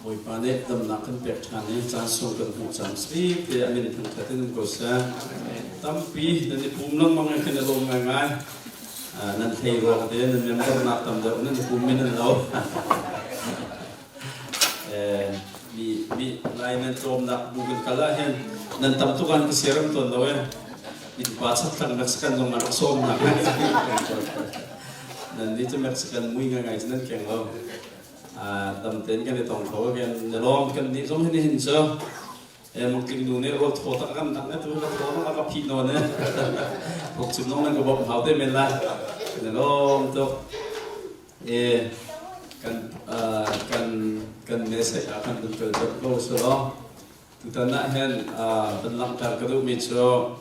Bawipa nih damnak kan pek ṭhan i caan sung kan hmuh cang si te a min thangṭhat in um ko seh. Tampi nan i pum lengmang i kan i lawm ngaingai. Nan thei ruang te nan membernak tam deuh nan i pum mi nan lo. Mi mi lai nan tlawmnak bu kan kal ah hin nan tam tuk an ka siaram tawn lo e. Innpa chakthlang Mexican zong an rak sawmnak. Nan nih cu Mexican mui ngaingai cu nan keng lo. Dam tein kan i tong kho kan i lawm. Kan nih zong hin hin cu mangtling nu nih rawl thaw tak kan dang tu ka thaw nong ka phih nawn e thok chim nong nan ka bawmh hau te men lai. Kan i lawm tuk. E kan kan kan ne sai ah kan dun tel dot ko so lo. Tutan ah hin van langhter ka duhmi cu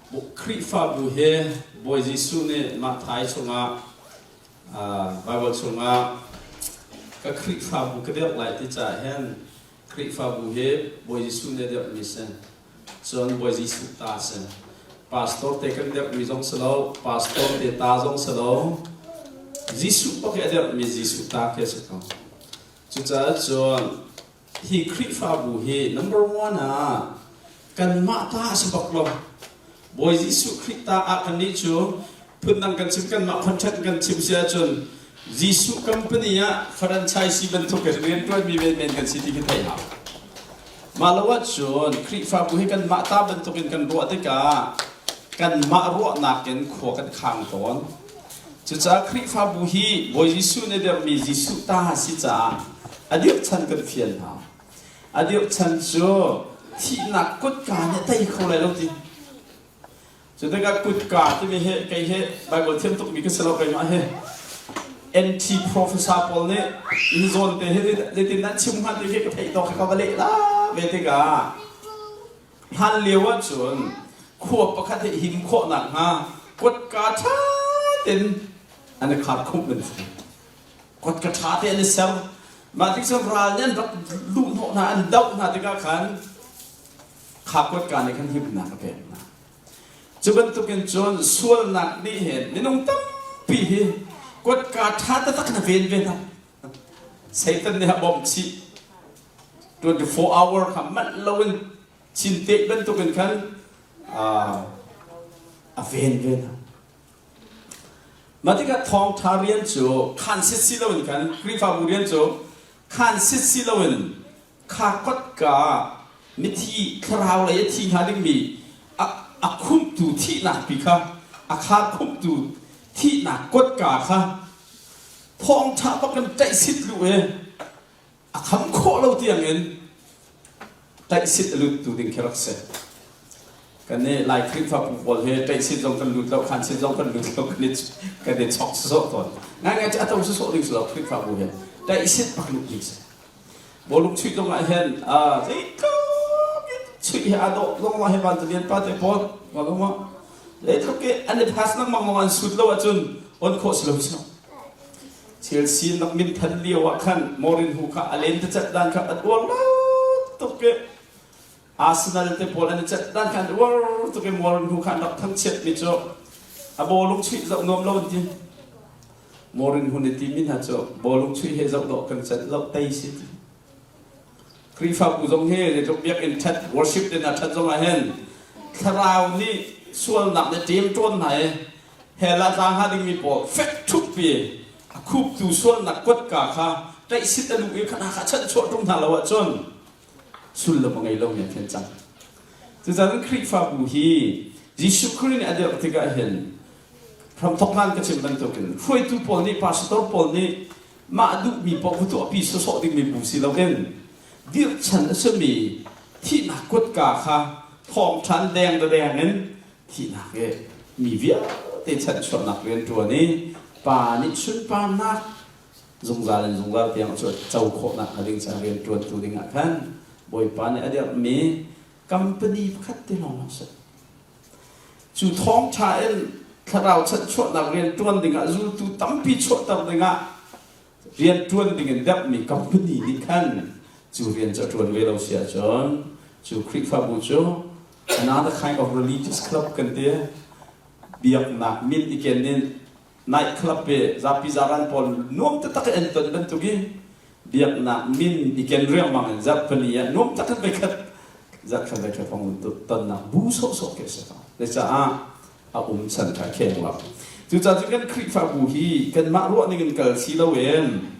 Khrihfabu he Bawi Jesuh nih Matthai chungah Baibal chungah ka Khrihfabu ka dirh lai ti caah hin Khrihfabu hi Bawi Jesuh nih a dirhmi si. Cun Bawi Jesuh ta si. Pastor te kan dirhmi zong si lo, pastor te ta zong si lo. Jesuh bak hi a dirhmi Jesuh ta khi a si ko. Cucaah cun hi Khrihfabu hi number one ah kanmah ta a si bak lo. Bawi Jesuh Khrih ta ah kannih cu phundang kan chim, kanmah content kan chim si ahcun Jesuh company ah franchise bantuk in rianṭuanmi menmen kan si ti khi theih hau. Mah lo ahcun Khrihfabu hi kanmah ta bantukin kan ruah tikah kanmah ruahnak in khua kan khang tawn. Cucaah Khrihfabu hi Bawi Jesuh nih dirhmi Jesuh ta a si caah a dirh chan kan fian hna. A dirh chan cu thihnak kutka nih a tei kho lai lo ti. Cu tikah kutka timi hi kei hi Bible thiam tukmi ka si lo, keimah hi NT professor pawl nih hi zawn te hi zeitin dah chim hnga ti khi ka theih tawk ka va leh la ve tikah hlan lio ahcun khua pakhat hi him khawh nakhnga kutka ṭha tein an i khar khumh an si. Kutka ṭha te an i ser. Mah tik cun ral nih an rak luh hnawh hna, an doh hna tikah khan kha kutka nih khan himnak a pek hna. Cu bantukin cun sualnak nih hin minung tampi hi kutka ṭha taktak in a ven ve hna. Satan nih a bawmh chih. 24 hour kha manh loin cinte bantukin khan a ven ve hna. Mah tikah thawngṭha rian cu khaan sit si loin khan Khrihfabu rian cu khaan sit si loin kha kotka mithi thlarau lei a thi hnga dingmi a khumhtu thihnak pi kha a kha khumhtu thihnak kotka kha thawngṭha bak in ṭaihsit lu i a kham khawh lo tiangin ṭaihsit a luttu ding khi rak si. Kan nih Lai Khrihfabu pawl hi ṭaihsit zong kan lut lo, khansit zong kan lut lo, kan i kan i chok sawsawh tawn. Ngaingai cu a to sawsawh ding si lo Khrihfabu hi. Ṭaihsit bak lut ding si. Bawlung chuih zong ah hin zeitluk in chuih hi aa dawh zong ah hi van pa te pawl zeitluk i an i pass lengmang lawng an sut lo ahcun on khawh si lo si lo. Chelsea nak minthan lio ah khan Mourinho kha a len te cat dan kha an uar lo tuk i Arsenal te pawl an i cat dan kha an uar tuk i Mourinho kha an rak thangchiat mi cu a bawlung chuih zoh nuam lo an ti. Mourinho nih ti mi hna cu bawlung chuih he zoh dawh kan cat lo tei si ti. Khrihfabu zong hi zeitluk biakinn ṭhat worship te hna ṭhat zong ah hin thlarau nih sualnak nih ṭemṭawn hna i hell ah tla hnga dingmi pawl fek ṭhuppi a khuptu sualnak kotka kha ṭaihsit a luh i kha kha chanhchuah ṭung hna lo ahcun sullam a ngei lomi an fian cang. Cucaah Khrihfabu hi Jesuh Khrih nih a dirh tikah hin hramthok hlan ka chim bantukin hruaitu pawl nih, pastor pawl nih mah duhmi paoh va tuahpi sawsawh dingmi bu si loin dirhchan a simi thihnak kutka kha thawngṭhan deng deng in thihnak i mi vialte chanhchuahnak rian ṭuan i Pa nih sunparnak zungzal in zungzal tiang cu co khawhnak hnga ding caah rian ṭuantu dingah khan Bawipa nih a dirhmi company pakhat te lawng a si. Cu thawngṭha in thlarau chanhchuahnak rian ṭuan dingah zultu tampi chuahter dingah rian ṭuan dingin derhmi company nih khan cu rian cu a ṭuan ve lo si ahcun cu Khrihfabu cu another kind of religious club kan ti. Biaknak min i ken in night club i zapi zaran pawl nuam taktak in an ton bantuk i. Biaknak min i ken riangmang in zarh pali ah nuam tak in voikhat zarh khat voikhat hong tonnak bu sawhsawh khi a si ko. Zecaah a um chan kha kheng lo. Cucaah cun kan Khrihfabu hi kanmah ruah ning in kal si loin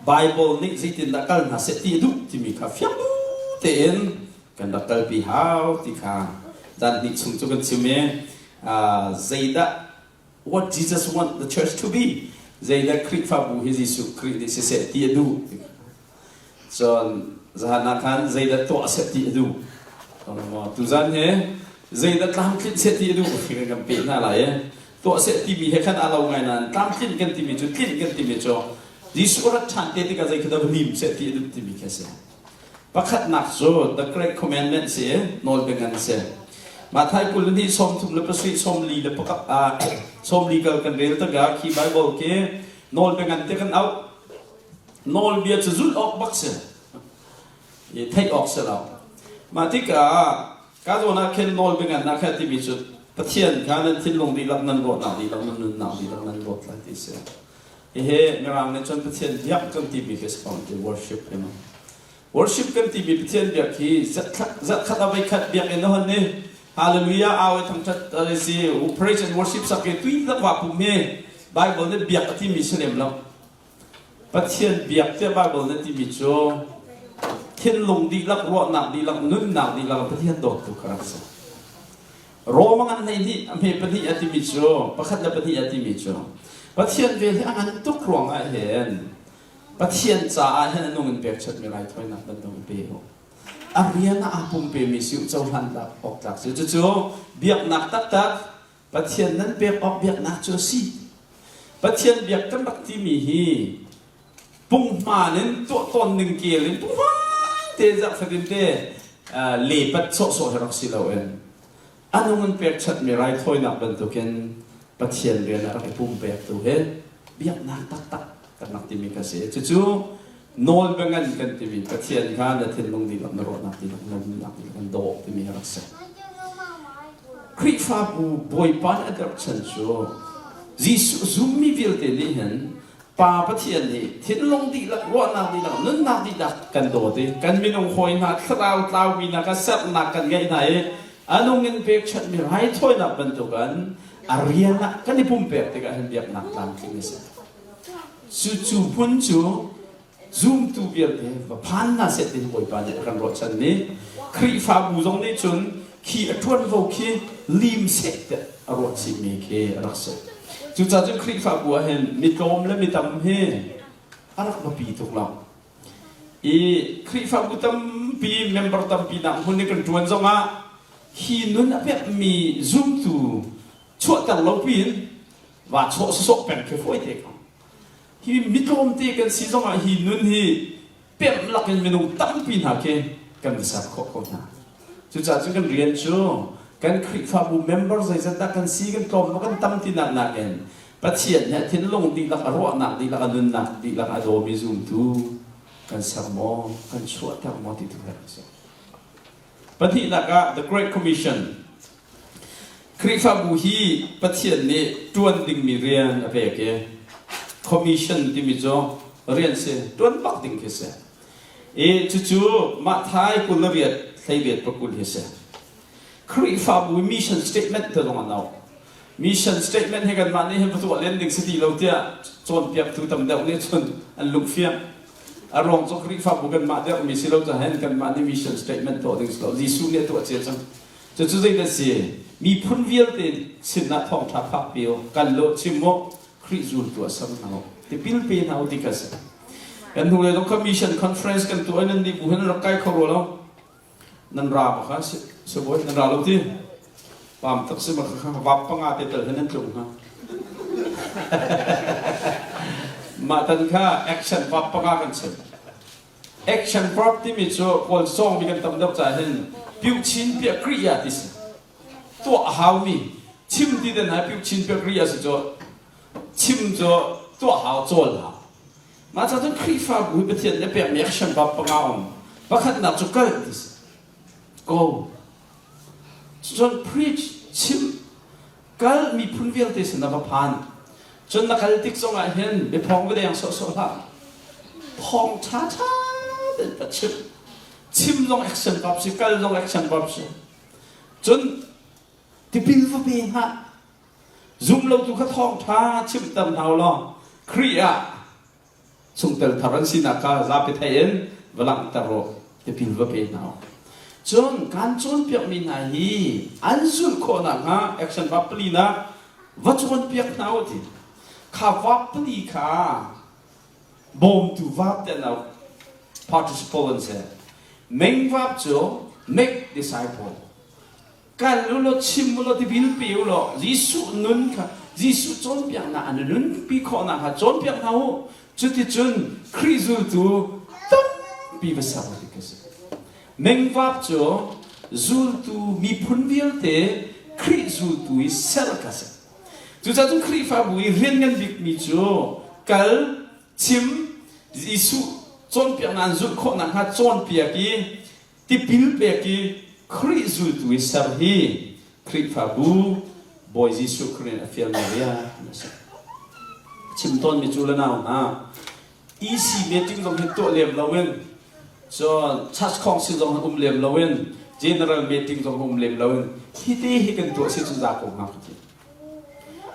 Bible nih zeitindah kal hna seh ti a duh timi kha fiang tein kan rak kalpi hau ti kha zan hnih chung cu kan chim i zeidah what Jesus want the church to be zeidah Khrihfabu hi Jesuh Khrih nih siseh ti a duh. Cun zahan ah khan zeidah tuah seh ti a duh. Tuzan hi zeidah tlamtlinh seh ti a duh ti kan peh hna lai i tuah seh timi he khan aa lo ngai nain tlamtlinh kan timi cu tlinh kan timi cu Jesuh rat ṭhan te tikah zei khi dah lim seh ti a duh timi khi a si. Pakhatnak cu the great commandment si nawlbia ngan si. Matthai 22 37 40 le pakhat 40 kal kan rel tikah khi Bible khi nawlbia ngan te kan auh. Nawlbia cu zulh awk bak si. I theih awk si lo. Mah tikah ka zawn ah khin nawlbia ngan ah kha timi cu Pathian kha nan thinlung dihlak nan ruahnak dihlak nan nunnak dihlak nan dawt lai ti si. Hihi Mirang nih cun Pathian biak kan timi khi si ko ti worship hi mu. Worship kan timi Pathian biak hi zarhkhat a voikhat biakinn a hon ni Hallelujah au i thangthat si praise and worship sak i tui tak wa pum hi Bible nih biak a timi si lem lo. Pathian biak tiah Bible nih timi cu thinlung dihlak, ruahnak dihlak, nunnak dihlak Pathian dawttu kha rak si. Rom a ngan 12 a hme pahnih a timi cu pakhat le pahnih a timi cu Pathian vel hi a ngan tuk ruangah hin Pathian caah hin a nung in pekchanhmi raithawinak bantuk in pe u. A rian ah aa pumpemi si u cohlan awk tlak si. Cucu biaknak taktak Pathian nan pek awk biaknak cu a si. Pathian biak kan rak timi hi punghman in tuah tawn ning kel in punghman te zarh fatin te lepat sawhsawh hi rak si loin a nung in pekchanhmi raithawinak bantukin Pathian rian a rak i pumpek tu hi biaknak taktak kan rak timi ka si. Cucu nawlbia ngan kan timi Pathian kha na thinlung dihlak na ruahnak dihlak na nunnak dihlak kan dawh timi a rak si. Khrihfabu Bawipa nih a derhchan cu Jesuh zummi vialte nih hin Pa Pathian nih thinlung dihlak, ruahnak dihlak, nunnak dihlak kan dawt i kan minung hawi hna thlarau tlaumi hna kha sernak kan ngeih hna i a nung in pekchanhmi raithawinak bantukin a rian ah kan i pumpek tikah hin biaknak tlamtling a si. Cu hmun cu zumtu vialte va phan hna seh ti Bawipa nih a kan ruahchanmi Khrihfabu zong nih cun khi a ṭuanvo khi lim seh tiah a ruah chihmi khi a rak si. Cucaah cun Khrihfabu ah hin mitlawm le mitam hi a rak biapi tuk lo. I Khrihfabu tampi member tampi nak hmun i kan ṭuan zongah hi nun a pekmi zumtu chuahter lo piin va chawh sawsawh peng khi fawi te ko. Hi mitlawmte kan si zongah hi nun hi pemh lakin minung tampi hna khi kan va ser khawh ko hna. Cucaah cun kan rian cu kan Khrihfabu member zeizat dah kan si, kan tlawm maw kan tam tinak nakin Pathian nih a thinlung dihlak, a ruahnak dihlak, a nunnak dihlak a dawmi zumtu kan ser maw, kan chuahter maw ti tu hi a si. Pahnihnak ah The Great Commission Khrihfabu hi Pathian nih ṭuan dingmi rian a pek i commission timi cu rian si ṭuan bak ding khi si. I cucu Matthai 28 hleiriat pakul hi si. Khrihfabu mission statement te zong an auh. Mission statement hi kanmah nih hin va tuah len ding si ti lo tiah cawnpiaktu tam deuh nih cun an lungfiang. A ruang cu Khrihfabu kanmah dermi si lo caah hin kanmah nih mission statement tuah ding si lo. Jesuh nih a tuah cia cang. Cucu zeidah si? Miphun vialte sinah thawngṭha phakpi u, kal law chim u, Khrih zultu ah ser hna u, tipil pe hna u ti kha si. Kan hnu le zong kha mission conference kan tuah i nan nih bu hin rak kai kho rua lo. Nan ra ma kha sibawi nan ra lo ti. Pam tak si ma kha vap panga te tel hin nan tlung hna. Mah tan kha action vap panga kan chim. Action verb timi cu Kawl cawngmi kan tam deuh caah hin piuchin piah kriya ti si. Tuah a haumi chim ti den hai piuchin piah kriya si cu chim cu tuah hau cawl hau. Mah ca cun Khrihfabu hi Pathian nih a pekmi action verb panga um. Pakhatnak cu kal ti si. Go. Cun preach chim kal miphun vialte sin ah va phan. Cun na kal tik zongah hin biaphawng va deng sawhsawh hlah. Thawngṭha ṭha tein va chim. Chim zong action verb si, kal zong action verb si. Cun tipil va pe hna. Zum lotu kha thawngṭha chimter hna u law Khrih ah chungtel thar an sinak kha zapi theih in va langhter u, tipil va pe hna u. Cun kan cawnpiakmi hna hi an zulh khawh nakhnga action verb palinak va cawnpiak hna u ti. Kha verb pali kha bawmtu verb te na participle an si. Main verb cu make disciple. Kal u law chim u law tipil pe u law Jesuh nun kha Jesuh cawnpiaknak an nunpi khawhnak kha cawnpiak hna u. Cuticun Khrih zultu tampi va ser ti ka si. Main verb cu zultu miphun vialte Khrih zultu i ser ka si. Cucaah cun Khrihfabu i rian ngan bikmi cu kal, chim, Jesuh cawnpiaknak an zulh khawh nakhnga cawnpiak i tipil pek i Khrih zultu i ser hi Khrihfabu Bawi Jesuh Khrih nih a fialmi rian a si. Chim tawnmi cu le nau hna, EC meeting zong hi tuah lem loin cun church council zong um lem loin general meeting zong um lem loin hi te hi kan tuah si cun za ko hnga ka ti.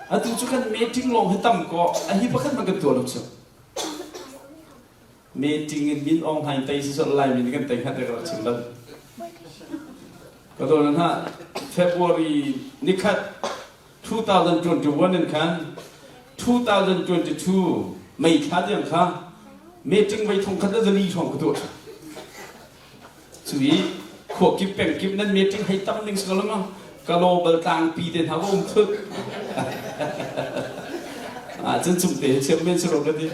Atu cu kan meeting lawng hi tam ko a hi pakhat man kan tuah lo cu. Meeting in min ong hain tei si sol lai min kan tei khat ka chim lo. Ka do na February nikhat 2021 in khan 2022 May thla tiang kha meeting voi thong khat le zali hrawng ka tuah. Cu i khua kip peng kip nan meeting hei tam ning si lo global tlangpi te hna va um thut. Ah cun cung te chairman si ro ka ti.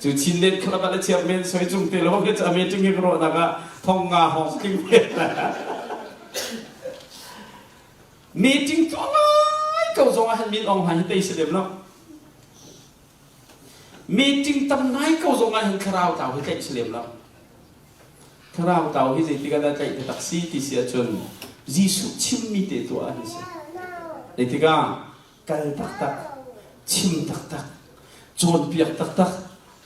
Cu Chinland club ah le chairman soi cung te lo ke meeting hi ka rawh nak ah thong nga hong tling ve. Meeting tuah ngai ko zong ah hin Min Aung Hlaing hi tei si lem lo. Meeting tam ngai ko zong ah hin thlarau tlau hi tlaih si lem lo. Thlarau tlau hi zeitik ah dah tlaih taktak si ti si ahcun Jesuh chimmi te tuah ah hin si. Zeitik ah kal taktak, chim taktak, cawnpiak taktak,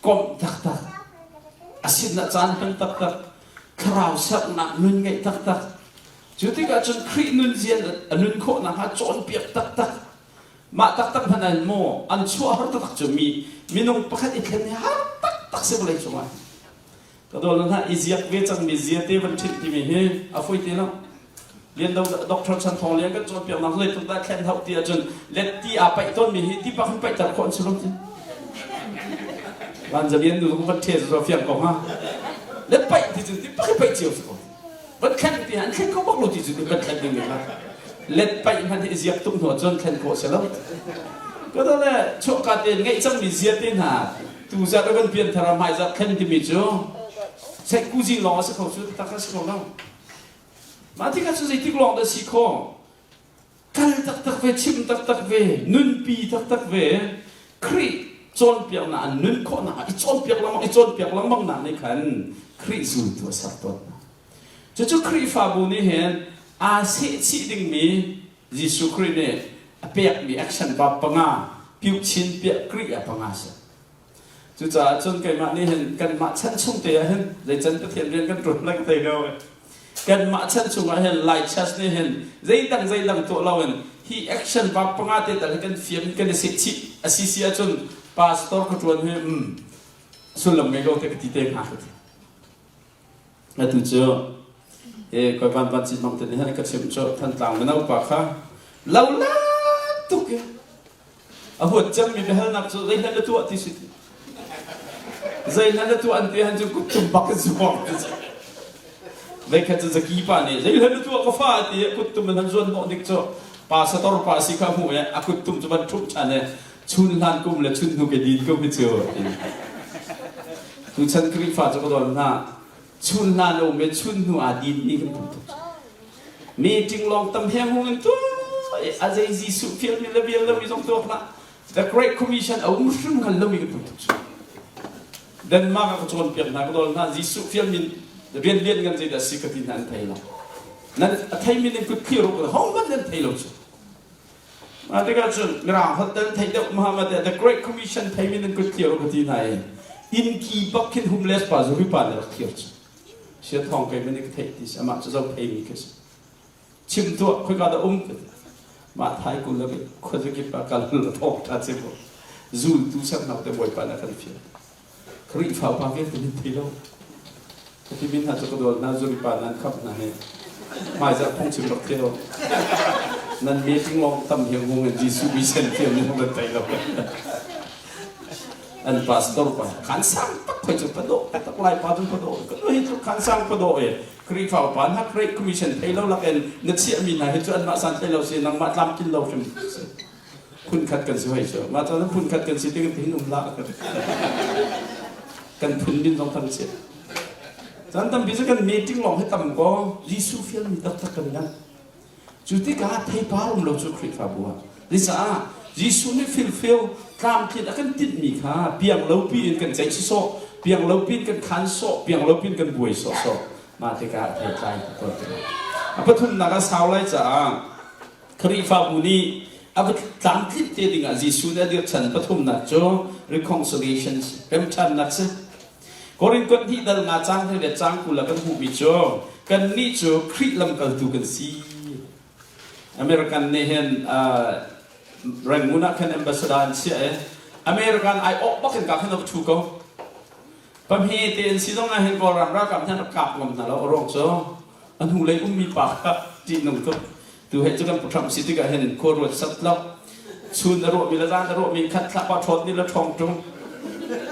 komh taktak, a sinah caan hman taktak, thlarau sernak nun ngeih taktak, Cu tikah cun Khrih nunzia a nun khawh nakhnga cawnpiak taktak mah taktak hmanh an maw an chuah har taktak cu mi minung pakhat i thlen hi har taktak si vawlei cungah ka dawl hna i ziak ve cangmi zia te van ṭhinh timi hi a foi te lo lian do doctor Chan Thawng Lian kan cawnpiak nak zeitluk dah thlen hauh ti ahcun let ti aa paih tawnmi hi ti pak in paih ter khawh an si lo ti van zalian nu van ṭhe zo fiang ko ha let paih ti cun ti pak in paih cio si ko Van thlen ti an thlen kho bak lo ti cu van thlen ding kha let paih hmanh hi ziak tuk hnu cun thlen khawh si lo. Ka to le chuahka te ngeih cangmi zia te hna tu zat van pian thar hmai zat thlen timi cu seihku zing lawng a si kho cu tak a si kho lo. Mah tikah cu zeitik lawng dah si kho? Kal taktak ve, chim taktak ve, nunpi taktak ve, Khrih cawnpiaknak an nun khawhnak i cawnpiak lengmang i cawnpiak lengmang nak nih khan Khrih zultu a ser tawn hna. Cucu Khrihfabu nih hin aa sehchih dingmi Jesuh Khrih nih a pekmi action verb panga piuchin piah Khrih ah panga si. Cucaah cun keimah nih hin kanmah chan chung te ah hin zeican Pathian rian kan ṭuan lai ka thei lo. Kanmah chan chung ah hin Lai Church nih hin zeidang zeidang tuah loin hi action verb panga te tal hi kan fiam kan i sehchih a si si ahcun pastor ka ṭuan hi sullam ngei ko te ka ti te hnga ka ti. Atu cu e koi van van cin bang te nih hin ka chim cu Thantlang mino pa kha lo la tuk i a huat cemmi biahalnak cu zeihlan na tuah ti si ti zeihlan na tuah an ti han cu kuttum bak in zuang ti si veikhat cu zaki pa nih zeihlan na tuah ka fa ti kuttum in han zuan hnawh dik cu pa sator pa si kha hmuh i a kuttum cu van ṭhumh ṭhan i chun hlan kum le chun hnu ke din kum hi cu tuchan Khrihfa cu ka dawn hna chun hlan a um i chun hnu aa din ni kan tam tuk meeting lawng tam heng hung in tu a zei Jesuh fial mi le vial lo mi zong tuak hlah the great commission a um hrim hngal lo mi kan tam tuk cu Denmark ah ka cawnpiak hna ka dawl hna Jesuh fial min rian lian ngan zeidah si ka ti hna an thei lo nan a thei mi nan kut thlir uk ho hmanh nan thei lo cu Mah tikah cun Mirang holh tan theih deuh Muhammad the Great Commission theimi nan kut thlir ka ti hna i. Innki bak khin homeless pa zuri pa nih rak thir cu. Sia thawng kei man ka theih ti si amah cu zo phei mi khi si. Chim tuah khoika dah um ka ti. Mah thai kul le khuazakip ah kal la thawng tha chim ko. Zultu saknak te Bawipa na kan fial. Khrihfa pa vialte min thei lo. Ka ti min hna cu ka dawl hna zuri pa nan khap hna he. Hmaizarh phungchim rak thei lo. Nan meeting lawng tam hi ngung in Jesuh mi sen thiam in nan thei lo. An pastor pa khan sang tak khoi cu pado tak lai pa cu pado ka hi cu khan sang pado e Khrihfa upa hna Great Commission thei lo lakin na chiah mi hna hi cu anmah san thei lo si nangmah tlamtlin lo hrim phun khat kan si hoi cu mah cun phun khat kan si ti kan um la kan phun min zong tam si caan tampi cu kan meeting lawng hi tam ko Jesuh fial mi taktak kan ngan cu tikah theipar um lo cu Khrihfabu ah Zeicah Jesuh nih filfil tlamtlin a kan tinhmi kha piang lo piin kan ceih sawh, piang lo piin kan khan sawh, piang lo piin kan buai sawh sawh. Mah tikah theitlai ka tuah. A pathumnak a sau lai caah Khrihfabu nih a va tlamtlinh te dingah Jesuh nih a dirchan pathumnak cu reconciliation remṭhannak si. Korin kuat hnih dal nga cang hlei le cang 20 ah kan hmuhmi cu kannih cu Khrih lamkaltu kan si. American nih hin Rangoon ah khan ambassador an chiah i American ai awh bak in ka khan a ṭhu ko. Pahmi te in si zong ah hin Kawlram ralkap hna rak kap ngam hna lo a ruang cu a hnulei ummi pa kha ṭihnung tuk. Tu he cu kan pu Trump si tikah hin khua ruat sat lo. Chun a ruahmi le zan a ruahmi khat thla pa ṭhawt ni le ṭhawng ṭung.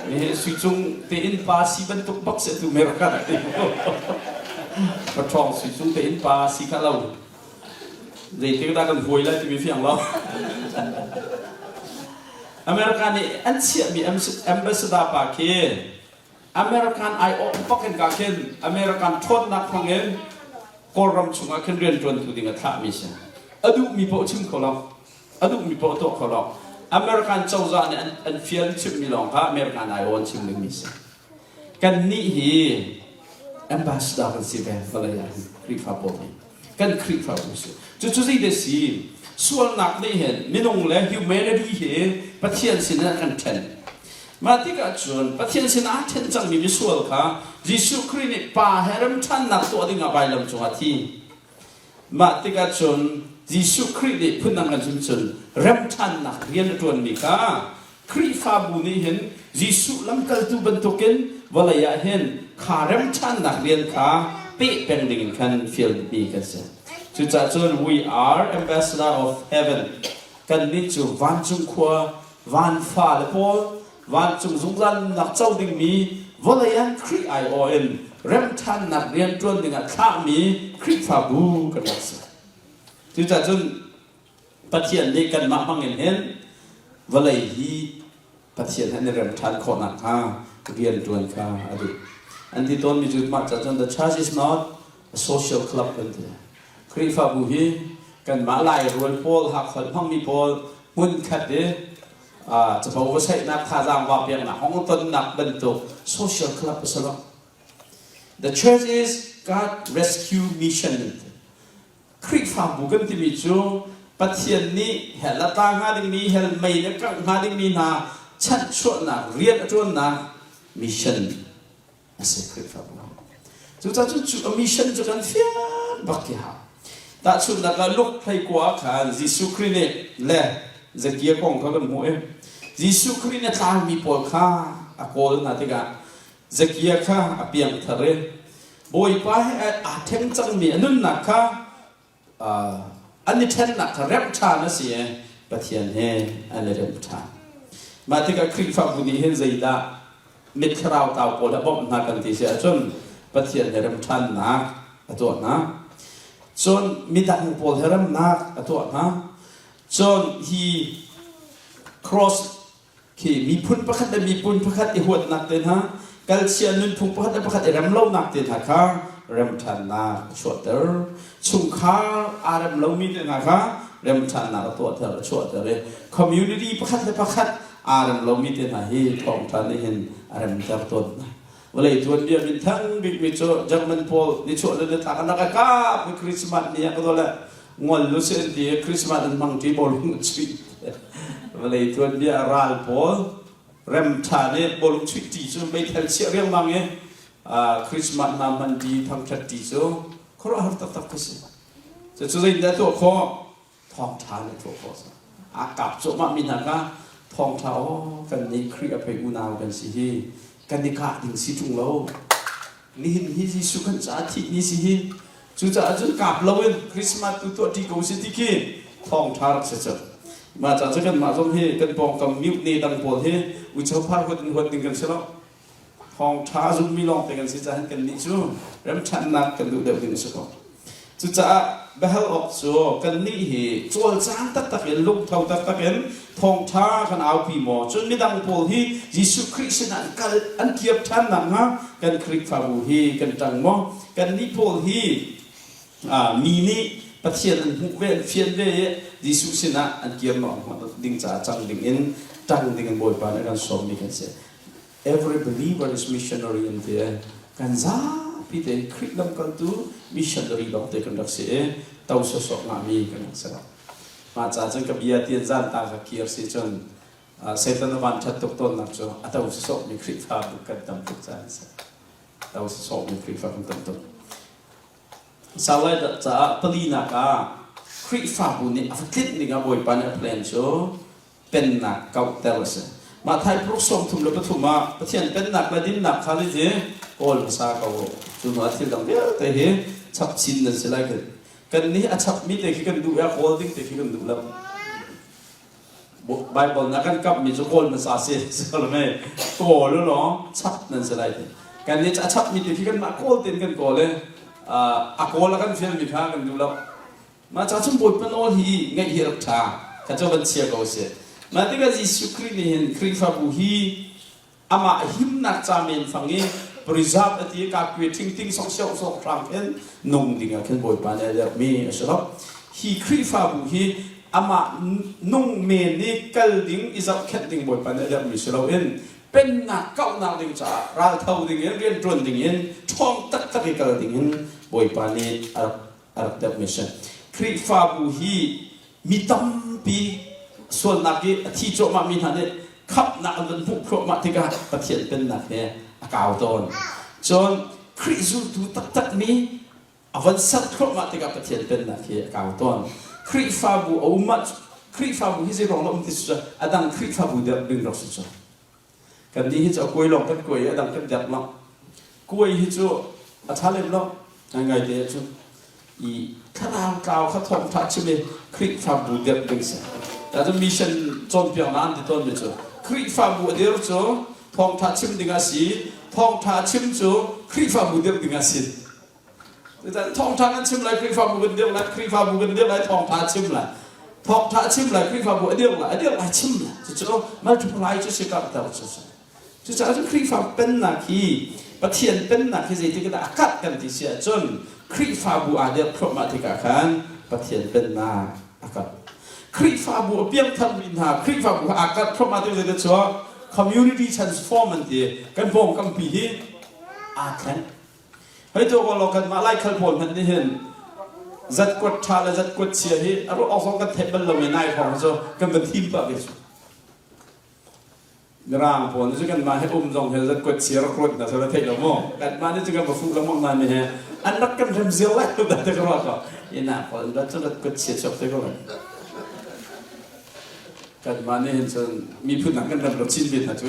Hi sui cung te in pa si bantuk bak se tu American ti. Pa ṭhawng sui cung te in pa si kha lo. Zeitik dah kan huai lai timi fiang lo. America nih an chiahmi ambassador pa khi American aiawh bak in ka khin American ṭhawnnak hmangin Kawlram chungah khin rianṭuantu ding a thlahmi si. A duhmi paoh chim kho lo. A duhmi paoh tuah kho lo. American cozah nih an fial chimmi lawng kha American aiawh an chim dingmi si. Kannih hi ambassador kan si ve vawlei ah hin Khrihfa pawl hi kan Khrihfabu si. Cucu zeidah si? Sualnak nih hin minung le humanity hi Pathian sin ah kan ṭhen. Mah tikah cun Pathian sin aa ṭhen cangmi misual kha Jesuh Khrih nih Pa he remṭhannak tuah dingah vailam cungah a thi. Mah tikah cun Jesuh Khrih nih phundang kan chim cun remṭhannak rian a ṭuanmi kha Khrihfabu nih hin Jesuh lamkaltu bantukin vawlei ah hin kha remṭhannak rian kha peh peng dingin khan fialmi kan si. Cucaah cun we are ambassador of heaven. Kannih cu vancung khua, van fale pawl, vancung zungzal nunnak co dingmi vawlei ah Khrih aiawh in remṭhannak rian ṭuan dingah thlahmi Khrihfabu kan rak si. Cucaah cun Pathian nih kanmah hmangin hin vawlei hi Pathian he an i rem ṭhan khawh nakhnga rian ṭuan kha a duh. An ti tawnmi cu mah ca cun the church is not a social club kan ti. Khrihfabu hi kanmah Lai rual pawl, Hakholh hmangmi pawl hmunkhat i capo va saihnak, thazaang va peknak, hong tonnak bantuk social club a si lo. The church is God rescue mission. Khrihfabu kan timi cu Pathian nih hell a tla hnga dingmi, hell mei in a kangh hnga dingmi hna chanhchuahnak, rian a ṭuannak mission a si Khrihfabu. Cucaah cun cu a mission cu kan fian bak khi hau. Tahchunhnak ah Luke hleikua ah khan Jesuh Khrih nih le Zakia kong kha kan hmuh i Jesuh Khrih nih a tlangmi pawl kha a kawl hna tikah Zakia kha a piangthar i Bawipa he aa ṭhen cangmi a nunnak kha an i ṭhennak kha remh ṭhan a si i Pathian he an i rem ṭhan. Mah tikah Khrihfabu nih hin zeidah mit thlarau tau pawl a bawmh hna kan ti si ahcun Pathian he rem ṭhannak a tuah hna. Cun midang pawl he remnak a tuah hna. Cun hi cross Khi miphun pakhat le miphun pakhat i huatnak te hna, kalchia nunphung pakhat le pakhat i rem lonak te hna kha remṭhannak a chuahter. Chungkhar aa rem lomi te hna kha remṭhannak a tuahter, a chuahter i community pakhat le pakhat aa rem lomi te hna hi thawngṭha nih hin a remter tawn hna. Vawlei tuanbia minthang bikmi cu German pawl nichuah le nitlak an rak i kap i Christmas ni ah ka le ngol lu si an ti i Christmas an hmang ṭi bawlung an chuih. Vawlei tuanbia ral pawl. Rem ṭha nih bawlung chuih ṭi cu meithal chiah riangmang i Christmas hna hman ṭi thangṭhat ṭi cu khuaruahhar taktak ka si. Cucu zeitindah tuah khawh? Thawngṭha nih tuah khawh si. Aa kap cuahmah mi hna kha thawngṭha aw kan nih Khrih a phei unau kan si hi kan i kah ding si ṭung lo. Nihin hi Jesuh kan caah thih ni si hi. Cucaah cun kap loin Christmas tu tuah ṭi ko si ti khi thawngṭha rak si cu. Mah caah cun kanmah zong hi kan pawngkam mute dang pawl hi uico phar huat in huat ding kan si lo. Thawngṭha zummi lawngte kan si caah kannih cu remṭhannak kan duh deuh ding a si ko. Cucaah biahal awk cu kannih hi cawlcang taktak in lungtho taktak in thawngṭha kan aupi maw? Cun midang pawl hi Jesuh Khrih sinah an kal an kir ṭhan nakhnga kan Khrihfabu hi kan ṭang maw? Kannih pawl hi mi nih Pathian an hmuh ve, an fian ve i Jesuh sinah an kir ding caah cang dingin ṭang dingin Bawipa nih a kan sawmmi kan si. Every believer is missionary an ti. Kan zapi te Khrih lamkaltu missionary lawng te kan rak si i to sawsawh ngahmi kan rak si lo. Mah ca cun ka bia tian zan ta ka kir si cun Satan a van ṭhat tuk tawnnak cu a to sawsawhmi Khrihfabu kan tam tuk caah a si. To sawsawhmi Khrihfa kan tam tuk. Salai caah palinak ah Khrihfabu nih a va tlinh ding ah Bawipa nih a plan cu pennak kauhter a si. Mah thai paruk 33 ah Pathian pennak le dinnak kha le hi kawl hmasa ko u. Cu hnu ah thil dang vialte hi chap chin nan si lai. Kan nih a chapmi te khi kan duh i a kawl ding te khi kan duh lo. Bible na kan kapmi cu kawl hmasa si si kawl u law chap nan si lai ti. Kan nih a chapmi te khi kanmah kawl tein kan kawl i a kawl a kan fialmi kha kan duh lo. Mah ca cun Bawipa nawl hi ngaih hi rak ṭha. Kha cu van chia ko sih. Mah tikah Jesuh Khrih nih hin Khrihfabu hi amah himnak ca men fang i preserve a ti i kakue ṭhingting song sio song hrang khin nung ding ah khin Bawipa nih a dirhmi a si lo. Hi Khrihfabu hi amah nung men i kal ding i zohkhenh ding Bawipa nih a dirhmi si loin pennak kauhnak ding caah raltho ding in rianṭuan ding in ṭhawng taktak i kal ding in Bawipa nih a rak a rak deuhmi a si. Khrihfabu hi mi tampi sualnak i a thi cuahmahmi hna nih khamhnak an van hmuh thluahmah tikah Pathian pennak he a kau tawn. Cun Khrih zultu taktakmi a van ser thluahmah tikah Pathian pennak hi a kau tawn. Khrihfabu a um ah Khrihfabu hi zei ruang dah um ti cu a dang Khrihfabu deuh ding rak si cu. Kannih hi cu a kuai lawng kan kuai i a dang kan derh lo. Kuai hi cu a ṭha lem lo. Ngaingai te ahcun i thlarau tlau kha thawngṭha chim i Khrihfabu dirh ding si. Cun mission cawnpiaknak an ti tawnmi cu Khrihfabu a dir cu thawngṭha chim ding a si, thawngṭha chim cu Khrihfabu dirh ding a si. Thawngṭha kan chim lai, Khrihfabu kan dirh lai, Khrihfabu kan dirh lai, thawngṭha chim lai. Thawngṭha chim lai, Khrihfabu a dirh lai, a dirh lai chim lai. Cucu multiply cu si karhter cu si. Cucaah cun Khrihfa pennak hi Pathian pennak hi zeitik dah a karh kan ti si ahcun Khrihfabu aa dirh thluahmah tikah khan Pathian pennak a karh. Khrihfabu a piangtharmi hna Khrihfabu aa karh thluahmah tik zeidah chuak community transform an ti kan pawngkampi hi aa thleng. Hei tu law kanmah Laikhal pawl hmanh nih hin zatkuat ṭha le zatkuat chia hi a ruah awk zong kan theih bal lomi nai hrawng cu kan van thim pah ve cu. Mirang pawl nih cu kanmah he um zong he zatkuat chia rak ruat hna seh theih lo maw? Kanmah nih cu kan va fuh lengmang hna mi he an rak kan rem ziar lai lo dah ti ka ruah ko. Ina pawl rat cu ratkuat chia chuak te ko. Kanmah nih hin cun miphun dang kan ram lo chin ve hna cu.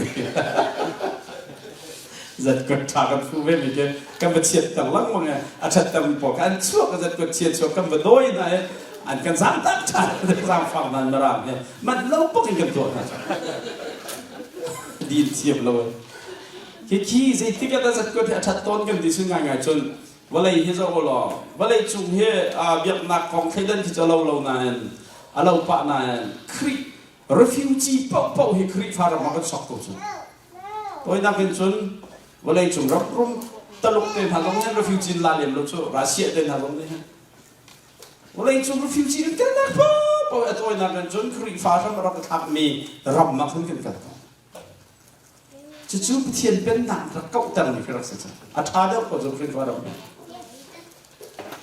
Zatkuat ṭha kan fu ve mi ke kan va chiatter lengmang i a ṭhatter mi pawl kha an chuak i zatkuat chia chuak kan va dawi hna i an kan zaang tak ṭhan zaangfak hna Mirang he manh lo bak in kan tuah hna. Din thiam lo. Khi khi zeitik ah dah zatkuat hi a ṭhat tawn kan ti sun ngaingai cun vawlei hi zoh u law vawlei cung hi biaknak kong thleidan khi cu a lo lo nain a lo pah nain Khrih refugee paohpaoh hi Khrihfa ram ah kan sok ko cu tawinak in cun vawlei cung ram rum Taluk te hna zong nih refugee la lem lo cu Russia te hna zong nih vawlei cung refugee in kalnak paohpaoh a tawinak in cun Khrihfa ram a rak thlakmi ram ah khan kan kal ko Cucu Pathian pennak rak kauhtermi khi rak si cang. A ṭha deuh ko cu Khrihfa ram hi.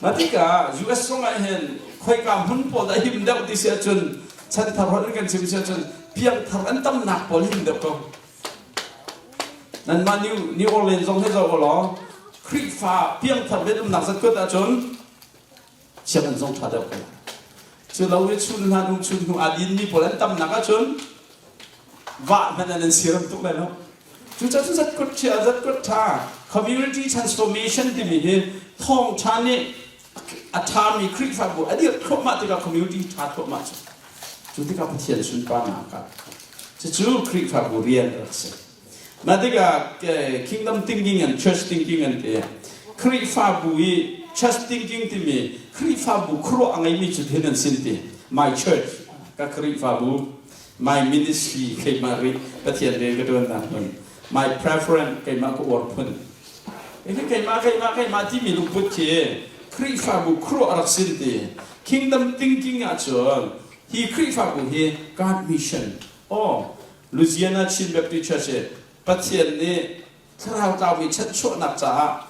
Mah tikah US zong ah hin khoika hmun pawl dah him deuh ti si ahcun chanthar holh in kan chim si ahcun piangthar an tamnak pawl him deuh ko. Nanmah New Orleans zong hi zoh u law Khrihfa piangthar vet umnak zat kuat ahcun sianginn zong ṭha deuh ko. Cu lo i chun hlan um chun hnu aa dinmi pawl an tamnak ahcun vah hmanh an siram tuk lai lo. Cucaah cun zatkut ṭhia zatkut ṭha community transformation timi hi thawngṭha nih a ṭhami Khrihfabu a dirh thluahmah tikah community ṭha thluahmah cu. Cu tikah Pathian sunparnak ah cucu Khrihfabu rian a rak si. Mah tikah kingdom thinking and church thinking an ti. Khrihfabu i church thinking timi Khrihfabu khuaruah a ngeimi cu hin an sin ti. My church ka Khrihfabu, my ministry keimah rih Pathian rian ka ṭuannak hmun, my preference keimah ka uar phun. Hi keimah keimah keimah timi lungput khi Khrihfabu khuaruah a rak sin ti. Kingdom thinking ahcun hi Khrihfabu hi God mission oh Louisiana Chin Baptist Church i Pathian nih thlarau tlaumi chanhchuahnak caah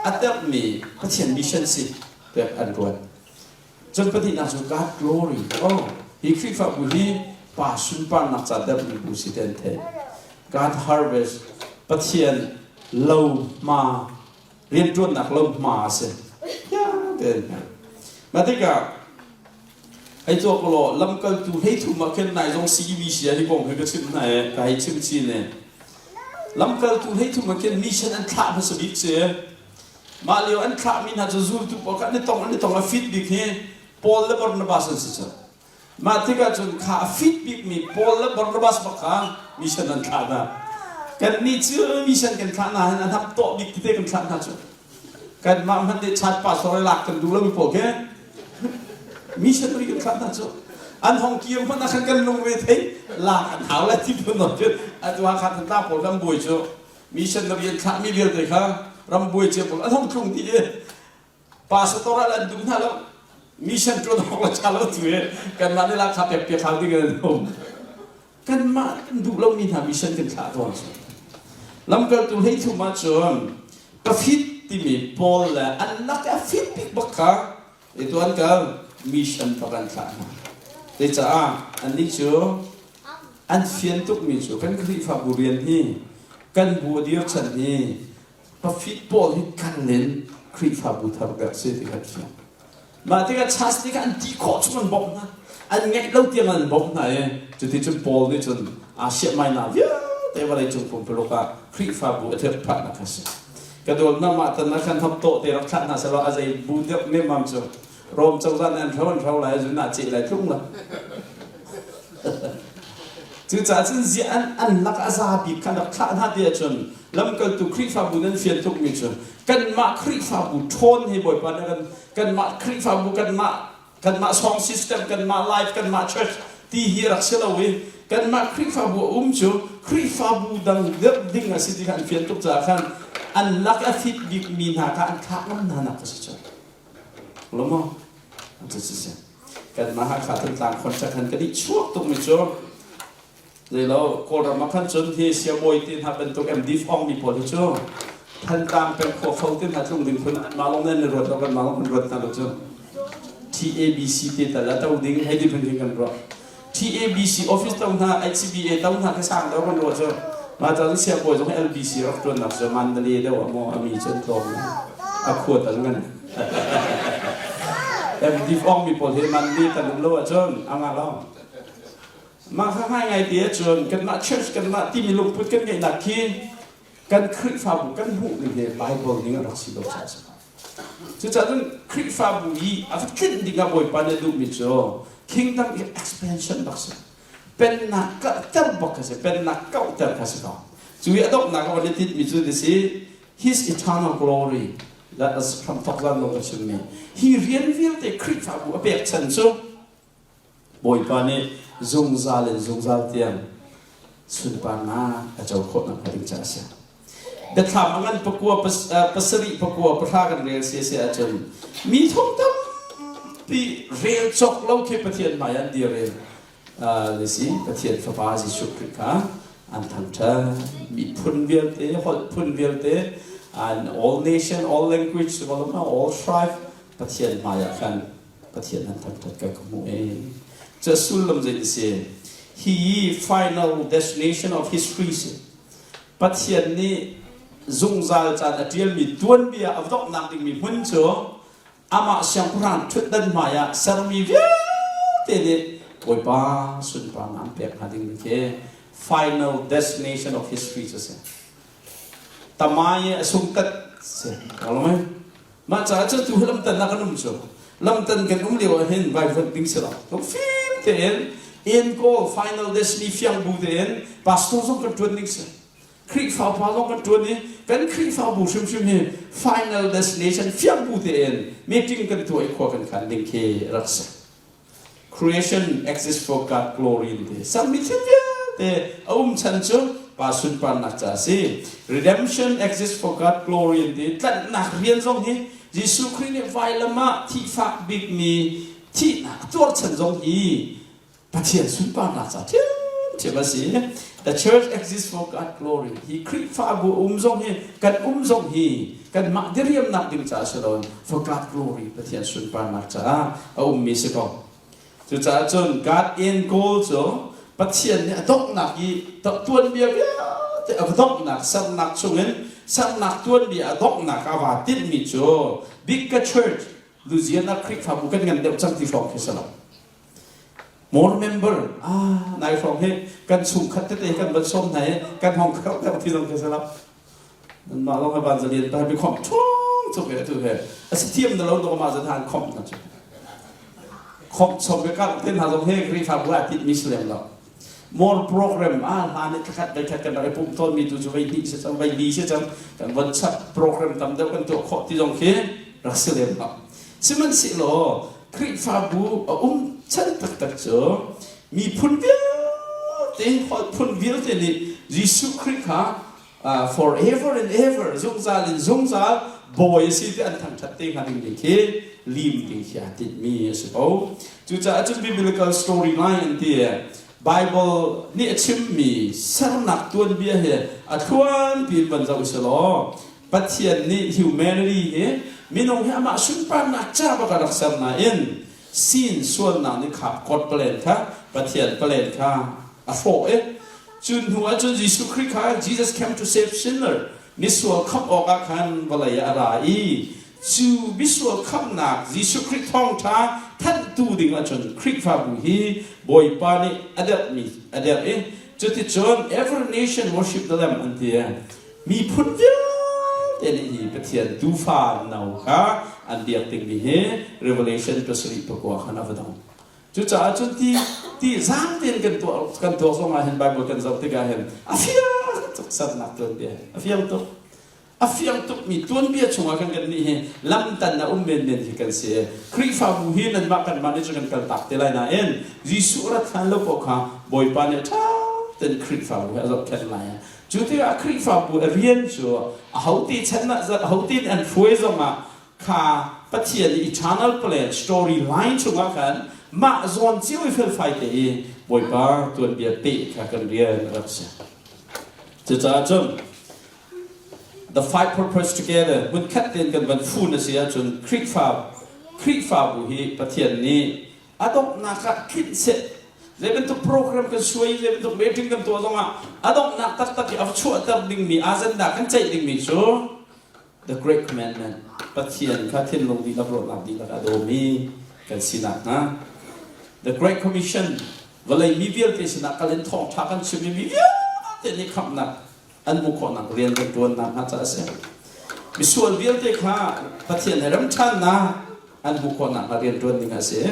a terhmi Pathian mission si tiah an ruat. Cun pahnihnak cu God glory. Oh, hi Khrihfabu hi pa sunparnak ca derhmi bu si ti an theih. God harvest, Pathian lo hma, rianṭuannak lo hma a si. Tiah Mah tikah Hei tuak law lamkaltu 13 ah khin nai zong CEBC ah hi kong hi ka chim hna i ka hei chim chin i lamkaltu 13 ah khin mission an thlah hmasa bik si. Mah lio an thlahmi hna cu zultu pawl kha an i tong an i tong a fit bik hi Paul le Barnabas an si cu. Mah tikah cun kha a fit bikmi Paul le Barnabas bak kha mission an thlah hna. Kannih cu mission kan thlah hna hin a hnap tawh bik tete kan thlah hna cu. Kanmah hmanh nih chat pastor lak kan duh lomi pawl khi missionary kan thlah hna cu an hong kir hmanh ah khan kan lungre thei lak an hau lai ti phun nawn cun atu Hakha Thantlang pawl kan buai cu missionary an thlahmi vialte kha ram buai cia pawl an hong tlung dih i pastor ah an duh hna lo mission ṭuan awk le ṭha lo tu i kanmah nih lak kha pek piak hau ding an um. Kanmah kan duh lomi hna mission kan thlah tawn cu. Lamkaltu 13 ahcun ka fit timi Paul le an lak i a fit bik bak kha i tuan kal mission bak an thlah hna. Zecaah annih cu an fian tukmi cu kan Khrihfabu rian hi kan bu a dir chan hi pafit pawl hi kan in Khrihfabu thar dek si ti kan fiang. Mah tikah church nih khan an ti khawh chung an bawmh hna. An ngeih lo tiang an bawmh hna i cuticun Paul nih cun Asia Minor vialte vawleicung pumpuluk ah Khrihfabu a dirh phahnak a si. Ka dawtnak mah tan ah khan hap tawh te rak thlah hna selaw a zei bu deuh nemmam cu Rom cozah nih an hro an hro lai zun ah ceh lai tlung la. Cucaah cun ziah an an lak a za bik kha rak thlah hna ti ahcun lamkaltu Khrihfabu nan fian tukmi cu kanmah Khrihfabu ṭhawn hi Bawipa nih kan kanmah Khrihfabu kanmah kanmah song system kanmah life kanmah church ti hi rak si lo i kanmah Khrihfabu a um cu Khrihfabu dang dirh ding a si ti kha an fian tuk caah khan an lak a fit bikmi hna kha an thlah ngam hna nak a si cu. Lo maw? Cu si si. Kanmah Hakha Thantlang contract han kan i chuak tukmi cu zeilo Kawlram ah khan cun hi siabawi te hna bantuk MD fong mi pawl hi cu Thantlang peng khua kho te hna tlung ding phun anmah lawng nan ruat lo kanmah lawng kan ruat hna lo cu TABC te tal a to ding hei ti phun hin kan ruah TABC office to hna HCBA to hna ka sang do kan ruah cu mah ca cun siabawi zong LBC rak tuannak cu Mandalay deuh ah maw ami cu an tlawm a khua tal ngan MD ong mi pawl hi Mandalay tal um lo ahcun a ngah lo mah kha ngai ngai ti ahcun kanmah church kanmah timi lungput kan ngeihnak khi kan Khrihfabu kan hmuh ning hi Bible ning a rak si lo caah a si. Cucaah cun Khrihfabu i a va tlinh ding ah Bawipa nih a duhmi cu kingdom expansion bak si. Pennak karhter bak kha si, pennak kauhter kha si ko. Cu i a donghnak a van i tinhmi cu this i His eternal glory that is hramthok zan lo ka chimmi hi rian vialte Khrihfabu a pek chan cu Bawipa nih zungzal in zungzal tiang sunparnak a co khawh nakhnga ding caah a si. Biathlam a ngan pakua pasarih pakua pahra kan rel si a si ahcun mi thong tampi rel cawk lo khi Pathian hmai an dir i si Pathian Fapa Jesuh Khrih kha an thangṭhat. Miphun vialte, holh phun vialte, and all nation, all language, all tribe Pathian hmai ah khan Pathian an thangṭhat ka ka hmuh ee. Cu a sullam zei ti si? Hi final destination of history si. Pathian nih zungzal caan a ṭialmi tuanbia a donghnak dingmi hmun cu amah siangpahrang ṭhutdan hmaiah sermi vialte nih Bawipa sunparnak an pek hnga dingmi khi final destination of history cu a si. Tamai a sungtat si. Mah caah cun tu hi lamtan ah kan um cu. Lamtan kan um lio ah hin vaivuanh ding si lo. Lungfim tein in goal final destiny fiang bu tein pastor zong kan ṭuan ding si. Khrihfa pa zong kan ṭuan i kan Khrihfabu hrimhrim hi final destination fiang bu tein meeting kan tuah i khua kan khan ding khi rak si. Creation exists for God glory ti sermi thil vialte a um chan cu pa sunparnak ca a si. Redemption exists for God glory ti tlanhnak rian zong hi Jesuh Khrih nih vailam ah thihfak bikmi thihnak tuar chan zong hi Pathian sunparnak ca ṭhiamṭhiam a si. The church exists for God glory. Hi Khrihfabu um zong hi kan um zong hi kanmah diriamnak ding caah si loin for God glory Pathian sunparnak caah a ummi si ko. Cucaah cun God in goal cu Pathian nih a donghnak i tuanbia vialte a donghnak sernak chungin sernak tuanbia a donghnak a vaa tinhmi cu Big Church Louisiana Khrihfabu kan ngan deuh cang ti hrawng khi si lo. More member ah nai hrawng hi kan chungkhat tete kan van sawm hna i kan hong kharh deuh ti zong khi si lo. Nanmah lawng he van zalian pa bi khomh ṭhung tuk e atu he a si thiam na lo dawk ma zan han khomh na cu khomh chom ke kar ten ha zong he Khrihfabu ah tit mi si lem lo more program a hlan i thakhat vai khat kan rak i pum tawn mi tu cu vai hnih si cang vai li si cang kan von chap program tam deuh kan tuah khawh ti zong khi rak si lem lo sihmanhsehlaw Khrihfabu a um chan taktak cu miphun vialte holh phun vialte nih Jesuh Khrih kha forever and ever zungzal in zungzal bawi a si ti an thangṭhat te hnga ding ding khi lim ding khi aa tinhmi a si ko. Cucaah cun biblical storyline an ti. Bible nih a chimmi sernak tuanbia hi a thluan piin van zoh usih law Pathian nih humanity hi minung hi amah sunparnak ca bak a rak ser nain sin sualnak nih khap God plan kha Pathian plan kha a hrawh i cu hnu ah cun Jesuh Khrih kha Jesus came to save sinner misual khamh awkah khan vawlei ah a ra i cu misual khamhnak Jesuh Khrih thawngṭha thanhtu ding ahcun Khrihfabu hi Bawipa nih a derhmi a derh i cuticun every nation worship the Lamb an ti miphun vialte nih hi Pathian tuufa no kha an biak dingmi hi Revelation 7:9 khan a va dong. Cucaah cun ti ti zaang tein kan tuah kan tuak zong ah hin Bible kan zoh tikah hin a fiang tuk sernak tuanbia a fiang tuk a fiang tukmi tuanbia chungah kan kan nih hi lamtan a um menmen hi kan si. Khrihfabu hi nanmah kanmah nih cun kan kaltak te lai nain Jesuh rat hlan lo paoh kha Bawipa nih ṭha tein Khrihfabu hi a zohkhenh lai. Cu tikah Khrihfabu a rian cu ahote chan ah ahote nih an hruai zongah kha Pathian i eternal plan story line chungah khan mah zawn cio i felfai te i Bawipa tuanbia peh kha kan rian a rak si. Cucaah cun the fight purpose together hmunkhat tein kan van fun a si ahcun Khrihfa Khrihfabu hi Pathian nih a donghnak ah tlinh seh zei bantuk program kan suai zei bantuk meeting kan tuah zongah a donghnak taktak i a chuahter dingmi agenda kan ceih dingmi cu The Great Commandment Pathian kha thinlung dihlak ruahnak dihlak a dawmi kan si nakhnga The Great Commission vawlei mi vialte sinah kal in thawngṭha kan chim i mi vialte nih khamhnak an hmuh khawhnak rian kan ṭuan nakhnga caah a si. Misual vialte kha Pathian he remṭhannak an hmuh khawh nakhnga rian ṭuan ding a si.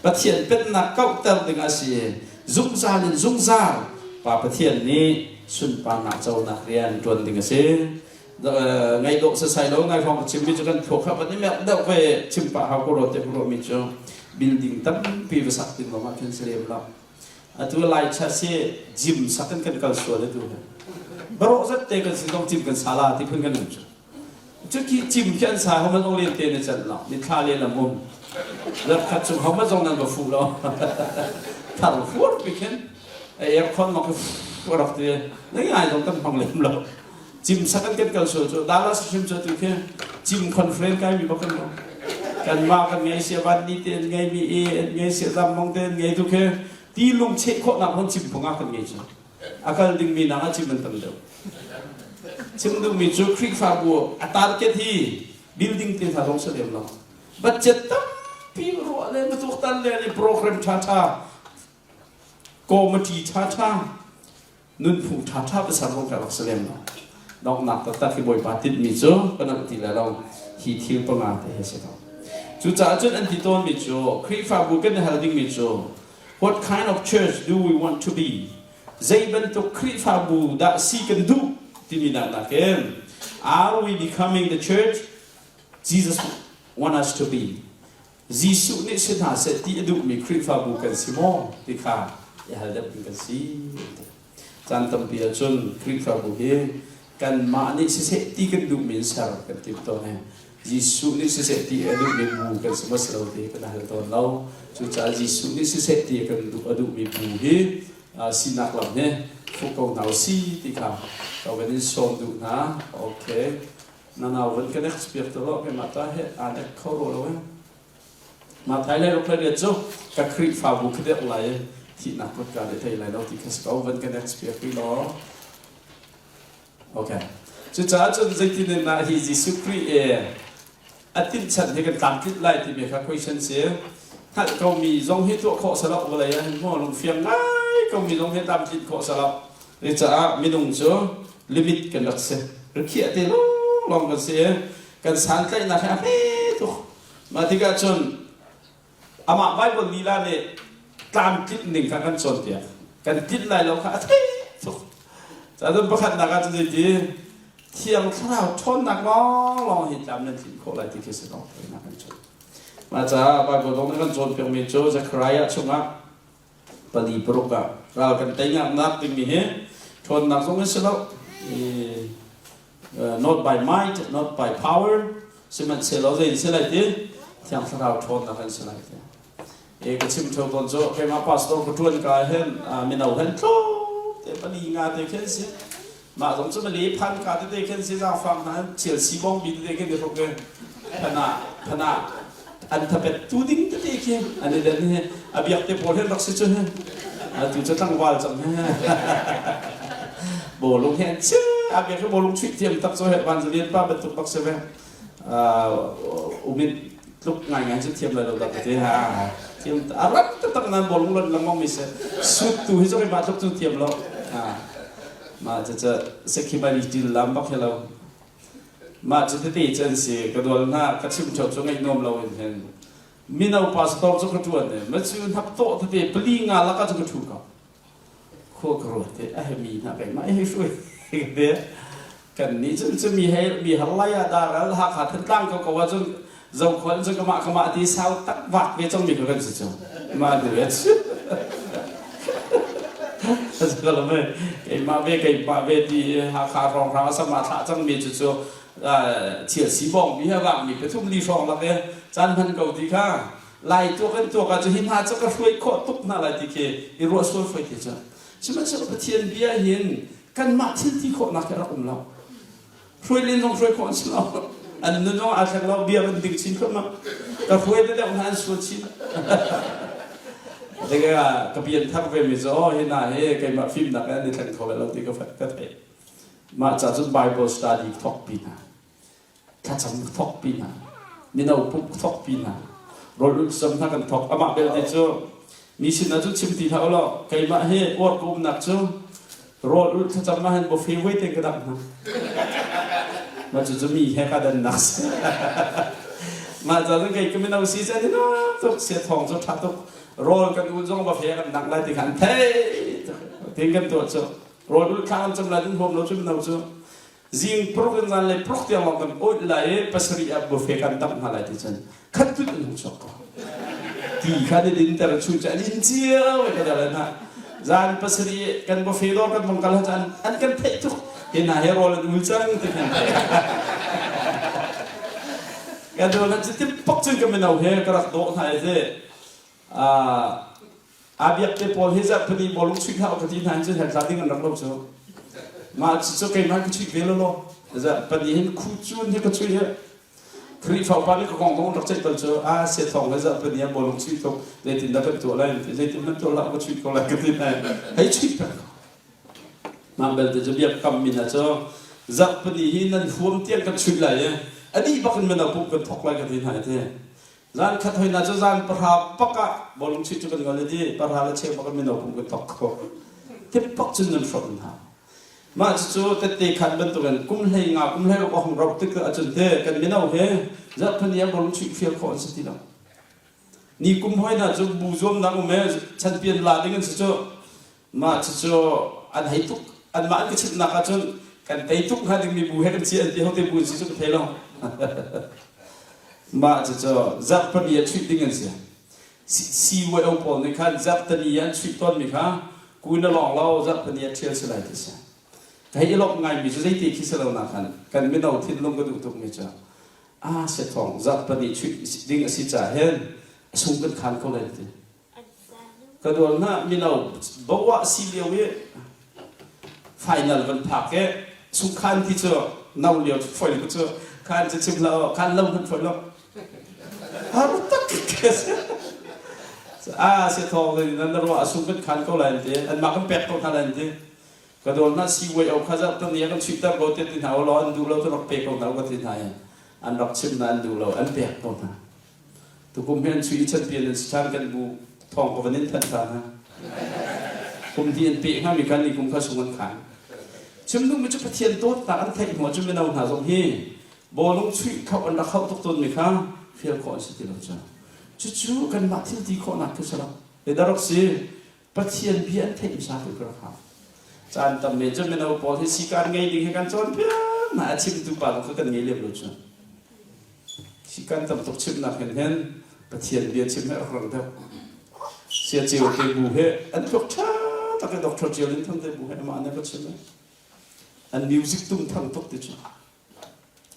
Pathian pennak kauhter ding a si. Zungzal in zungzal Pa Pathian nih sunparnak conak rian ṭuan ding a si. Ngaih dawh sasai lo ngai hrawng ka chimmi cu kan thluak kha van i merh deuh ve chim pah hau ko ro te ruahmi cu building tampi va sak ding lawng ah khin si lem lo. Atu lai cha si gym sak in kan kal sual atu he. Barawh zat te kan si zong gym kan sala ti phun kan um cu. Cuki gym khi an sa ho man ong len te ne chan lo. Ni thla le lam um. Zat khat chung ho ma zong nan va fu lo. Thar fuar pi khin aircon lawng khi rak ti. Ngai ngai zong kan hmang lem lo. Cim sak an kan kal sual cu Dallas hrim cu tu khi cim conference kai mi bak kan lo kanmah kan ngei sia van ni te an ngei mi e an ngei sia zam mong te an ngei tu khi ti lung cheh khawhnak hon cim phung ah kan ngei cu. A kal dingmi nak ah cim an tam deuh. Chim duhmi cu Khrihfabu a target hi building te hna zong si lem lo. Budget tampi ruah le na tuaktan le le program ṭhaṭha, committee ṭhaṭha, nunphung ṭhaṭha pasal zong ka rak si lem lo. Donghnak taktak hi Bawipa tinhmi cu kan rak ti le lo hi thil panga te hi si ko. Cucaah cun an ti tawnmi cu Khrihfabu kan i hal dingmi cu what kind of church do we want to be? Zei bantuk Khrihfabu dah si kan duh timi nak nakin are we becoming the church Jesus want us to be? Jesuh nih si hna seh ti a duhmi Khrihfabu kan si maw ti kha i hal deuh ding kan si. Caan tampi ahcun Khrihfabu hi kanmah nih siseh ti kan duhmi in ser kan tim tawn i Jesuh nih siseh ti a duhmi bu kan si maw si lo ti kan hal tawn lo. Cucaah Jesuh nih siseh ti kan duh a duhmi bu hi sinak lam hi fuh ko hna si ti kha ka van in sawm duh hna. Okay. Na nau van ka next piak te law keimah ta he aa nek kho ro lo eh. Ma thai lai ruk lai cu ka Khrihfabu ka deuh lai thihnak kutka le thei lai lo ti kha si ko van ka next piak ri law. Okay. Cucaah cun zeitin in dah hi Jesuh Khrih e a tinhchan hi kan tlamtlinh lai timi kha question si. Hngalh komi zong hi tuah khawh salok vawlei ah hin maw lungfiang ngai komi zong hi tlamtlinh khawh salok. Cucaah minung cu limit kan rak si. Rikhiah te lawnglawng kan si i kan santlaihnak hi a hme tuk. Mah tikah cun amah Bible lila nih tlamtlinh ning kha kan cawnpiak. Kan tlinh lai lo kha a thei tuk. Cun pakhatnak ah cun zeiti Thiang Thlarau ṭhawnnak lawnglawng hi tlam nan tlinh khawh lai ti khi si lo nak kan cawn. Mah caah Bible zong nih kan cawnpiakmi cu Zechariah chungah pali paruk ah ral kan tei ngaknak dingmi hi ṭhawnnak zong in si lo not by might not by power sihmanhsehlaw zei in si lai ti Thiang Thlarau ṭhawnnak in si lai ti e ka chim ṭheo tawn cu keimah pastor ka ṭuan ka hin mino hen tlawm te pali nga te khin si mah zong cu mali phan ka tete khin si zaangfang hna Chelsea bong bi tete khin i hruk i phana phana an thapet tu ding tete khi an i den hi a biak te pawl hin rak si cu hi atu cu tlangval cang he bawlung he an che a biak hi bawlung chuih thiam tak cu he vanzalian pa bantuk bak si ve umit tluk ngai ngai cu thiam lai lo dak te ha thiam a rat tak nan bawlung lon lengmang mi se sut tu hi cu ma tluk cu thiam lo ma cha cha sekhibali til lam bak he lo Mah cu tete cu an si. Ka dawl hna, ka chim ṭheo cu ngaih nuam lo in hin. Mino pastor cu ka ṭuan i macu hnaptawh tete pali nga lakah cu ka ṭhu ko. Khua ka ruat i a mi hna keimah hei hruai te. Kan nih cun cu mi hei mi har lai ah daral Hakha Thantlang ko ko ahcun zokhua in cun kamah kamah ti sau tak vak ve cang mi ka kan si cu. Mah nu ya cu. Keimah ve keimah ve ti Hakha hrawnghrang a sam ah thlah cangmi cu cu thil sibawng mi he vangmi pathum li hrawng lak i caan hman ko ti kha lai tuak in tuak ah cu hi hna cu ka hruai khawh tuk hna lai ti khi i ruah sual foi ti cu sihmanhsehlaw Pathian bia hin kanmah thil ti khawhnak hi a rak um lo hruai len zong hruai khawh an si lo an nun zong aa thleng lo bia kan ding chin thluahmah ka hruai te deuh hna an sual chin Tikah ka pian thar ve mi cu oh hi na hi keimah fimnak in an i thleng kho lo ti ka ka theih mah ca cun Bible study thok pi hna thlacam thok pi hna mino pumh thok pi hna rawl ulh sam hna kan thok amah belte cu mi sinah cu chim ti hlah ulaw keimah hi uar ka umnak cu rawl ulh thlacam ah hin buffet voi te ka dangh hna mah cu cu mi he ka dannak si mah ca cun kei ka mino si cun ina tuk sia thawng cu ṭha tuk rawl kan ul zong buffet kan dangh lai ti kha an thei tin kan tuah cu rawl ulh thla kan cam lai din huam lo cu mino cu zing pruk in zan lei pruk tiang lawng kan awih lai i pasarih ah buffet kan dangh hna lai ti cun khat tut in hung chuak ko ti kha ni din ter chu cu an in cio ka dal hna zan pasarih kan buffet dawr kan vong kal cun an kan theih tuk hi hna he rawl an ul cang ti kan theih ka dol cu tip pok cun ka mino he ka rak dawh hna i A biak te pawl hi zarhpini bawlung chuih hlah ka ti hna in cun hell ding an rak lo cu. Mah cu keimah ka chuih ve lo law. Zarhpini hin khu cun hi ka chuih hi. Khrihfa upa nih ka kong kong rak ceih bal cu a se thawng le zarhpini ah bawlung chuih tuk zeitin dah kan tuah lai zeitin hmanh tuah hlah ka chuih ko lai ka ti hna hei chuih peng ko. Mah belte cu biakam min ah cu zarhpini hi nan huam tiang kan chuih lai i a dih bak in mino pumh kan thawk lai ka ti hna ti. Zan khat hoi na cu zan pahra pak ah bawlung chuih cu kan ngol i ti pahra le cheu bak in mino pumh kan thawk kho. Tip pak cun nan hrawm hna. Mah cucu tette khan bantukin kum hlei nga kum hlei ruk a hung rauh tik ahcun te kan mino he zarhpini ah bawlung chuih fial khawh an si ti lo. Ni kum hoi na cu bu zuamnak um e champion la ding an si cu. Mah cucu an hei tuk anmah an ka chimhnak ahcun kan tei tuk hnga dingmi bu he kan si an ti hote bu an si cu ka thei lo. Mah cucu zarhpani ah chuih ding an si. CYO pawl nih khan zarhtani ah an chuih tawnmi kha kun a lawng lo zarhpani ah ṭhial si lai ti si. Ka hei i lawmh ngaimi cu zeiti khi si lo nak khan kan mino thinlung ka duh tukmi cu a sia thawng zarhpani chuih ding a si caah hin a sung kan khan ko lai ti. Ka dual hna mino boah si lio i final van phak i sungkhan ti cu no lio cu foi lo cu khan cu chim lo khan lo hmanh foi lo har tak ke si a se thong le nan ruah sung kan khan ko lai ti an mah kan pek ko hna lai ti ka dol na si wei au kha za tan ya kan chuih ter ko te ti hna lo an duh lo cu rak pe ko hna ka ti hna an rak chim na an duh lo an pek ko hna Tukum hi an chuih i champion an si ṭhan kan bu thawng ka van in thanh ṭhan ha. Kum hnih an peh hngami khan ni kum kha sung an khan. Chim duhmi cu Pathian dawtnak an theih hnu ahcun mino hna zong hi bawlung chuih kho an rak hauh tuk tawnmi kha fial khawh an si ti lo cu. Cucu kanmah thil ti khawhnak khi si lo. Zeidah rak si? Pathian bia an theih hmasa tu ka rak hau. Caan tam men cu mino pawl hi sikaan ngei ding hi kan cawnpiak hna a chimtu pa zong kha kan ngei lem lo cu. Sikaan tam tuk chimnak hin hin Pathian bia chim hi a rak rang deuh. Sia ceu te bu he an thluak ṭha tak i Dr. Cial in thang te bu he amah nih ka chim an music tum thang tuk ti cu.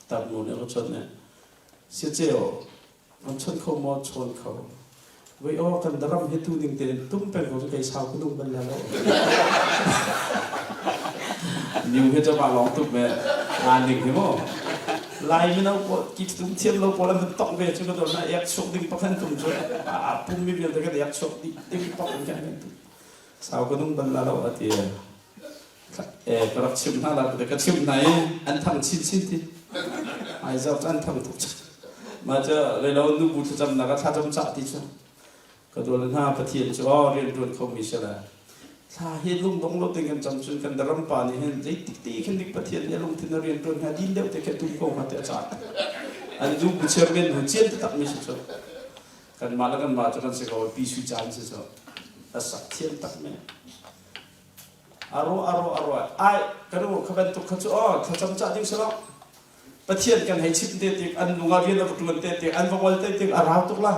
Tar nu nih ka chawnh nih sia ceu An chawnh kho maw? Chawn kho. Voi aw kan ram hi tu ning tein tum peng ko cu kei sau ka nung bal la lo. New hi cu lawng tuk ve. Nga ning hi mu. Lai mino pawl ki tum thiam lo pawl an van tong ve cu ka dor na ek chuak ding pakhan tum cu a pum mi vialte kan ek chuak dih ding pak in kan tum. Sau ka nung bal la lo ati. E ka rak chimh hna la ka chimh hna i an thang chin chin ti. Ai zau cu an thang tuk. Mah cu leilo nubu thlacamnak ah thlacam cah ti cu ka dual hna Pathian cu aw rian ṭuan khomi si le thla hi lungdong lo tein kan cam cun kan ram pa nih hin zeitik te khin dik Pathian nih a lungthin a rian ṭuan hnga din deuh te khin tum ko hnga ti a cah an nubu chairman hu cian taktak mi si cu kanmah le kanmah cu kan si ko pi sui caan si cu a sak thiam tak me aro aro aro ai kan u kha bantuk kha cu aw thlacam cah ding si lo Pathian kan hei chimh te tik an lung ah rian a va ṭuan te tik an va ngol te tik a rau tuk la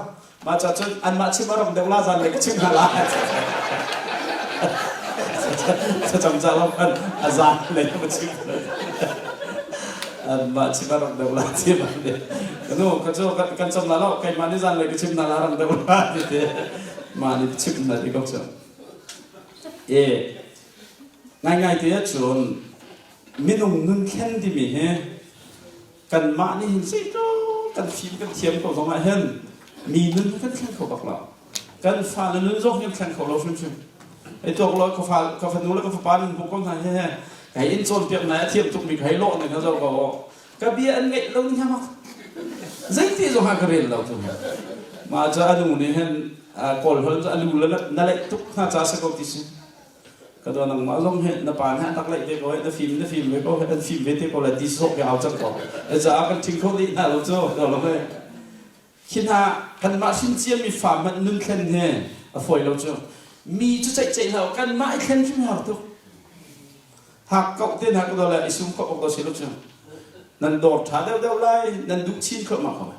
mah ca cun anmah chim a ram deuh la zan le ka chim hna la thlacam ca lo khan a zan lei va chim anmah chim a ram deuh la ti ma ne kanu ka cu kan cam la lo keimah nih zan lei ka chim hna la ram deuh la ti te mah nih chim hna ti ko cu e ngaingai te ahcun Minung nun thlen timi hi kanmah nih hin zeitluk kan fim kan thiam ko zongah hin mi nun hi kan thleng kho bak lo. Kan fale nun zong hi kan thleng kho lo hrimhrim. Hei tuak law ka fa ka fanu le ka fapa nan hmuh ko hna he he ka hei in cawnpiak hna a thiam tukmi ka hei lawh ning kha zoh ko ka bia an ngaih lo ning mak zeiti zong ah ka rel lo tu mah cu a nu nih hin kawl holh cu a lu le na leih tuk hna ca si ko ti si Ka dua nangmah zong hi na pa nih an rak laih ve ko na fim na fim ve ko an fim ve te ko lai ti sawh ke au cang ko. Caah kan ṭhing kho dih hna lo cu do lo he. Khi hna kanmah hrin ciami fa hmanh nun thlen he a fawi lo cu. Mi cu ceih ceih hlah kanmah i thlen hrim har tuk. Hak kau te hna ka do lai i sum kho awk do si lo cu. Nan dawr ṭha deuh deuh lai nan duh chin kho ma ko.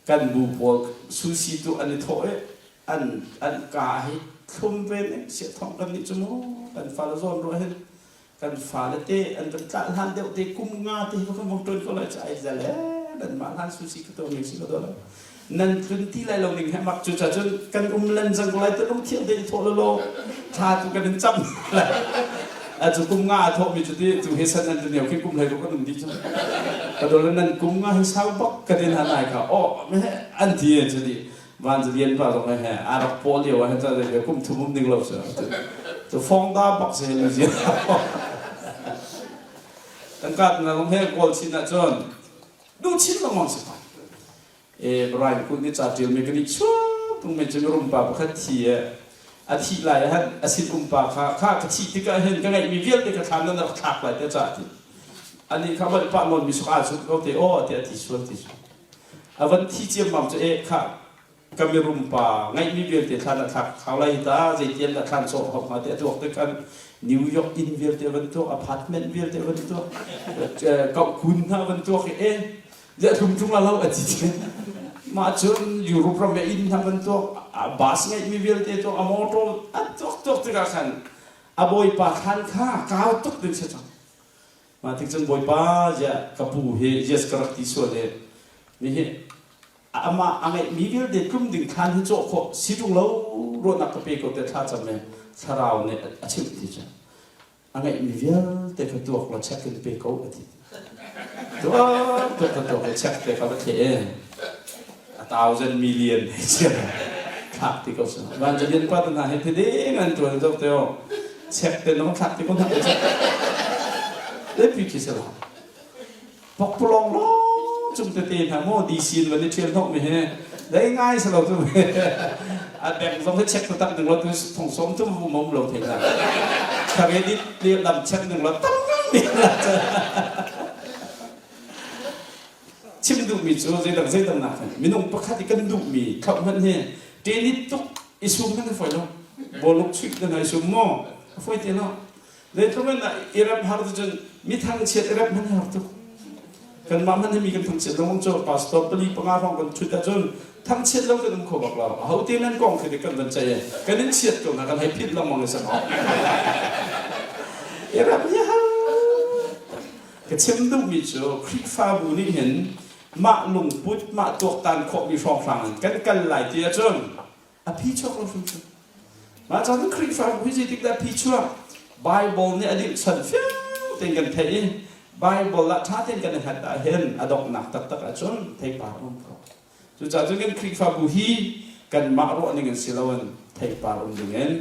Kan bu pawl susi tu an i thawh i an an ka hi thlum ve ning sia thong kan nih cu mu kan fale zawn ruah hin kan fale te an kan tlah hlan deuh te kum nga te hi kan vong ṭuan ko lai cu ai zel he nan mah hlan susi ka to ning si ko do lo nan tlun ti lai lo ning he mak cu cha cun kan um lan zang ko lai te lung thiang te i thawh lo thla tu kan in cam lai a cu kum nga a thawh mi cu ti tu he san an tu khi kum hlei kan um di cu ka dol nan kum nga hi sau bak ka tin han ai ka o me an ti cu di van lian pa zong he a rak paw lio ah hin kum thum um ding lo cu. Cu fong da bak se lu zia. Tangka na long he kawl chin ahcun duh chin lengmang si ko. E Brian kun ni ca ṭial mi kan i chuak tung men cu mirum pa pakhat thi e a thih lai ah a sin um pa kha kha ka thih tikah hin ka ngeihmi vialte ka thlan nan rak thlak lai te ca ti ani kha van pah nawn mi suk aa sut ko te aw ti a ti sual ti su a van thi ciammam cu e kha ka mirum pa ngeihmi vialte thlan a thlak khau lai ta zeitian dah thlan sawh hok hnga ti a tuak te khan New York inn vialte van tuak apartment vialte van tuak kauh kun hna van tuak i e Ziah tlum la lo a ti ti. Mah cun Europe ram i inn hna kan tuak, bus ngeihmi vialte tuak, a motor an tuak tuak tikah khan a bawipa thlan kha kau tuk ding si cang. Mah tik cun bawipa ziah ka pu hi yes ka rak ti sual i mi hi amah a ngeihmi vialte tlum ding thlan hi cawh khawh si ṭung lo ruahnak ka pe ko te thla cam i thlarau nih a chimh ti cu. A ngeihmi vialte kha tuak law check in pe ko a ti. Tuak tuak ka tuak i check te kha va thleh i a thousand million hei chia thlak ti ko si. Vanjalian pa te hna he thi ding an tuan zok te o check te nong thlak ti ko hna te check. Lepi khi se la. Pokpalong lawng cung tete hna maw DC in van i ṭhial hnawh mi hi dei ngai si lo tu a bank zong hi check taktak ning lo tu thong sawm tu mu mom lo thei hna credit lam check ning lo tam mi chim duhmi cu zeidang zeidang nak hin minung pakhat i kan duhmi thlauh hmanh hi ṭenit tuk i sum hmanh a fawi lo bawluk chuih te hna i sum maw a fawi te lo Zeitluk in i rem har cun mi thangchiat i rem hmanh har tuk. Kanmah hmanh hi mi kan thangchiat lengmang cu pastor pali panga hrawng kan ṭhut ahcun thangchiat lo kan um kho bak lo. Aho te nan kong khi kan van ceih i kan in chiat ko hna kan hei phit lengmang i san awk. I rem hi har. Ka chim duhmi cu Khrihfabu nih hin mah lungput, mah tuaktan khawhmi hrawnghrang in kan kal lai ti ahcun a phi chuak lo hrimhrim. Mah caan Khrihfabu hi zeitik dah phi chuak? Bible nih a dirhchan fiang tein kan theih i Bible ah ṭha tein kan i hngat ahhin a donghnak taktak ahcun theipar a um ko. Cucaah cun kan Khrihfabu hi kanmah ruah ning in si loin theipar um ding in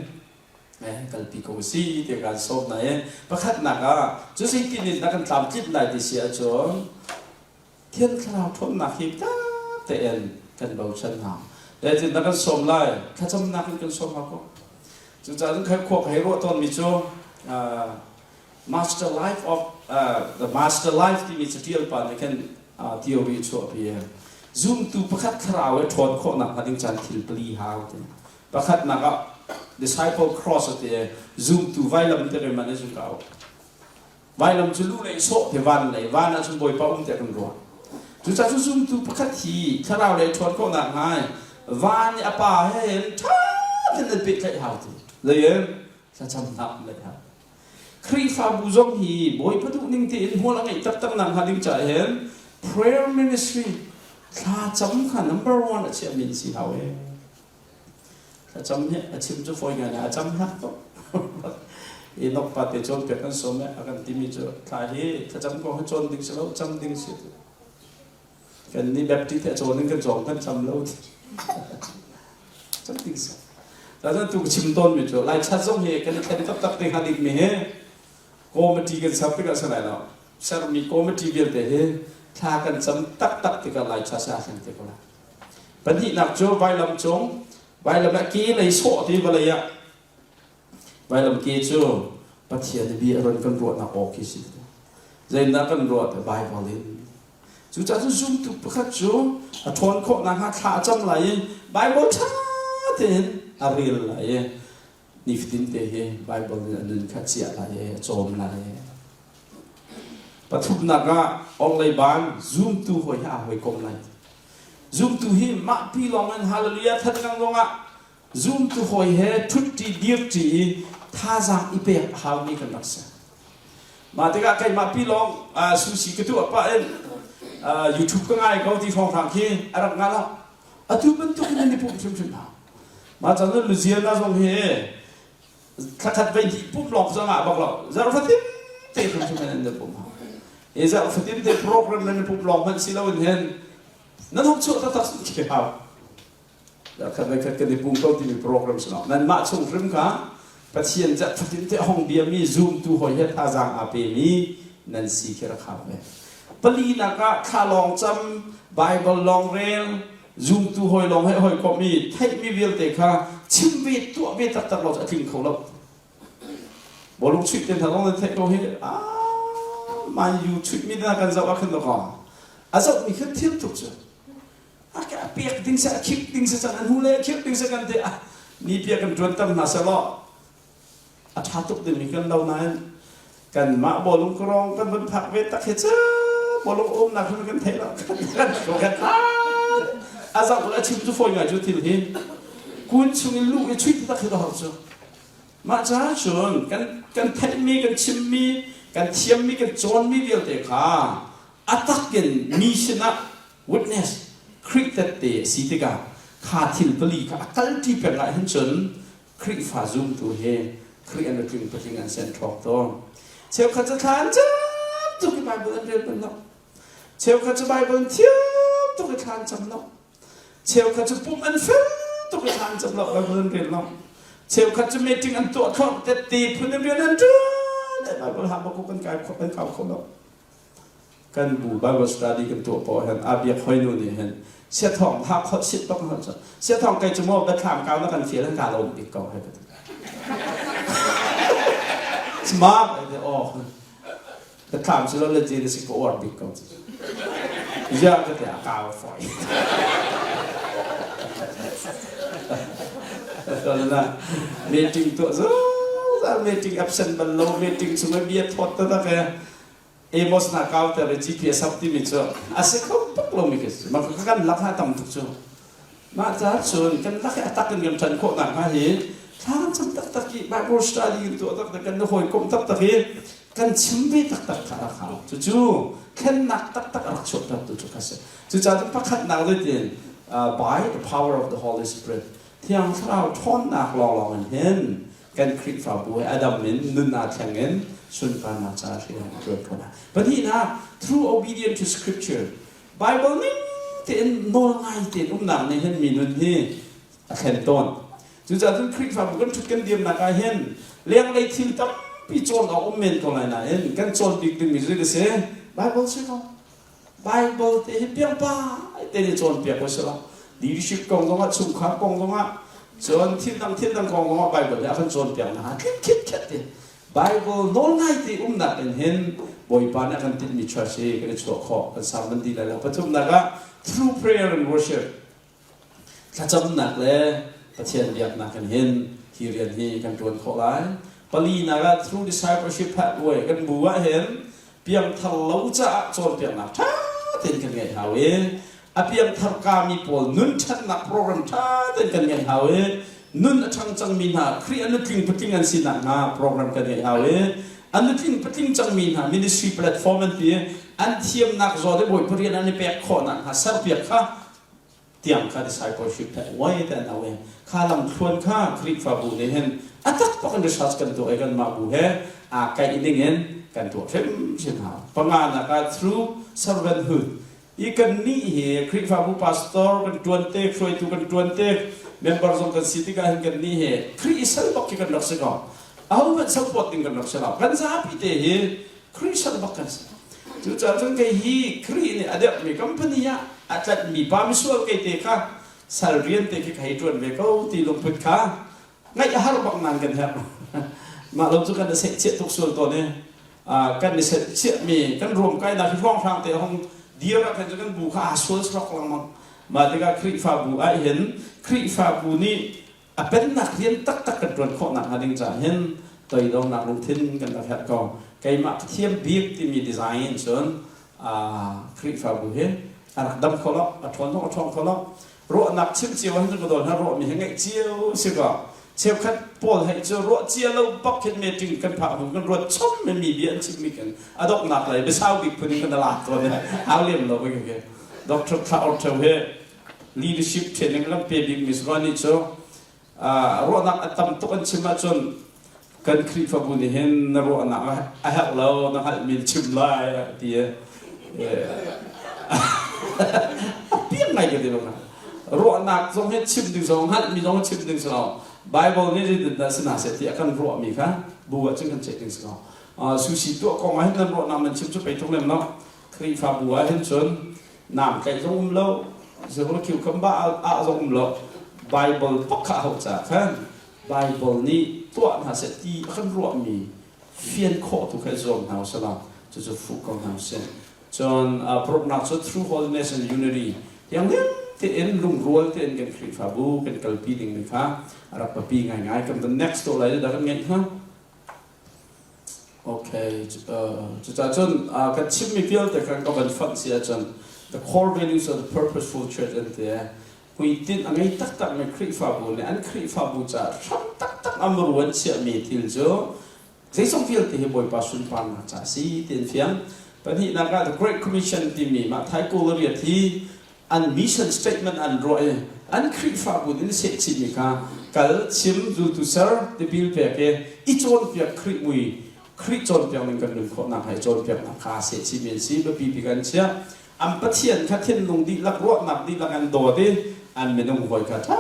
kalpi ko si ti kan sawm na i pakhatnak ah cu zeitin in dah kan tlamtlinh lai ti si ahcun Thiang Thlarau ṭhawnnak hi tak tein kan bochan hna. Zeitindah kan sawm lai? Thlacamnak in kan sawm hna ko. Cucaah cun khai khua ka hei ruah tawnmi cu Master Life of the Master Life timi caṭial pa nih khan theory a chuahpi. Zumtu pakhat thlarau i ṭhawn khawhnak hnga ding caan thil pali hau ti. Pakhatnak ah disciple cross a ti i zumtu vailam te man i zung ka Vailam cu lu lei sawh te van lei van ah cun Bawipa um tiah kan ruah. Cucaah cu zumtu pakhat hi thlarau lei ṭhawn khawhnak ngai van i a pa he hin ṭha tein nan pehtlaih hau ti. Zei in thlacamnak lei hau. Khrihfabu zong hi Bawipa duh ning tein hmual a ngeih taktak nak hnga ding caah hin prayer ministry thlacam kha number one a chiahmi an si hau ee. Thlacam hi a chim cu fawi ngai a cam hak tuk. Enoch pa te cawnpiak kan sawm i a kan timi cu thla hi thlacam kong hi cawn ding si lo cam ding si ti. Kan nih Baptist te cawn in kan cawng kan cam lo ti. Cam ding si. Tazan tu chim tawn mi cu Lai chat zong hi kan i thlen taktak te hnga ding mi hi committee kan ser tikah si lai lo. Sermi committee vialte hi thla kan cam taktak tikah Lai chat si a thleng te ko lai. Pahnihnak cu vailam cung vailam ah ke lei sawh ti vawlei ah vailam ke cu Pathian bia a ron kan ruahnak aw khi si. Zeidah kan ruah te Bible in. Cucaah cu zumtu pakhat cu a ṭhawn khawh nakhnga thla a cam lai i Bible ṭha tein a rel lai i nifatin te hi Bible in a nun kha chiah lai i a cawm lai. Pathumnak ah orhlei ban zumtu hawi he aa hawikom lai. Zumtu hi mahpi lawng in hallelujah than ngang zongah zumtu hawi he ṭhutṭi dirṭi i thazaang i pek a haumi kan rak si. Mah tikah keimah pi lawng sushi ka tuah pah in YouTube ka ngai ko ti hrawnghrang khi a rak nga lo. Atu bantuk in an i pumh hrimhrim hna. Mah caan Louisiana zong hi thlakhat voi hnih pumh lawng cu a ngah bak lo. Zarh fatin te hrimhrim in an i pumh. Hi zarh fatin te program nan i pumh lawng hmanh si loin hin nan hung chuah taktak khi hau. Zarh khat voi khat kan i pum ko timi program si lo. Nanmah chung hrim kha Pathian cu fatin te hong biami zumtu hawi he thazaang aa pemi nan si khi rak hau ve. Palinak ah thla lawng cam, Bible lawng rel, zumtu hawi lawng he hawikomh i theihmi vialte kha chim ve tuah ve taktak lo cu a tling kho lo. Bawlung chuih te hna zong nan theih ko hi. Ah, Man U chuihmi hna kan zoh ah khin dakaw. A zohmi khin thiam tuk cu. A ka pek ding seh, a khik ding seh cang, a hnu le a khirh ding seh kan ti. Ah, ni pia kan ṭuan tam hna seh law a ṭha tuk dingmi kan lo nain kanmah bawlung karong kan van phak ve tak hi cu bawlung umnak hrim kan theih lo kan kan a zoh le a chim cu fawi ngai cu thil hi kun chung in luh i chuih tak hi dawr cu Mah caah cun kan, kan theihmi, kan chimmi, kan thiammi, kan cawnmi vialte kha a tak in mi sinah witness Khrih tette a si tikah kha thil pali kha a kalṭi peng ah hin cun Khrihfa zumtu hi Khrih an tling patling an sen ṭhawk tawn. Cheukhat cu thla an cam tuk i Bible an rel bal lo. Cheukhat cu Bible an thiam tuk i thla an cam lo. Cheukhat cu pumh an fel tuk i thla an cam lo, Bible an rel lo. Cheukhat cu meeting an tuah thluah tette phun in rian an ṭuan. Bible Habakkuk kan kai kan kau kho lo. Kan bu Bible study kan tuah poah hin a biak hoi nu nih hin siathawng ha khot sit bak hna cu. Siathawng kai cu maw biathlam kau na kan fial an ka lo bik ko he ka ti. Smart ai te oh. Biathlam si lo le ti na si ka uar bik ko. Ziah ka ti a kau fawi. Na meeting tuah zungzal meeting absent bal lo meeting chung i bia thawt taktak he Amos na kau ter i GPS ap timi cu a si kho bak lomi khi si. Mah kan lak ha tam tuk cu. Mah caah cun kan lak i a tak in kan ṭan khawh nakhnga hi thla kan cam taktak i Bible study in tuah taktak kan hawikomh taktak i kan chim ve taktak kha a hau. Cucu thlennak taktak a rak chuahtertu cu kha si. Cucaah cun pakhatnak zeitin by the power of the Holy Spirit Thiang Thlarau ṭhawnnak lawnglawng in hin kan Khrihfabu he a dam in nun aa thleng in sunparnak caah hri an ṭuan ko hna. Pahnihnak, through obedience to Scripture Bible ning tein nawl ngai tein umnak nih hin mi nun hi a thlen tawn. Cucaah cun Khrihfabu kan ṭhut kan dirnak ah hin lenglei thil tampi cawn awk um men ko lai nain kan cawn bik dingmi cu zeidah a si? Bible si ko. Bible te hi piangpai te nih cawnpiak ko sila. Leadership kong zongah, chungkhar kong zongah, cun thil dang thil dang kong zongah Bible nih a kan cawnpiak na tling khit khet te. Bible nawl ngai te umnak in hin Bawipa nih a kan tinhmi church hi kan i chuah khawh kan sermon ti lai lo. Pathumnak ah through prayer and worship thlacamnak le Pathian biaknak in hin hi rian hi kan ṭuan khawh lai. Palinak ah through discipleship pathway kan bu ah hin piangthar lo caah cawnpiaknak ṭha tein kan ngeih hau i a piangthar kami pawl nun ṭhatnak program ṭha tein kan ngeih hau i nun a ṭhang cangmi hna Khrih a nutling patling an si nakhnga program kan ngeih hau i a nutling patling cangmi hna ministry platform an ti an thiamnak zawn i Bawipa rian an i pek khawh nakhnga serpiak kha tiang kha discipleship he uai te an au i kha lamthluan kha Khrihfabu nih hin a taktak in research kan tuah i kanmah bu he aa kaih ding in kan tuah hrimhrim hau. Panganak ah through servanthood i kannih hi Khrihfabu pastor kan ṭuan te hruaitu kan ṭuan te member zong kan si tikah hin kannih hi Khrih i sal bak khi kan rak si ko. Ahohmanh support ding kan rak si lo. Kan zapi te hi Khrih sal bak kan si. Cucaah cun kei hi Khrih nih a derhmi company ah a tlanhmi pa misual kei te kha sal rian te khi ka hei ṭuan ve ko ti lungput kha ngaih a har bak nain kan herh. Mah lo cu kan i sehchiah tuk sual tawn i kan i sehchiahmi kan ruamkainak hi hrawnghrang te a hung dir ah khan cu kan bu kha aa sual sawk lengmang. Mah tikah Khrihfabu ah hin Khrihfabu nih a pennak rian taktak kan ṭuan khawh nakhnga ding caah hin toidornak lungthin kan rak herh ko. Keimah ka thiam bik timi design in cun Khrihfabu hi a rak dam kho lo, a ṭhawn zong a ṭhawng kho lo. Ruahnak chim cio hin cu ka dawn hna ruahmi hi ngeih cio si ko. Cheukhat pawl hei cu ruah cia lo bak khin meeting kan phak hnu kan ruat chom mi bia an chimmi kan a donghnak lei biasau bik phun in kan lak tawn i hau lem lo ke Dr. Thla Or Theu he leadership training lam pe bik mi nih cu ruahnak a tam tuk an chim ahcun kan Khrihfabu nih hin na ruahnak a herh lo na hngalhmi chim lai ti a piang ngai ka ti lo ruahnak zong hi chim ding zong hngalhmi zong chim ding si lo. Bible nih zeitindah si hna seh ti a kan ruahmi kha bu ah cun kan ceih ding si ko. Sushi tuah kong ah hin nan ruahnak nan chim cu pei tuk lem lo. Khrihfabu ah hin cun nam tlaih zong um lo, zero cucumber ah zong um lo. Bible pakha ho ca khan Bible nih tuah hna seh ti a kan ruahmi fian khawh tu kha i zuam hna usih law cucu fuh ko hna usih. Cun paruknak cu True Holiness and Unity thianghlim tein lungrual tein kan Khrihfabu kan kalpi dingmi kha a rak biapi ngaingai. Kan the next to lai dah kan ngeih hnga. Okay, cucaah cun kan chimmi vialte kha ka van fonh si ahcun the core values of the purposeful church an ti. Hmuitinh a ngei taktakmi Khrihfabu nih an Khrihfabu caah hram taktak a muru an chiahmi thil cu zeizong vialte hi Bawipa sunparnak ca a si ti an fiang. Pahnihnak ah The Great Commission timi mah Thaikul riat hi an mission statement an ruah i an Khrihfabu in sehchihmi kha kal, chim, zultu ser, tipil pek i i cawnpiak Khrih mui Khrih cawnpiak ning kan nun khawhnak hnga i cawnpiaknak kha sehchihmi an si. Biapi bik an chiah. An Pathian kha thinlung dihlak, ruahnak dihlak an dawt i an minung hawi kha ṭha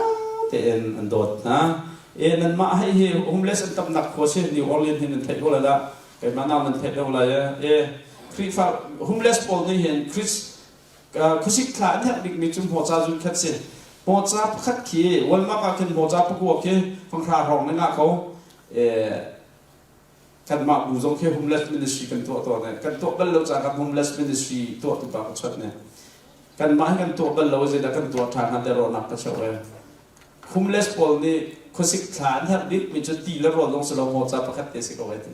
tein an dawt hna. E nanmah hei hi homeless an tamnak khua si New Orleans hin nan theih ko lai dah. Keimah nau nan theih deuh lai e. Khrihfa homeless pawl nih hin Christ khuasik thla an herh bikmi cu hmawca zun khat si. Hmawca pakhat khi Walmart ah khin hmawca pakua khi fanghra hrawng na ngah ko. Kanmah bu zong khi homeless ministry kan tuah tawn i kan tuah bal lo caah kan homeless ministry tuah tu pa ka chawnh ne. Kanmah hi kan tuah bal lo zeidah kan tuah ṭhan hnga te ruahnak ka cheuh e. Homeless pawl nih khuasik thla an herh bikmi cu ti le rawl zong si lo hmawca pakhat te si ko ai ti.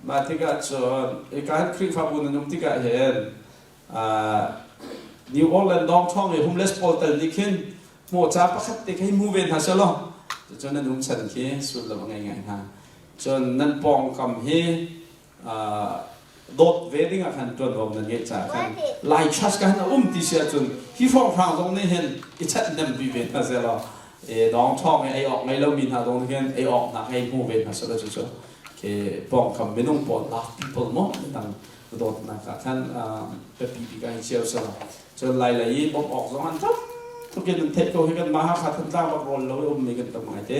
Mah tikah cun hika hin Khrihfabu nan um tikah hin New Orleans dawngṭhawng i homeless pawl tal nih khin hmawca pakhat te kha hi hmu ve hna seh law cucun nan um chan khi sullam a ngei ngai hna. Cun nan pawngkam hi dawt ve ding ah khan ṭuanvo nan ngeih caah khan Lai church ka hin a um ti si ahcun hi hrawnghrang zong nih hin i ṭhathnempi ve hna seh law dawngṭhawng i ei awk ngei lomi hna zong nih hin ei awk nak ngei hmu ve hna seh law cucu ke pawngkam minung pawl love people maw midang dawtnak ah khan biapi bik ah hi cio si cun lai lei i bawmh awk zong an tam tuk in an theih ko hi kan mah Hakha Thantlang bak rawl lo i ummi kan tam ngai te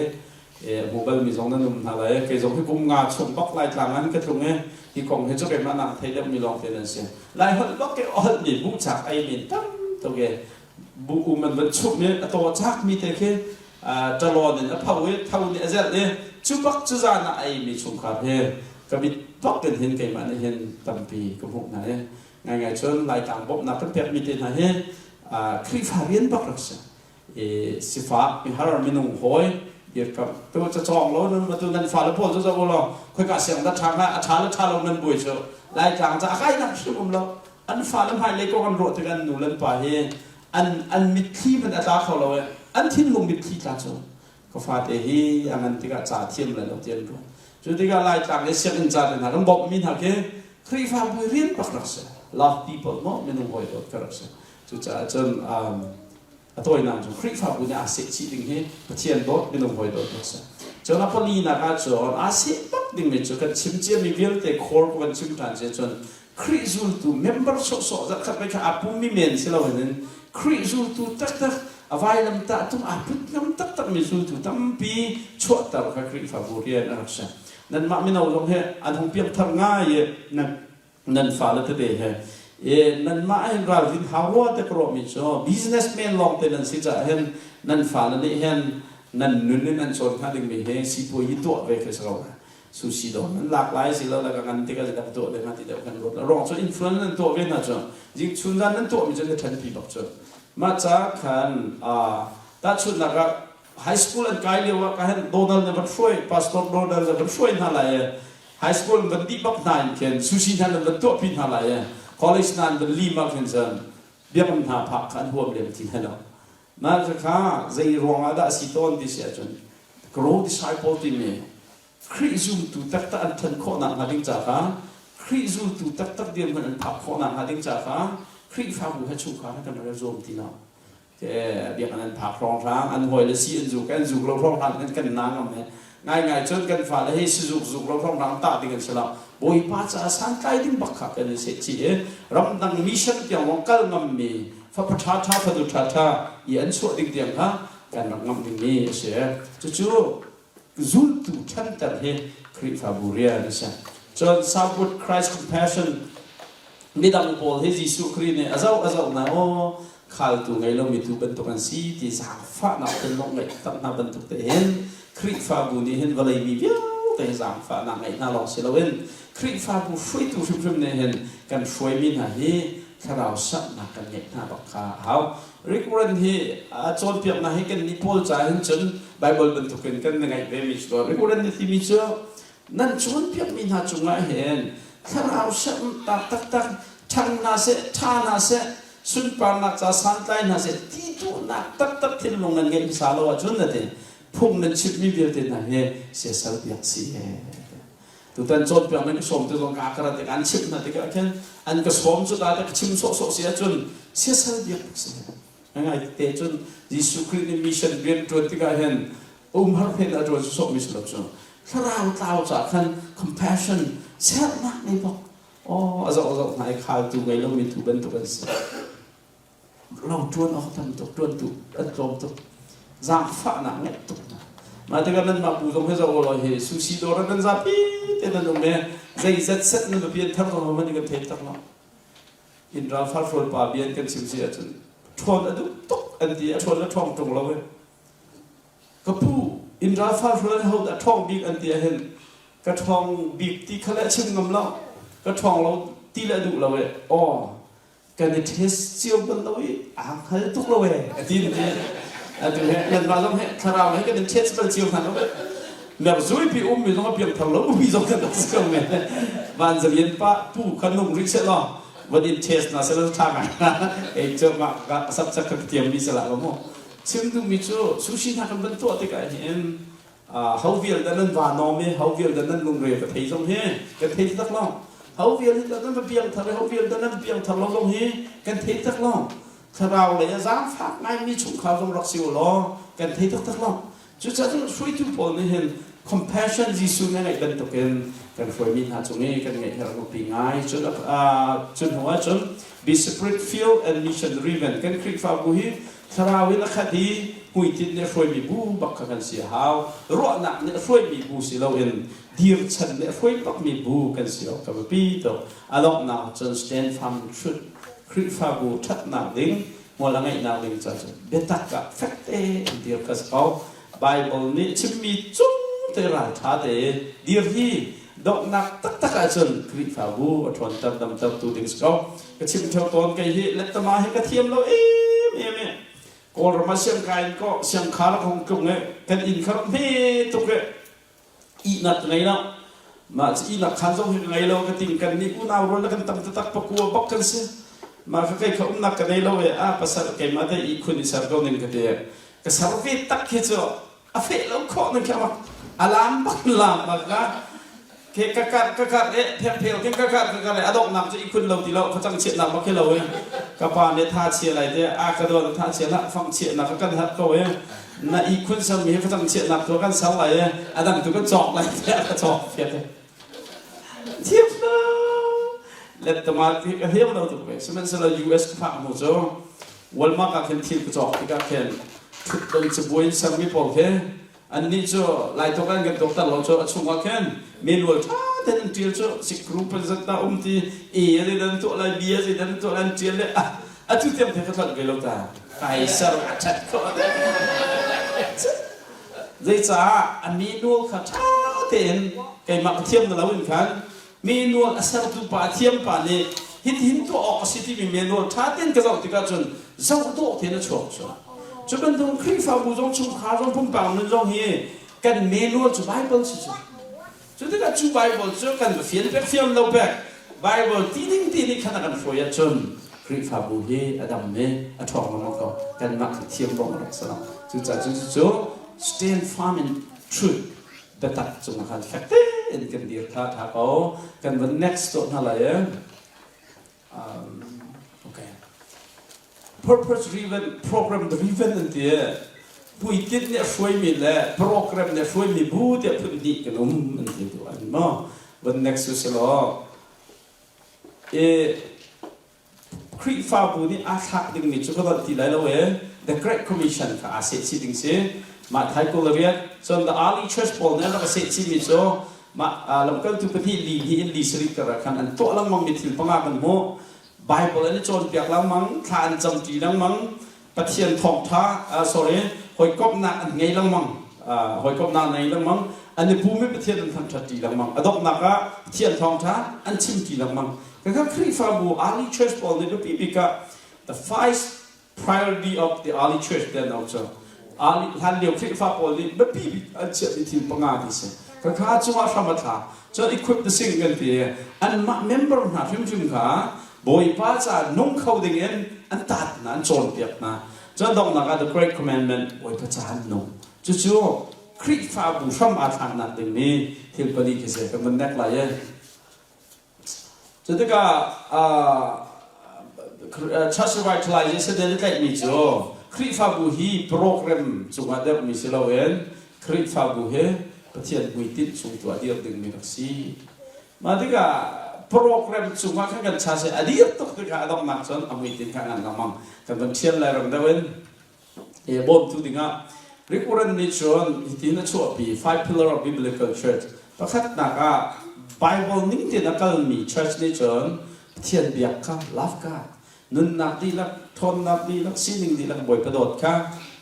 hmu balmi zong nan um hna lai kei zong hi kum nga chung bak Laitlang an ka tlung i hi kong hi cu keimah nak thei deuhmi lawng te nan si. Lai holh bak ke holh mi buhchak ei men tam tuk i bu um an van chumh i a taw chak mi te khi ṭalawn in a pho i tho nih a zelh i cu bak cu zan ah a eimi chungkhar he ka mit bak in hin keimah nih hin tampi ka hmuh hna i ngaingai cun Laitlang bawmhnak kan pekmi te hna hi Khrihfa rian bak rak si. I sifak mihar minung hawi dirkamh tu cacawng lo nan atu nan fale pawl cu zoh law khoika siang dah ṭha hnga a ṭha le ṭha lo nan buai cu Laitlang ca a kainak hrim um lo an fale hmailei kong an ruah tik an nu le an pa hi an an mitthli hmanh a tla kho lo i an thinlung mitthli tla cu ka fate hi a ngan tikah ca thiam lai lo ti an ruah cu tikah Laitlang i sianginn ca te hna kan bawmhmi hna khi Khrihfabu rian bak rak si love people maw minung hawi dawt ka rak si cucaah cun a tawinak cu Khrihfabu nih aa sehchih ding hi Pathian dawt minung hawi dawt a si. Cun a palinak ah cun aa seh bak dingmi cu kan chim ciami vialte core ku kan chim ṭhan si cun Khrih zultu member sawhsawh zarhkhat voi kha aa pummi men si loin Khrih zultu taktak a vailamtah tung aa put ngam taktakmi zultu tampi chuahter kha Khrihfabu rian a rak si. Nanmah mino zong hi an hung piangthar ngai i nan nan fale tete he e nanmah hin ralrin hau rua te ka ruahmi cu businessman lawng te nan si caah hin nan fale nih hin nan nun in an cawn hnga dingmi hi sipuai hi tuah ve khi si ko sushi dawr nan lak lai si lo le ka ngan tikah dang tuah ding ti deuh kan ruat rong cu influence nan tuah ve hna cu jing chun zan nan tuahmi cu na ṭhanpi bak cu mah ca khan tahchunhnak ah high school an kai lio ah ka hen Donald na van hruai pastor Donald na van hruai hna lai high school van dih bak hna in khin sushi hna nan van tuahpi hna lai i college hna an van lim ah khin cun biakinn hna phak kha an huam lem ti hna lo mah kha zei ruang ah dah a si tawn ti si ahcun grow disciple timi Khrih zumtu taktak an ṭhan khawhnak hnga ding ca kha Khrih zultu taktak dirhmun an phak khawhnak hnga ding ca kha Khrihfabu he chungkhar he kan rak zuam ti lo biakinn an phak hrawnghrang an hawi le si an zuk an zuk lo hrawnghrang kan kan na ngam he ngaingai cun kan fale hi si zuk zuk lo hrawnghrang tah ding an si lo Bawipa caah santlai ding bak kha kan i seh chih i ramdang mission tiang lawng kal ngam mi fapa ṭha ṭha fanu ṭha ṭha i an chuah ding tiang kha kan rak ngamh ding mi a si cucu. Zultu ṭhanter hi Khrihfabu rian a si. Cun Southwood Christ Compassion midang pawl hi Jesuh Khrih nih a zoh a zoh hna aw khaltu ngei lomi tuu bantuk an si ti zaangfahnak thinlung ngeih tak hna bantuk te hin Khrihfabu nih hin vawlei mi vialte hi zaangfahnak ngeih hna lawng si loin Khrihfabu hruaitu hrimhrim nih hin kan hruaimi hna hi thlarau saknak kan ngeih hna bak kha a hau. Rick Warren hi a cawnpiaknak hi kan nih pawl ca hin cun Bible bantukin kan ngaih ve mi cu Rick Warren nih timi cu nan cawnpiakmi hna cungah hin thlarau sernak taktak ṭhang hna seh, ṭha hna seh, sunparnak ca santlai hna seh ti duhnak taktak thinlung nan ngeih hmasa lo ahcun na ti phung nan chimhmi vialte hna hi siasal biak si he. Tutan cawnpiak nan ka sawm te zong ka kara tik an chimh hna tikah khin an ka sawm cu ta ka chim sawhsawh si ahcun siasal biak si. Ngai te cun Jesuh Khrih nih mission rian ṭuan tikah hin umhar phen a ṭuan sawhmi si lo cu. Thlarau tlau ca khan compassion sernak nei bak. Oh, a zoh zoh hna i khaltu ngei lomi tu bantuk an si. Lo ṭuan awk tam tuk, ṭuan tu an tlawm tuk. Zaangfahnak ngeih tuk hna. Mah tikah nanmah bu zong hi zoh ulaw hi sushi dawr ah nan zapi te nan um i zeizat set nan va pian thar zong hmanh kan thei tak lo. Inn ral farhrawl pa bia an kan chim si ahcun ṭhawn a duh tuk an ti a ṭhawn le ṭhawng ṭung lo e. Ka pu inn ral farhrawl an ho dah ṭhawng bik an ti ahhin ka ṭhawng bik ti kha le a chim ngam lo. Ka ṭhawng lo ti le a duh lo e. Aw kan i test cio bal lo i aa hngal tuk lo e a ti ti atu he nanmah zong he thlarau he kan in test bal cio hna lo merzuipi ummi zong a piangthar lo mi zong kan si ko me van zalian pa pu kha nung rih se law van in test na se lo tha ngai ei chu ma ka sap sak ka tiam mi sala lo mo chim duh mi cu sushi hna kan van tuah tikah hin ho vial dah nan va nawm i ho vial dah nan lungre ka thei zong hi kan thei tak lo ho vial hi nan va piang thar i ho vial dah nan piang thar lo zong hi kan thei tak lo thlarau lei a zaangfak ngaimi chungkhar zong rak si u law kan thei taktak lo cucaah cun hruaitu pawl nih hin compassion Jesuh na ngeih bantukin kan hruaimi hna cung i kan ngeih herh nupi ngai cun cun hnu ah cun be spirit filled and mission driven kan Khrihfabu hi Thlarau in a khat i hmuitinh nih a hruaimi bu bak kha kan si a hau. Ruahnak nih a hruaimi bu si loin dirchan nih a hruai bakmi bu kan si awk ka biapi tuk. A donghnak cun stand firm in truth Khrihfabu ṭhatnak ding, hmual a ngeihnak ding ca cu biatak ah fek tein dir ka si ko. Bible nih chimmi cung te ralṭha te dir hi donghnak taktak ahcun Khrihfabu a ṭhawnter damtertu ding si ko. Ka chim ṭheo tawn kei hi lettama hi ka thiam lo em em i Kawlram ah siangkai in ko siangkhar ka hung tlung i kan inn kha rak hme tuk i ihnak ka ngei lo. Mah cu ihnak khaan zong hi ka ngei lo ka ting kan nih unau rual le kan tam taktak pakua bak kan si. Mah kha kei kha umnak ka nei lo i a pasal keimah te ihkhun i ser ko ning ka ti. Ka ser ve tak khi cu a feh lo khawh nan khi a lam bak lam bak ka ke ka kar ka kar e phek phel ke ka kar ka kar e a donghnak cu i khun lo ti lo facang chiatnak bak khi lo e ka pa nih tha chia lai te a ka don tha chia la fang chiatnak ka kan hat ko e na i khun sam mi facang chiatnak tu kan sal lai e a dang tu kan cawk lai te ka cawk fiat e thiam lo let tama ka hiam lo tuk ve sihmanhsehlaw US ka phak hnu cu Walmart ah khin thil ka cawk tikah khin ṭhutdon cabuai in sermi pawl khi annih cu Laitok an kan tuakter lo cu a chungah khin manual ṭha tein an ṭial cu sikru pazat dah um ti A a zeidah an tuah lai B a zeidah an tuah lai an ṭial le atu tiang the ka tlanh ve lo ta kai ser a ṭhat khawh Zeicah a manual kha ṭha tein keimah ka thiam na lo in khan Manual a sertu pa a thiam pa nih hitihin tuah awk a si timi manual ṭha tein ka zoh tikah cun zoh dawh tein a chuak cu. Cu bantuk Khrihfabu zong chungkhar zong pumpak nun zong hi kan manual cu Bible si cu. Cu tikah cu Bible cu kan va fian pek fiam lo pek Bible ti ding ti nih khan a kan hruai ahcun Khrihfabu hi a dam i a ṭhawng lengmang ko. Kanmah khi thiam ruang a rak si lo. Cucaah cu cu stand firm in truth biatak cungah khan fek tein kan dir kha ṭha ko. Kan van next tuah hna lai e. Okay. Purpose driven, program driven an ti e. Puitinh nih a hruaimi le program nih a hruaimi bu tiah phun hnih kan um an ti tu an maw. Van next su selaw. E Khrihfabu nih aa thlak dingmi cu ka dolh ti lai lo ee. The Great Commission kha aa sehchih ding si. Mah thaikul riat cun the early church pawl nih an rak seh chihmi cu mah lamkaltu pahnih li hnih in li sarih kar ah khan an tuah lengmang mi thil panga kan hmuh. Bible an i cawnpiak lengmang, thla an camṭi lengmang, Pathian thawngṭha sorry hawikomhnak an ngei lengmang hawikomhnak an ngei lengmang an i pum i Pathian an thangṭhat ṭi lengmang a donghnak ah Pathian thawngṭha an chim ṭi lengmang kha Khrihfabu early church pawl nih biapi bik ah the five priority of the early church ti an auh cu hlan lio Khrihfa pawl nih biapi bik an chiahmi thil panga ti si khakha cungah hram a thla cun equip the sing kan ti anmah member hna hrimhrim kha Bawipa ca nung kho ding in an taat hna an cawnpiak hna cun donghnak ah the great commandment Bawipa ca an nung cucu Khrihfabu hram aa thlaknak ding mi thil pali khi si kan van nek lai e Cu tikah church revitalization nih a tlaihmi cu Khrihfabu hi program cungah deuhmi si loin Khrihfabu hi Pathian hmuitinh chung tu ah dir dingmi rak si. Mah tikah program cungah khan kan cha a dir tuk tikah a donghnak cun a hmuitinh kha ngan lengmang kan van thial lai rang deuh in e bawmtu dingah Rick Warren nih cun hitin a chuahpi Five Pillar of Biblical Church pakhatnak ah Bible ning tein a kalmi church nih cun Pathian biak kha love God nunnak dihlak ṭhawnnak dihlak sining dihlak Bawipa dawt kha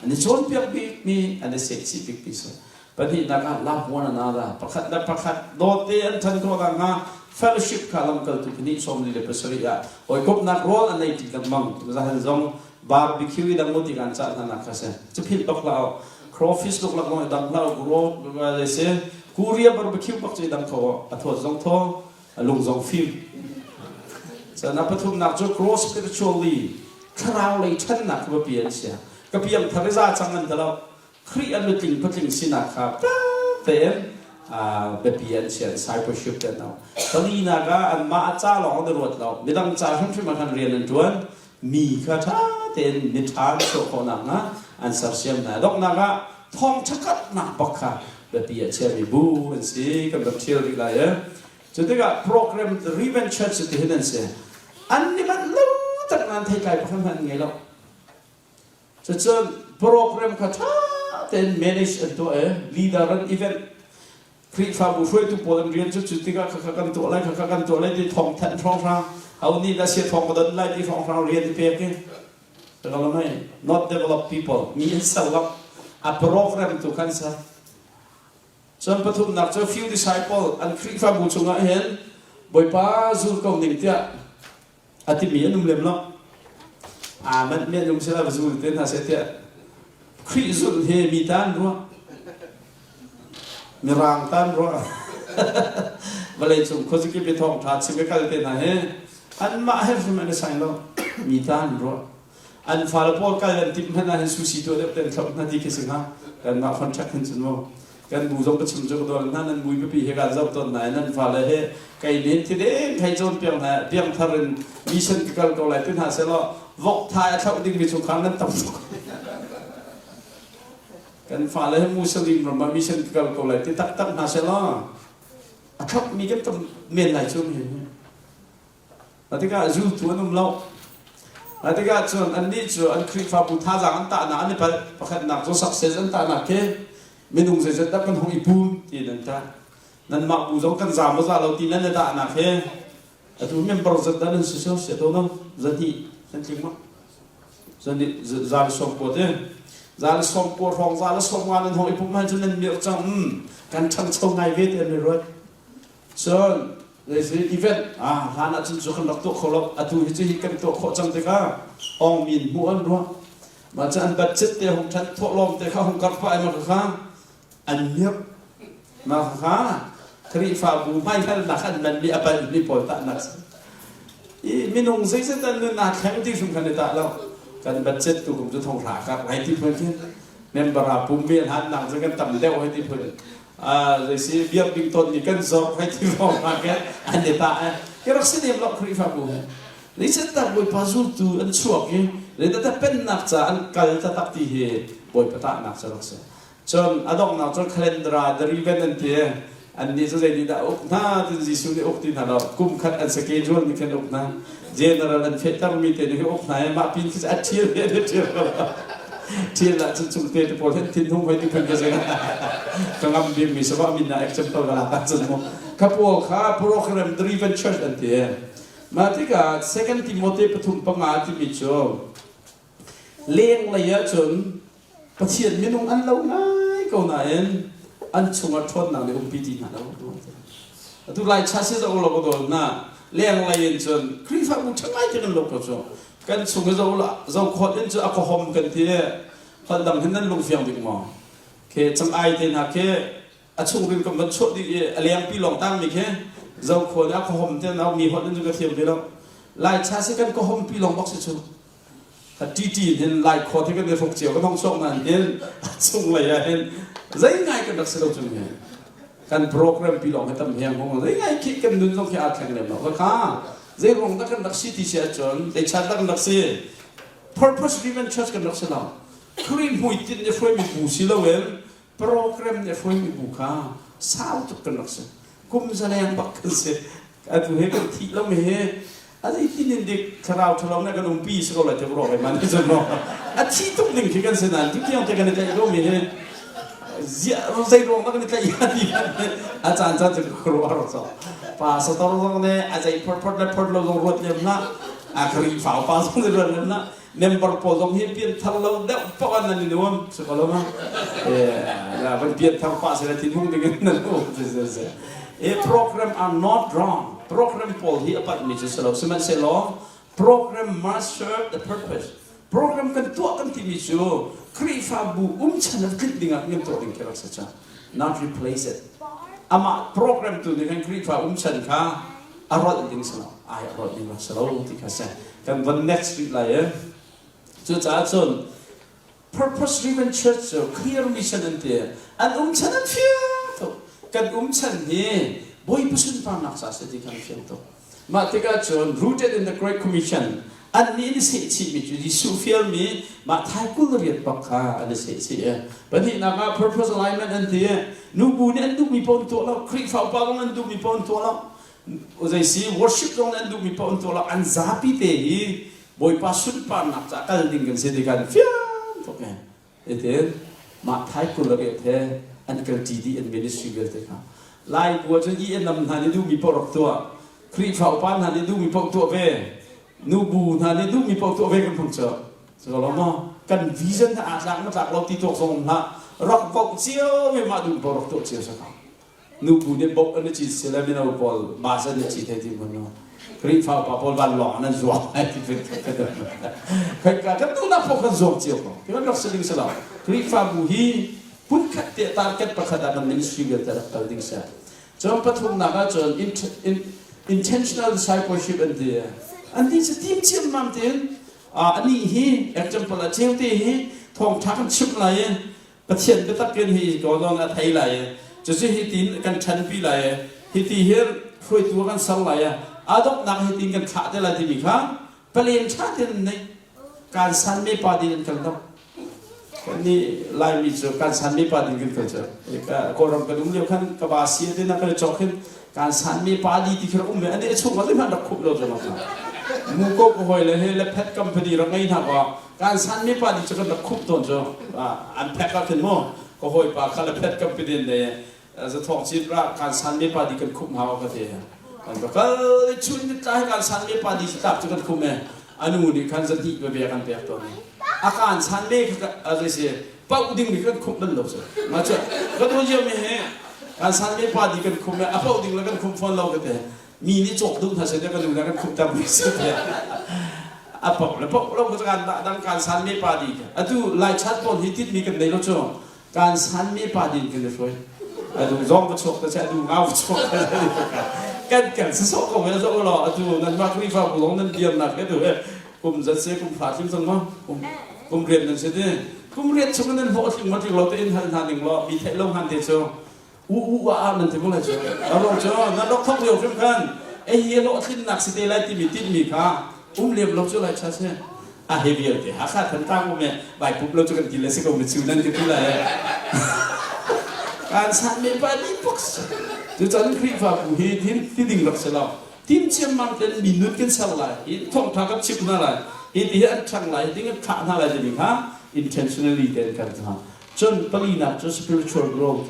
an i cawnpiak bikmi an i sehchih bikmi si pahnihnak ah love one another pakhat le pakhat dawt te an ṭhan khawh nakhnga fellowship kha lamkaltu pahnih 47 ah hawikomhnak rawl an ei ṭi lengmang zahan zong barbecue i dang ti kan cah hna nak kha si cu philh bak hlah crawfish luk lak zong i dang hlah gro si Korea barbecue bak cu i dang kho a thawt zong thaw a lung zong fim cun a pathumnak cu grow spiritually thlarau lei ṭhannak kha biapi an sia ka piang thar i za cang an ti lo Khrih an nutling patling sinak kha tein biapi an chia discipleship te no palinak ah anmah a ca lawng an i ruat lo midang ca hrimhrim ah khan rian an ṭuan mi kha ṭha tein mi ṭha an chuah khawh nakhnga an sersiam hna donghnak ah thawngṭha karhnak bak kha biapi a chiami bu an si kan rak ṭhial rih lai e cu tikah program the Revenge Church ti hin an si an ni manh lo tak nan theitlai pakhat hmanh an ngei lo Cucun program kha ṭha tein manage an tuah i leader an event Khrihfabu hruaitu pawl an rian cu cu tikah khakha kan tuah lai khakha kan tuah lai ti thawng thanh hrawnghrang ho nih dah sia thawng ka don lai ti hrawnghrang rian i pek i not develop people mi an ser lo a program tu khan ser cun pathumnak cu few disciple an Khrihfabu chungah hin Bawipa zul ko ning tiah a timi an um lem lo aa manh mi an um sila va zul te hna seh tiah Khrih zulh hi mi tan ruah mirang tan ruah vawlei cung khuazakip i thawngṭha chim i kal te hna hi anmah he hrim an i sai lo mi tan ruah an fale pawl kal an timh hmanh ah hin susi tuah deuh ten thlop hna ti khi si hnga kanmah contract hin cun mu kan bu zong ka chim cu ka dawl hna nan mui pipi he kan zoh tawn hna nan fale he kai len thi deng thai cawn piang hna piang thar in mission ka kal ko lai ti hna selaw vok thai a thlauh ding mi chungkhar nan tam tuk kan fale he muslim ram ah mission ka kal ko lai ti taktak hna selaw a thlauh mi kan tam men lai cu mi Tikah zultu an um lo. Tikah cun annih cu an Khrihfabu thazaang an tahnak an i palh. Pakhatnak cu success an tahnak khi minung zeizat dah kan hung i pum ti nan tah. Nanmah bu zong kan za maw za lo ti nan i tahnak hi atu member zat dah nan si so si to no zahnih nan tling ma zahnih za le sawm pua te za le sawm pua hrawng za le sawm nga nan hung i pum han cu nan mirh cang kan ṭhangcho ngai ve ti an i ruat Cun zeisi event ah hlan ah cun cu kan rak tuah kho lo atu hi cu hi kan tuah khawh cang tikah ong min hmuh an ruah mah cu an budget te hung ṭhat thawhlawm te kha hung karh pah i mah kha an mirh mah kha Khrihfabu hmaihngalnak an manmi a palhmi pawl tahnak si i minung zeizat an nun aa thleng ti hrim kan i tah lo kan budget tu kum cu thong hra karh lai ti phun khin member ah pum ve hlan nak cu kan tam deuh hoi ti phun zeisi biak ding ton ni kan zor hoi ti rong ma ke an i ta eh ke rak si nem lo Khrihfabu he Zeitindah Bawipa zultu an chuak i zeitindah pennak ca an kal taktak ti hi Bawipa tahnak cu rak si. Cun a donghnak cun calendar the riven an ti annih cu zei nih dah uk hna tin Jesuh nih uk ti hna lo kum khat an schedule nih khan uk hna general an fehtermi te nih uk hna i mah pin khi a ṭhial hi an i ṭhial ko. Thial ah cun chung te te pawl hen thin hung hoi ti phun ka si. Ka ngam bik mi sabah min na example ka lak ahcun mu. Kha pawl kha program driven church an ti. Mah tikah Second Timothy 3:5 timi cu leng lei ahcun Pathian minung an lo ngai ko nain an chungah ṭhawnnak nih umpi ti hna lo. Atu lai cha si zo lo ko dawn na leng lei in cun Khrihfabu ṭha ngai te kan lo ko cu. Kan chung i zo la zo khawt in cu a kawhom kan ti holh dang hin nan lungfiang bik maw? Ke cang ai te hna ke a chungril kan van chuah dih i a lengpi lawng tangmi khi zokhua nih a kawhom te nau mi holh in cu ka thiam ve lo. Lai cha si kan kawhom pi lawng bak si cu. TT in hin lai khua the kan i hruk cio kan hong chuak nain hin a chung lei ah hin zei ngai kan rak si lo chung hi. Kan program pi lawng hi tam heng hong zei ngai khi kan nun zong khi aa thleng lem lo. Kha zei ruang dah kan rak si ti si ahcun zei chan dah kan rak si purpose driven church kan rak si lo. Khrih hmuitinh nih hruaimi bu si loin program nih hruaimi bu kha sau tuk kan rak si. Kum zaleng bak kan si. Atu he kan thih lo mi hi a zeitin in dik thlarau ṭhalo nih kan umpi si ko lai te ruak man ti cun a thi tuk ding khi kan si nain tu tiang te kan i tlaih ko mi hi zei ruang dah kan i tlaih ti a caan caan cu ka ruah ro so pa sator zong nih a zei phort phort le phort lo zong ruat lem hlah a Khrihfa pa zong nih ruat lem hlah member pawl zong hi pian thar lo deuh paoh an nan i nuam si ko lo ma eh van pian thar pa se la thinhung ding in nan um e program are not wrong. Program pawl hi a palhmi cu si lo. Sihmanhsehlaw program must serve the purpose. Program kan tuah kan timi cu Khrihfabu umchan a tlinh dingah kan tuah ding khi rak si ca. Not replace it. Amah program tu nih khan Khrihfa umchan kha a rolh ding si lo. Ai a rolh ding rak si lo ti kha si. Kan von next rih lai e. Cucaah cun purpose driven church cu clear mission an ti. An umchan an fiang tuk. Kan umchan hi Bawipa sunparnak ca si ti kha an fiang tuk. Mah tikah cun rooted in the Great Commission an nih an i sehchihmi cu Jesuh fialmi mah thai 20 riat bak kha an i sehchih i pahnihnak ah purpose alignment an ti. Nubu nih an duhmi paoh an tuah lo, Khrihfa upa zong an duhmi paoh an tuah lo, zei si worship zong nih an duhmi paoh an tuah lo, an zapi te hi Bawipa sunparnak ca kal ding kan si ti kan fiang tuk e. Ete mah thai 20 riat he an kal ṭi dih an ministry vialte kha. Lai bu ahcun i nam hna nih duhmi paoh rak tuah. Khrihfa upa hna nih duhmi paoh tuah ve. Nubu hna nih duhmi paoh tuah ve kan phung cu. Cu lo maw? Kan vision ha aa tlak ma tlak lo ti tuak zong um hlah. Rak voh cio ve mah duh paoh rak tuah cio sa ko. Nubu nih bok an i cit sile mino pawl bus an i cit hei ti hmun no. Khrihfa upa pawl vanlawng an zuang ai ti fit Khoika kan duhnak paoh kan zuang cio ko. Ti kan rak si ding si lo. Khrihfabu hi phunkhat te target pakhat ah kan ministry vialte rak kal ding si. Cun pathumnak ah cun intentional discipleship an ti. An ti cu tim ciammam tein anih hi example a cheu te hi thawngtha kan chimh lai i Pathian biatak in hi ko zong a thei lai i cucu hi tin kan ṭhanpi lai i hiti hin hruaitu kan ser lai i a donghnak hi tin kan thlah te lai timi kha palen ṭha tein an nei. Kan san me pa din an kal lo. Kan nih Laimi cu kan san me pa din kan kal cu. Kawlram kan um lio khan ka ba si te na kan cawk hin kan san me pa di ti khi rak um ve ani a chung ah zeihmanh rak khup lo cu mu ko ko hoi le he le pet company rak ngei hna ko kan san mi pa nih cu kan rak khup tawn cu an phek ah khin mu ka hawipa kha le phet company ne zathawk cit ra kan san mi pa di kan khup hna ka ti kan ka kal chun ni tlai kan san mi pa di tlak cu kan khup e anu nih khan zati ve ve kan pek tawn a kan san me kha a si pauh ding mi kan khup bal lo cu ma cu ka tu jio mi he kan san mi pa di kan khup me a pauh ding le kan khup fawn lo ka te mi nih cawk duh hna seh kan nu kan khup ter mi si te a pok le pok lo kan dang kan san me pa di atu lai chat pawl hi tit mi kan nei lo chu kan san me pa din kan hruai adu zong ka chuak ta che adu ngau chuak ta kan kan si so ko ve zo lo atu nan ma Khrihfa bu long nan diam nak he tu he kum zat se kum fa tling cang ma kum kum riat nan se te kum riat chung nan hlawh tling ma tling lo te in hal hna ning lo mi theih lo han te chu u u a a nan ti ko lai cu aro cu nan rak thok lio hrim khan ei hi lo thlinnak si te lai timi tinhmi kha um lem lo cu lai cha se a he vialte Hakha Thantlang um e vai pup lo cu kan ti le si ko mi chu nan ti ti lai kan san me pa ni pok cu cun Khrihfabu hi thin ti ding rak si lo tim ciammam ten mi nun kan ser lai hi thawngtha kan chim hna lai hi ti hi an ṭhang lai hi ding an thlah hna lai timi kha. Intentionally ten kan hna. Cun palinak cu spiritual growth.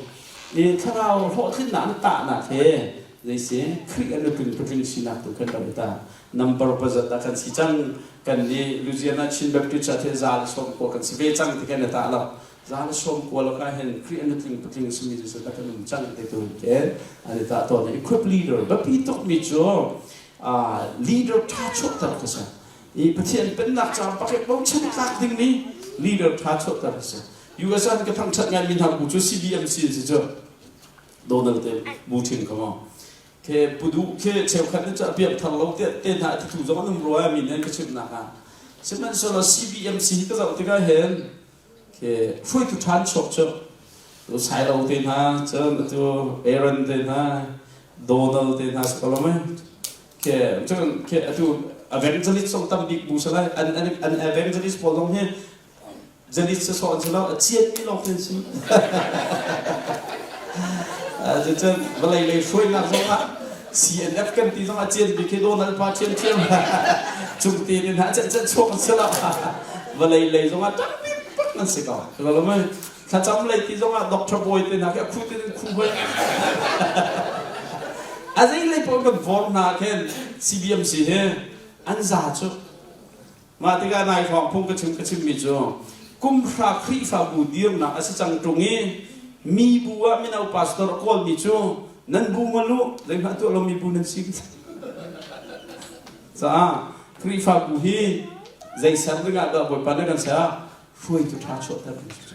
I thlarau hlawhtlinnak an tahnak he zeisi Khrih an nutling patling sinak tu kan rak ta. Number pazat ah kan si cang. Kan nih Louisiana Chin Baptist ah the za le 90 kan si ve cang ti kan ta lo. Za le 90 lakah hin Khrih an nutling patling simi cu kan um cang ti tu ke an i tah tawn. Equip leader biapi tukmi cu leader tha chuahter ka si. I Pathian pennak ca pakhat bochan tlak dingmi leader tha chuahter a si. US ah ka thangthat ngaimi hna bu cu CBMC si cu Donald te bu thin ka mo. Ke pudu ke cheukhat ni cu piak thar lo te te hna ti tu zong an um rua mi nan ka chimnak ah. Sihmanhsehlaw CBMC hi ka zoh tikah hin ke hruaitu ṭhan chuak cu tu Sailo te hna cun atu Aaron te hna Donald te hna si ko lo mei ke cun ke atu evangelist zong tam bik bu salai an an an evangelist pawl zong hi janit se so an si lo a chiat mi lawng te si cun vawlei lei hruainak zong ah CNF kan ti zong a cian bik hi Donald pa thiam thiam cung te in ha chan chan chuak an si lo vawlei lei zong ah ṭang bik bak nan si ko lo mei thlacam lei ti zong ah doctor boy te hna khi a khu te in khu hoi a zei lei pawl kan vor hna khin CBMC he an za cu Mah tikah nai hrawng phung ka chim ka chimmi cu kumhra Khrihfabu dirnak a si cang ṭung i mi bu ah mino pastor a kawlmi cu nan bu ngol u zeihmah tuah lomi bu nan si caah Khrihfabu hi zei ser dingah dah Bawipa nih kan ser hruaitu ṭha chuahter ding si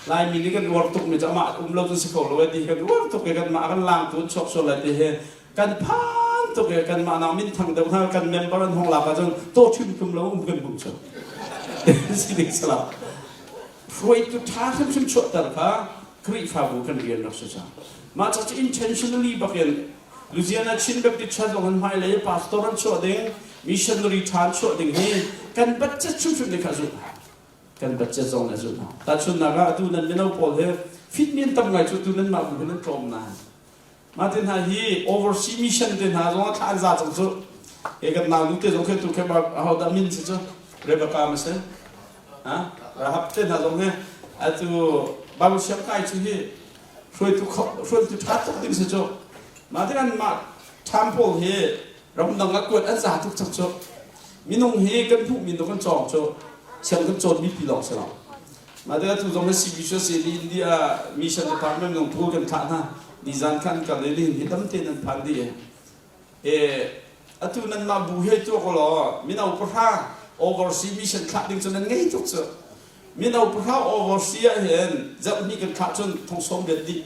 Laimi nih kan uar tukmi cu amah um lo cun si kho lo e ti kan uar tuk i kanmah kan langtu an chuak sual lai ti hi Kan phan tuk i kanmah nak minthang deuh hna kan member an hong lak ahcun taw ṭhimṭhum lo um kan hmu cu. Si ding salah. Hruaitu ṭha hrimhrim chuahter kha Khrihfabu kan rian rak si cang. Mah ca cu intentionally bakin Louisiana Chin Baptist Church zong an hmailei pastor an chuah ding, missionary ṭha an chuah ding hi kan budget hrimhrim nih kha a zulh. Kan budget zong nih a zulh hna. Tahchunhnak ah atu nan mino pawl hi fit mi an tam ngai cu tu nanmah bu hin an tlawm nain Mah te hna hi overseas mission te hna zong ah thla an za cang cu. He kan nau nu te zong khi tu khi aho dah min si cu Rebecca ma si? Ha? Rahab te hna zong hi atu Bible siang kai cu hi hruaitu hruaitu ṭha tuk ding si cu. Mah te kan mah ṭham pawl hi ramdang ah kuat an za tuk cang cu. Minung hi kan hmuh min kan cawng cu siang kan cawn mi pi lawng si lo. Mah te atu zong hi CBCC nih India Mission Department zong thu kan thlah hna. Nizan khan kal i nihin hi tam tein an phan dih. E atu nan mah bu he tuak law mino pahra overseas mission thlah ding cu nan ngei tuk cu. Mino pahra overseas ah hin zarh hnih kan thlah cun thong sawm riat dih.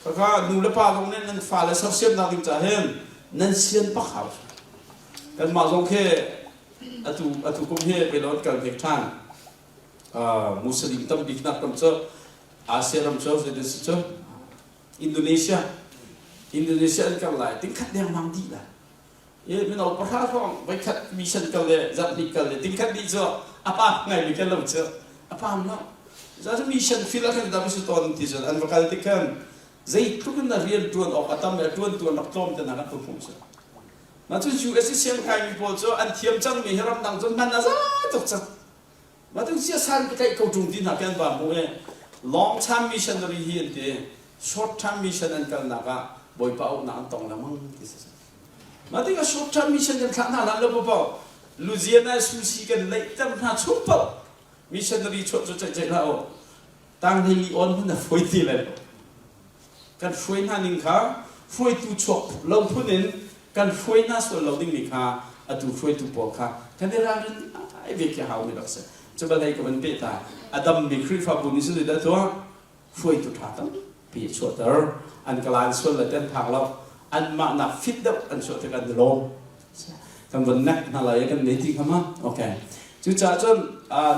Kaka nu le pa zong nih nan fale sersiamnak ding ca hin nan sian pak hau. Kanmah zong khi atu atu kum hi pelon kal hnek ṭhan. Muslim tam biknak ram cu Asia ram cu zeitin si cu Indonesia Indonesia an kal lai tingkhat dengmang dih lai e mino pahra hrawng voikhat mission kal le zarhhnih kal le tingkhat dih cu a pa ngai mi kan lo cu a pam lo za cu mission fil a kan dam si ton ti cun an va kal tik khan zeitluk in na rian tuan awk a tam le tuan tuan rak tlawm te na rak hmuh cu Ma cu US i siangkaimi pawl cu an thiam cangmi hi ramdang cun hman a za tuk cang. Mah cu siasan ka tlaih ko ṭung ti hna khi an va hmuh i long term missionary hi an ti. Short term mission an kalnak ah Bawipa auhnak an tong lengmang ti si. Mah tikah short term mission kan thlah hna hlan lo paoh Louisiana sushi kan leihter hna chung paoh missionary chuah cu ceih ceih hlah u. Tang hlei li on hmanh a fawi ti lai lo. Kan hruai hna ning kha hruaitu chuak lo phun in kan hruai hna sual lo dingmi kha atu hruaitu pawl kha kan i ralrin ai ve khi hau mi rak si. Cu bal hei ka van peh ta. A dammi Khrihfabu nih zeidah tuah? Hruaitu ṭha tampi a chuahter. An kalan sual le ten phak lo. Anmah nak fit deuh an chuah tik an i lawm. Kan von nek hna lai kan nei ti kha ma? Okay. Cucaah cun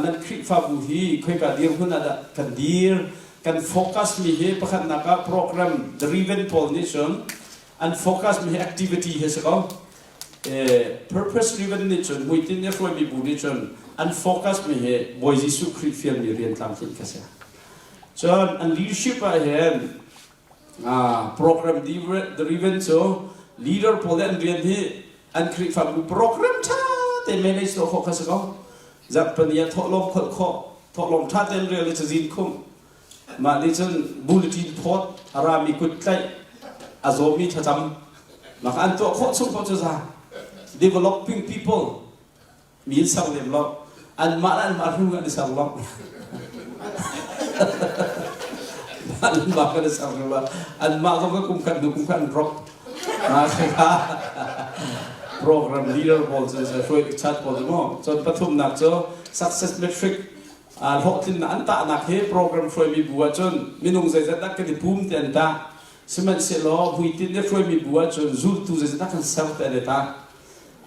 nan Khrihfabu hi khoika dirhmun ah dah kan dir? Kan focus mi hi pakhatnak ah program driven pawl nih cun an focus mi hi activity hi si ko. Purpose driven nih cun hmuitinh i hruaimi bu nih cun an focus mi hi Bawi Jesuh Khrih fialmi rian tlamtlinh kha si. Cun an leadership ah hin program driven cu leader pawl le an rian hi an Khrihfabu program ṭha te manage tuah khawh kha si ko. Zarhpini ah thawhlawm kholh khawh. Thawhlawm ṭha tein rel i cazin khumh. Mah nih cun bulletin phawt, a rami kut tlaih, a zawmi thlacam, mah kha an tuah khawh chung paoh cu za. Developing people, mi in ser lem lo. Anmah le anmah hnu an i ser lo. Mah le mah kan i ser lo. Anmah zong ka kum khat hnu kum khat an drop. Mah kha program leader pawl cu hruai chat pawl cu mu. Cun pathumnak cu success metric hlawhtlinnak an tahnak hi program hruaimi bu ahcun minung zeizat dah kan i pum ti an tah. Sihmanhsehlaw hmuitinh nih hruaimi bu ahcun zultu zeizat dah kan ser ti an i tah.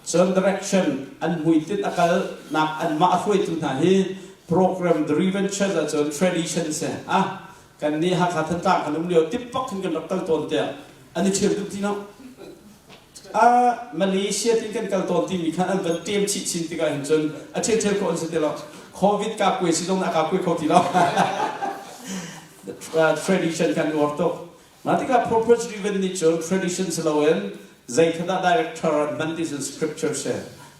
Cun direction an hmuitinh a kalnak anmah a hruaitu hna hi program driven church ahcun tradition si. Ah kan nih Hakha Thantlang kan um lio tippak hin kan rak kal tawn tiah an i ṭhial duh ti lo. Ah Malaysia tin kan kal tawn timi khan an van ṭem chih chin tikah hin cun a ṭhial ṭhial khawh an si ti lo. Covid ka kuai si zong na ka kuai kho ti lo. Tradition kan uar tuk. Mah tikah purpose driven nih cun tradition si loin zei kha dah director an hman ti cun scripture si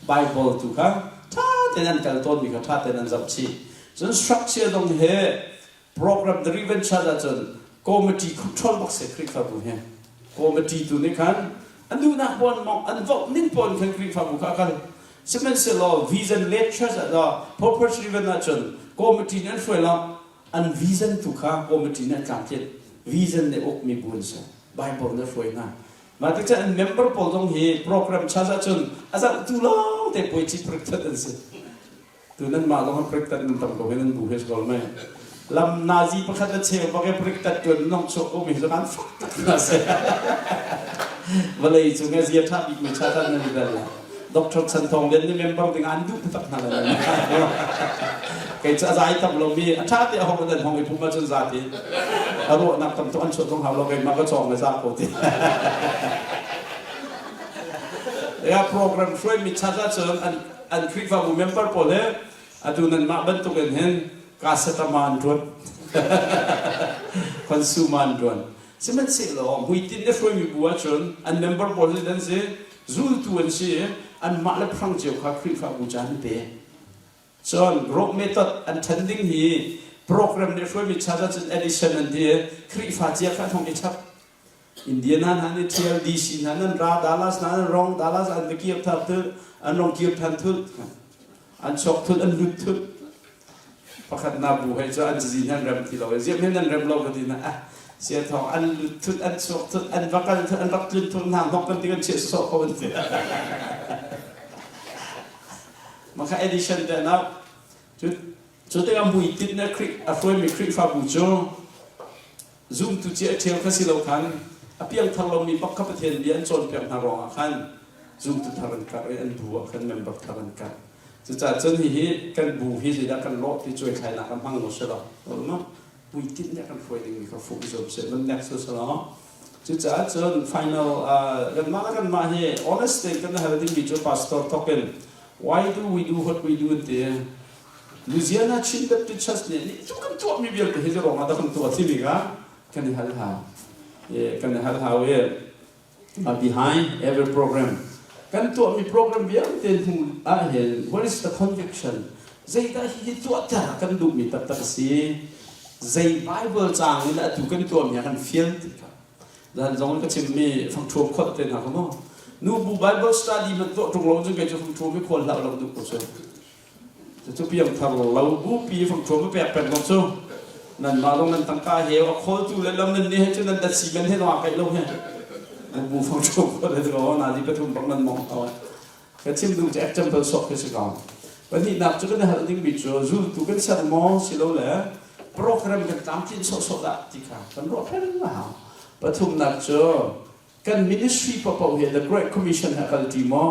Bible tu kha ṭha tein an kal tawnmi kha ṭha tein an zoh chih. Cun structure zong hi program driven church ahcun committee control bak si Khrihfabu hi. Committee tu nih khan an duhnak pawn mong an vote ning pawn khan Khrihfabu kha a kal. Sihmanhsehlaw vision led church ah purpose driven ahcun committee nih an hruai lo an vision tu kha committee nih an tlangtlinh. Vision nih ukmi bu an si. Bible nih a hruai hna. Mah tik cun an member pawl zong hi program church ahcun a zohtu lawng te puai ci prik an si. Tu nan mah zong priktat nan tam ko hi nan bu he si ko mei. Lam nazi pakhat a cheu bak e priktat tuan nong chuak ko mi cu kan fak tak na se. Vawlei cung e zia tha bik mi cha tan nan bel la. Dr. Chan Thong Lian ni member ding an duh tak hna la. Kei cu a zai tam lo mi a tha te a hong an hong i phum ah cun za ti. A ruahnak tam tuk an chuah zong hau lo kei ma ka chong le za ko ti. Ya program hruai mi chat ah cun an an Khrihfabu member pawl he atu nanmah bantuk in hin kasetama an ṭuan consumer an ṭuan sihmanhsehlaw hmuitinh le hruaimi bu ahcun an member pawl hi an si zultu an si i anmah le phrang cio kha Khrihfabu ca an pe cun growth method an ṭhen ding hi program nih hruaimi church ahcun addition an ti i Khrihfa cia kha an hong i chap Indiana hna nih ṭhial DC hna nan ra Dallas hna nan rong Dallas an va kir thar thul an rong kir than thul an chuak thul an lut thul pakhat na bu hei cu an cazi nan rem ti lo ziam hin nan rem lo ka ti na ah sia thong an lut thul an chuak thul an va kal thul an rak tlun thul hna hnok kan ti kan chiah sawh ko an ti maka edition te na cu cu tikah muitinh na Khrih a hruaimi Khrihfabu cu Zumtu ci a ṭhial kha si lo khan a piangthar lomi bak kha Pathian bia an cawnpiak hna ruangah khan zumtu thar an karh i an bu ah khan member thar an karh. Cucaah cun hihi kan bu hi zeidah kan lawh ti cuaithlainak ah hmang u sih law puitinh nih a kan hruai dingmi kha fuh i zuam sih. Van nek su selaw cucaah cun final kanmah le kanmah hi honest tein kan hal dingmi cu pastor thawk in why do we do what we do ti Louisiana Chin Baptist Church nih nih cu kan tuahmi vialte hi ruang ah dah kan tuah timi kha kan i hal hau. Kan i hal hau i behind every program kan tuahmi program vialte hnu ah hin what is the conviction zeidah hihi tuahter kan duhmi taktak a si zei Bible caang in atu kan tuahmi ah kan fial ti kha zan zong ka chimmi fangṭhuam kholh te hna kha mu nu bu Bible study hmanh tuah ṭung lo cun kei cu fangṭhuam hi khawl hlah lo duh ko cu Cucu piangthar lo bupi fangṭhuam a pek peng ko cu. Nanmah zong nan tangka he a khawltu le lam nan nih he cu nan datsi men he zong aa kaih lo he. Nan bu fangṭhuam khawl he ko nazi pathum bak nan mong ko. Ka chim duh cu example sawk khi si ko. Pahnihnak cu kan i hal dingmi cu zultu kan ser maw silole program kan tlamtlinh sawhsawh dah ti kha kan ruah peng a hau. Pathumnak cu kan ministry paohpaoh hi the Great Commission he a kal ṭi maw?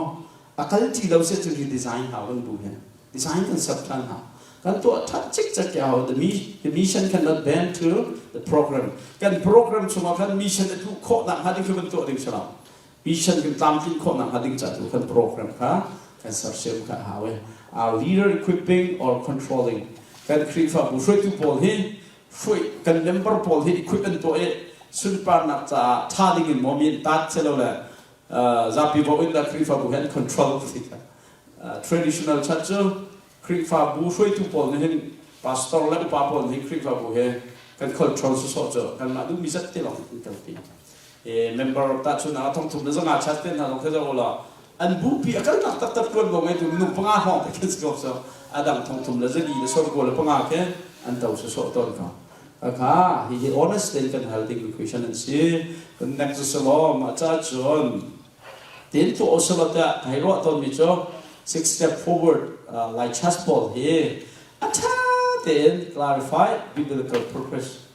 A kal ṭi lo si cun hi design hau kan bu hi. Design kan ser ṭhan hau. Kan tuah ṭhat cikcek ke hau. The mission cannot bend to the program. Kan program chungah khan mission a duh khawh nak hnga ding khi kan tuah ding si lo. Mission kan tlamtlinh khawh nak hnga ding ca tu kan program kha kan sersiam kha hau i. Our leader equipping or controlling. Kan Khrihfabu hruaitu pawl hi hruai kan member pawl hi equip an tuah i sunparnak caah ṭha ding in maw mi an tat silole zapi vo in dah Khrihfabu hi an control ti kha traditional church cu Khrihfabu hruaitu pawl nih hin Pastor le upa pawl nih Khrihfabu he kan control sawsawh cu kanmah duhmi zat te lawng kan kalpi. Member tahchun ah thongthum le zanga chat te hna zong khi zoh law an bupi a kalnak taktak tuan bo ngeitu minung panga hrawng te khin si ko so a dang thongthum le zali le sawmkua le panga khi an to sawsawh tawn ko. Kha hihi honest tein kan hal ding question an si. Kan next cu selaw mah ca cun tin tu oselo tiah kai ruah tawnmi cu six step forward Lai chess pawl hi a ṭha tein clarify biblical purpose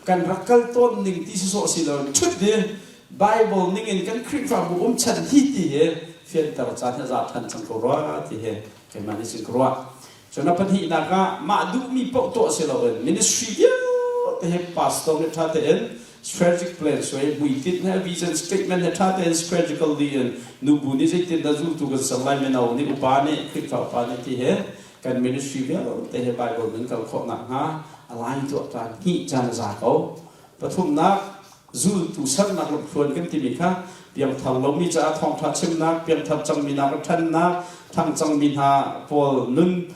kan rak kal tawn ning ti sawsawh si lo ṭhut di Bible ning in kan Khrihfabu um chan hi ti hi fianter caan hi a za ṭhan cang ko rua ti hi keimah nih cun ka ruah. Cun a pahnihnak ah mah duhmi paoh tuah si loin ministry vialte he pastor nih ṭha tein strategic plan suai hmuitinh he vision statement he ṭha tein strategically in nubu nih zeitindah zultu kan ser lai, mino nih, upa nih, Khrihfa upa nih ti he kan ministry vialte he Bible nan kal khawh nakhnga align tuah caan hnih caan a za ko. Pathumnak, zultu sernak lamthluan kan timi kha piangthar lomi caah thawngṭha chimnak, piangthar cangmi hna ṭhannak, ṭhang cangmi hna pawl nun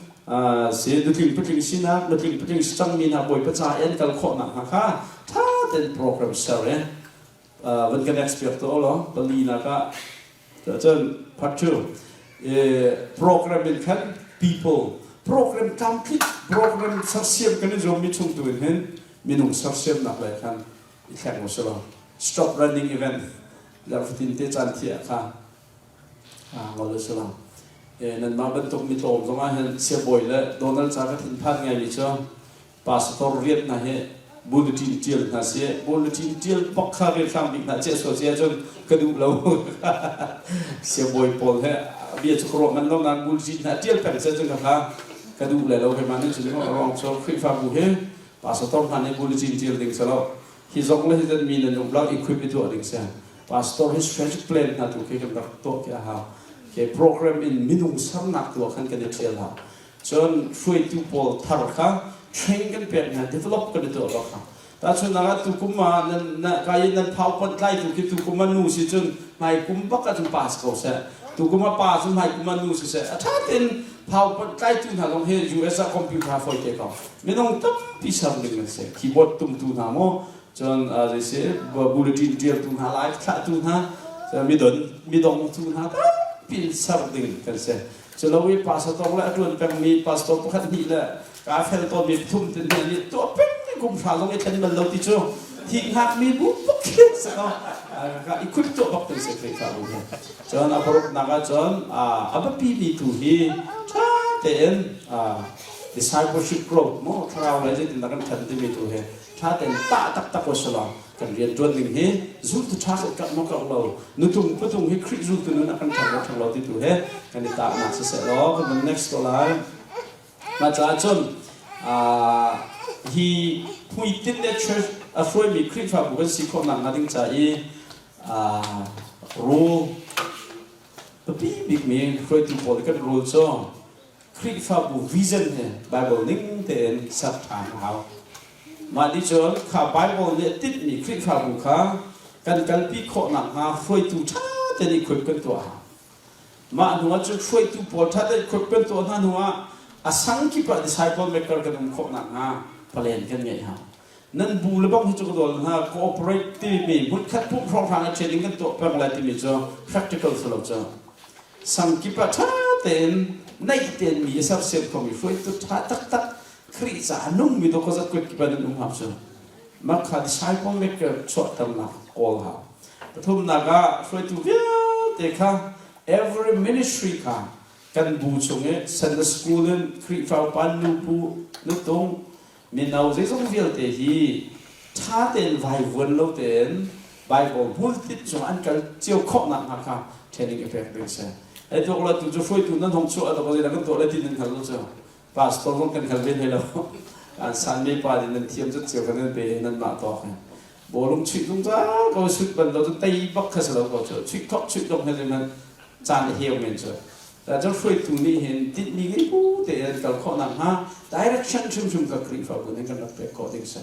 si nutling putling sinak, nutling putling si cangmi hna Bawipa ca i an kal khawhnak hnga kha ṭha tein program ser i van kan expert tuah law palinak ah cun part 2 program in khan people program tlamtling program sersiam kan i zuammi chung tu in hin minung sersiamnak lei khan i thleng u selaw stop running event zarhfatin te caan thiah kha ngol u selaw nanmah bantuk mi tlawm zong ah hin siabawi le Donald ca ka thinphan ngaimi cu pastor rian hna hi bulletin tial hna si bulletin tial bak kha rian hlang bik hna ceh sual si ahcun ka duh lo. Siabawi pawl he bia cu ka ruah man lo nain bulletin hna tial peng seh cun ka kha ka duh le lo. Keimah nih cun ruang cu Khrihfabu hi pastor hna nih bulletin tial ding si lo, hi zong le hi zat mi nan um lo, equip i tuah ding si. Pastor hi strategic plan hna tu khi kan rak tuah khi a hau ke program in minung sernak tu ah khan kan i ṭhial hau. Cun hruaitu pawl thar kha train kan pek hna, develop kan i tuah bak hau. Tahchunhnak ah tukum ah nan na kai nan phau pon tlai tu khi tukum ah nu si cun hmai kum bak ah cun pa si ko seh, tukum ah pa cu hmai kum ah nu si seh, a ṭha tein phau pon tlai tu hna zong hi US ah computer fawi te ko minung tampi ser ding an si, keyboard tumtu hna maw, cun zei si bulletin ṭialtu hna, live thlahtu hna, midon midongtu hna tampi ser ding kan si. Culo i pastor le a ṭuan pengmi pastor pakhat hnih le kaa fel tawnmi pathum te hna nih tuah peng kum hra zong i thlen bal lo ti cu thi hngakmi bu bak khi si ko ka i khut tuah bak kan si Khrihfabu hi. Cun a paruknak ah cun a biapi mi tu hi ṭha tein discipleship growth mu thlarau lei zeitindah kan ṭhan timi tu hi ṭha tein tah taktak u selaw kan rian ṭuan ning hi zultu ṭha kan karh maw karh lo, nutung patung hi Khrih zultu nun ah kan ṭhang lo ṭhang lo ti tu he kan i tahnak siseh law kan van next ko lai. Mah caah cun hi hmuitinh le church a hruaimi Khrihfabu kan si khawh nakhnga ding ca i rule biapi bikmi hruaitu pawl kan rule cu Khrihfabu vision he Bible ning tein ser ṭhan a hau. Mah nih cun kha Bible nih a tinhmi Khrihfabu kha kan kalpi khawh nakhnga hruaitu ṭha tein i equip kan tuah a hau. Mah hnuah cun hruaitu pawl ṭha tein equip kan tuah hna hnuah a sang kip ah disciple maker kan um khawh nakhnga plan kan ngeih hau. Nan bu le bang hi cu ka dawl hna, cooperate timi hmunkhat pumh hrawnghrang i training kan tuah peng lai timi cu practical si lo cu. Sang kip ah ṭha tein naih tein mi a sersiam khomi hruaitu ṭha taktak Khrih caah nungmi dawh khuazat kuat kip ah nan um hau cu. Mah kha disciple maker chuahternak kawl hau. Pathumnak ah hruaitu vialte kha every ministry kha kan bu chung i Sunday school in Khrihfa upa nupu nutung mino zeizong vialte hi ṭha tein vaivuan lo tein Bible hmultit cung an kal cio khawh nakhnga kha training i pek ding si. Ei tuak lo tu cu hruaitu nan hong chuah to zeidah kan tuah lai ti nan hngal lo cu. Pastor zong kan hngal ve hlei lo. An san mi pa nih nan thiam zat cio kan nan pe nan mah tawk he. Bawlung chuih zungzal ko sut ban lo cu tei bak kha si lo ko cu. Chuih thok chuih dong he man caan a heu men cu. Cun hruaitu nih hin tinhmi ngei bu tein an kal khawh nakhnga direction hrimhrim ka Khrihfabu nih kan rak pek khawh ding si.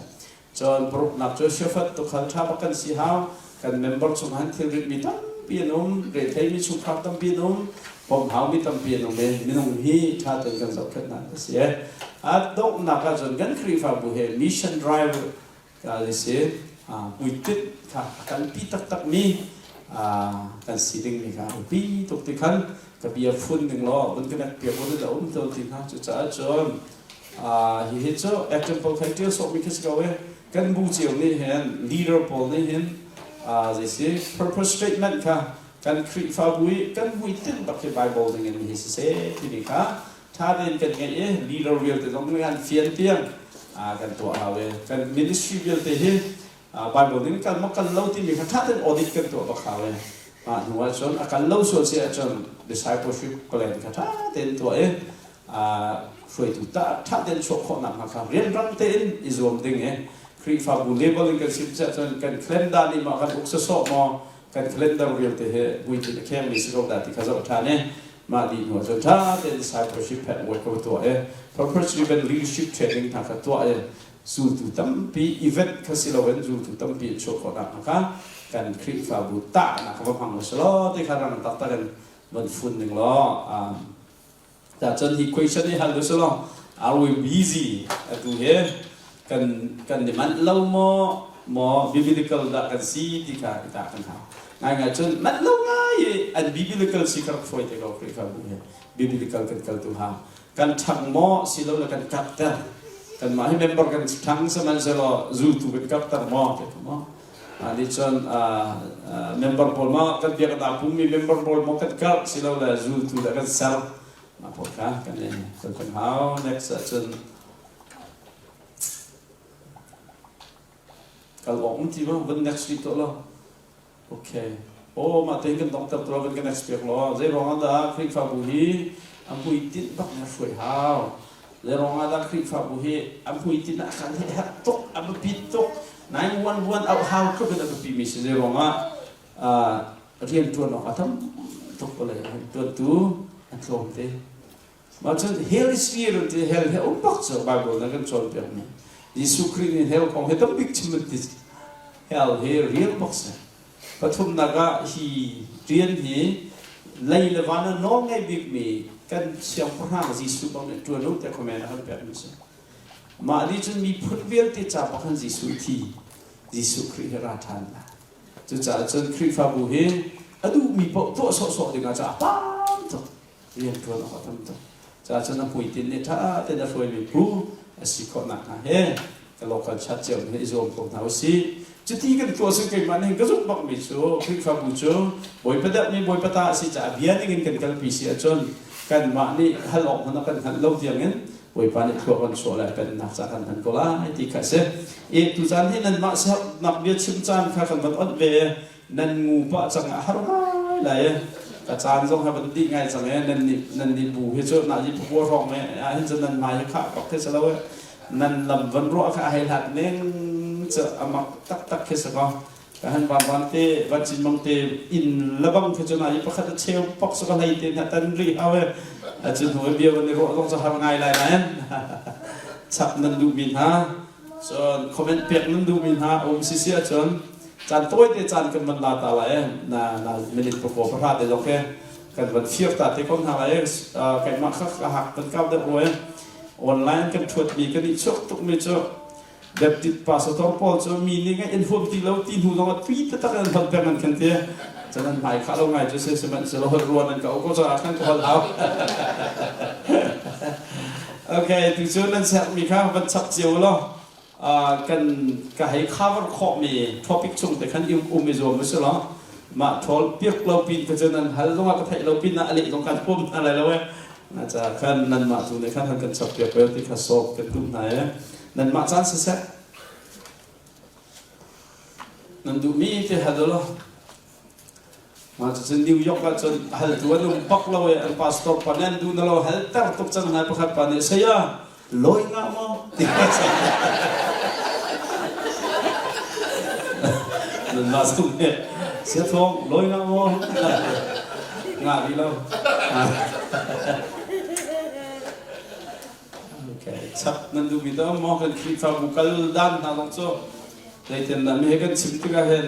Cun paruknak cu shepherd tuukhal ṭha bak kan si hau. Kan member chungah hin thilrit mi tampi. tampi an um, retheimi chungkhar tampi an um, bawmh haumi tampi an um i minung hi ṭha tein kan zohkhenh hna a si. A donghnak ahcun kan Khrihfabu he mission drive ka si hmuitinh kha a kalpi taktakmi kan si dingmi kha a biapi tuk ti khan ka bia fun ding law vun connect piak u da um tawn ti hna. Cucaah cun hihi cu example kha ṭial sawhmi khi si ko i kan bu cio nih hin, leader pawl nih hin, zei si, purpose statement kha kan Khrihfabu i kan hmuitinh bak hi Bible ning in hi siseh timi kha ṭha tein kan ngeih i leader vialte zong nih an fian tiang kan tuah hau i kan ministry vialte hi Bible ning kal maw kal lo timi kha ṭha tein audit kan tuah bak hau i mah hnu ahcun a kal lo sual si ahcun discipleship plan kha ṭha tein tuah i hruaitu ta ṭha tein chuah khawhnak hnga kha rianrang tein i zuam ding i Khrihfabu level in kan sim ahcun kan calendar nih maw kan uk sawsawh maw, kan calendar vialte hi hmuitinh a khengmi si ko dah ti kha zoh ṭhan i mah dih hnu ahcun ṭha tein discipleship pathway kha tuah i purpose driven leadership training hna kha tuah i zultu tampi, event kha si loin zultu tampi an chuah khawh nakhnga kha kan Khrihfabu tahnak kha va hmang u law ti kha rang taktak in van fun ning law. Cun hi question hi hal u sih law, are we busy? Atu hi kan kan i manh lo maw maw biblical dah kan si ti kha i tah kan hau. Ngaingai cun manh lo ngai i an biblical si kha rak fawi te ko. Khrihfabu hi biblical kan kal tu ha kan ṭhang maw, silo le kan karhter? Kanmah hi member kan ṭhang, sihmanhsehlaw zultu kan karhter maw te maw? Nih cun member pawl maw kan biak dah pummi member pawl maw kan karh, silo le zultu dah kan ser? Mah pawl kha kan i kan hau. Next ahcun kal awk um ti ma van next week to lo. Okay, oh, mah tein kan dongter to van kan next piak lo. Zei ruang ah dah Khrihfabu hi a hmuitinh bak na hruai hau? Zei ruang ah dah Khrihfabu hi a hmuitinh ah kan herh tuk, a biapi tuk, 911 auh hau tluk in a biapi mi si? Zei ruang ah rian ṭuan awk a tam tuk, vawlei ah ṭuantu a tlawm te? Mah cun hell is real ti, hell he um bak cu Bible na kan cawnpiak mi. Jesuh Khrih nih hell kong hi tambik chim an ti. Hell hi real bak si. Pathumnak ah, hi rian hi lei le van ah nawl ngei bikmi kan siangpahrang Jesuh bang nih ṭuan u tiah comment a kan pek mi si. Mah nih cun miphun vialte ca pakhan Jesuh thi, Jesuh Khrih hi ra ṭhan lai. Cucaah cun Khrihfabu hi a duhmi paoh tuah sawhsawh dingah ca tam tuk rian ṭuan awk a tam tuk. Caah cun a hmuitinh nih ṭha tein a hruaimi phu a si khawh nakhnga he ka local chat cio nih i zuam ko hna usih. Cuti kan tuah cun keimah nih ka zumh bakmi cu Khrihfabu cu Bawipa deuhmi Bawipa ta a si caah bia ning in kan kalpi si ahcun kanmah nih hal awk hmanh ah kan hngalh lo tiangin Bawipa nih thlua kan chuah lai, pennak ca kan hman ko lai ti kha a si. I tucaan hi nanmah siaherhnak bia chim caan kha kan van onh ve. Nan ngu pah cang ah har ngai lai. Ka caan zong ha van dih ngai cang e. Nan nih nan nih bu hi cu na yi phua hrawng me ah hin cun nan hmai hi khah bak khi si lo e. Nan lam van ruah kha a hei hlat ning cu amak taktak khi si ko. Ka han van van te van cin mang te inn labang khi cu na yi pakhat a cheu pak su ka hlei te na tan ri hau e. A cu hnu bia van i ruah zong cu har ngai lai nain chap nan duh mi hna, cun comment pek nan duh mi hna um si si ahcun caan tawite caan kan van la ta lai na na minute pakua pahra te zong khi kan van fir ta te ko hna lai. Keimah kha ka hak kan kau deuh rua. Online kan thuat mi kan i chuak tuk mi cu Baptist pastor pawl cu mi nih ngaih in huam ti lo ti hnu zong ah tui taktak in hon peng an kan ti. Cun an hmai khah lo ngai cu si, sihmanhsehlaw holh ruan an ka ko caah khan ka holh hau. Okay, tu cu nan sermi kha van chap cio law kan ka hei cover khawhmi topic chung te khan um i zuam u si law. Mah ṭhawl piak lo pin kha cu nan hal zongah ka theih lo pin ah a leh zong kan huam hna lai lo e. Na ca khan nanmah tu nih khan han kan chap piak ko ti kha sawk kan duh hna e. Nanmah caan siseh, nan duhmi te hal law. Mah cucun New York ah cun haltu an um bak lo i an pastor pa nih an duh na lo halter tuk cang hna. Pakhat pa nih, "Saya, lawi ngah maw?" ti nan mah zong nih, "Sia Thawng, lawi ngah maw?" Ngah rih lo. Okay, chap nan duhmi dah maw? Kan Khrihfabu kal dan hna zong cu zeitin dah mi he kan chim tikah hin.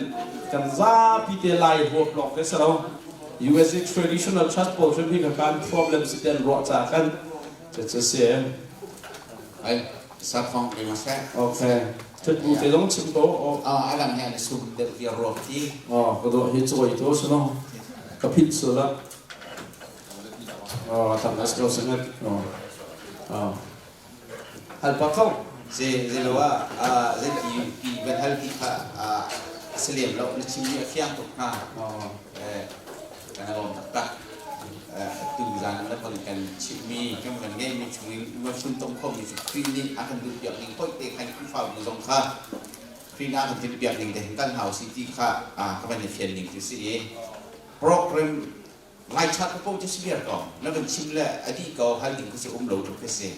Kan zapi te Lai huap lawng te si lo. USA traditional church pawl hrim hi kan problem si ten ruah ca kan cu si. Ai safong ke ma sa. Okay. Thut bu te zong chim ko. Ah alang he na sum deuh viar ruak ti. Oh, ka do hi choi to sino. Ka phit sula. Oh, tam nas ko sangat. Oh. Oh. Hal pa kho. Ze ze lo ah ze ti ti van hal ti kha a si lem lo na chim mi a fiang tuk hnga. Kan lawm taktak. Tu zan na van kan chimmi kan van ngeihmi chungin van funtom khomi cu Khrih nih a kan duh piak ning hoih te khan Khrihfabu zong kha Khrih nih a kan timh piak ning te hin kal hna usih ti kha ka van i fian ning cu si i program Lai chat paoh cu si viar ko na van chim le a dih ko hal ding khi si um lo tluk khi si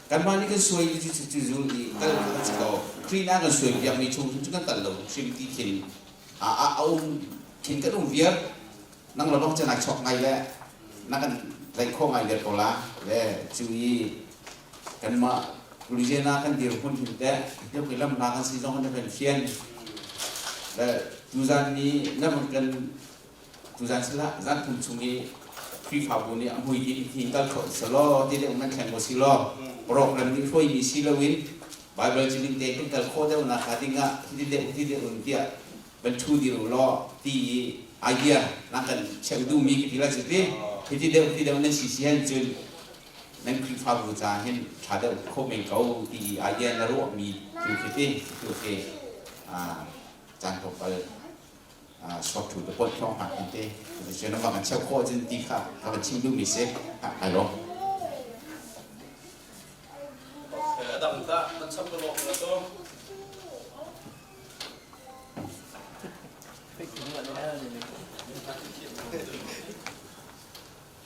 kanmah nih kan suai cu cu cu zul i kal kha si ko Khrih nih a kan suai piakmi chung cu kan kal lo hrim ti khin a a um khin kan um viar nang le bang cu nai chok ngai le na kan tlaih khawh ngai viar ko la le cu i kanmah Louisiana kan dirhmun hin teh tluk i lam hna kan si zong kan kan fian le tuzan ni na van kan tuzan sila zan thum chung i Khrihfabu nih a mui ti hi kal kho selaw ti deuh nan thleng ko si law program nih hruaimi si loin Bible cu ning te kan kal khawh deuh nak hnga ding ah hi deuh hi deuh in tiah van ṭhu dir u law ti i idea na kan cheuh duhmi ka ti lai cu ti hi ti deuh ti deuh nan si si han cun nan Khrihfabu ca hin ṭha deuh kho men ko ti i idea na ruahmi tu khi ti tu khi caan tlawmpal short to the point thawng hna te cu na kan cheuh khawh cun ti kha ka van chim duhmi si ai lawm. Adang ta nan cham ka lawk na to.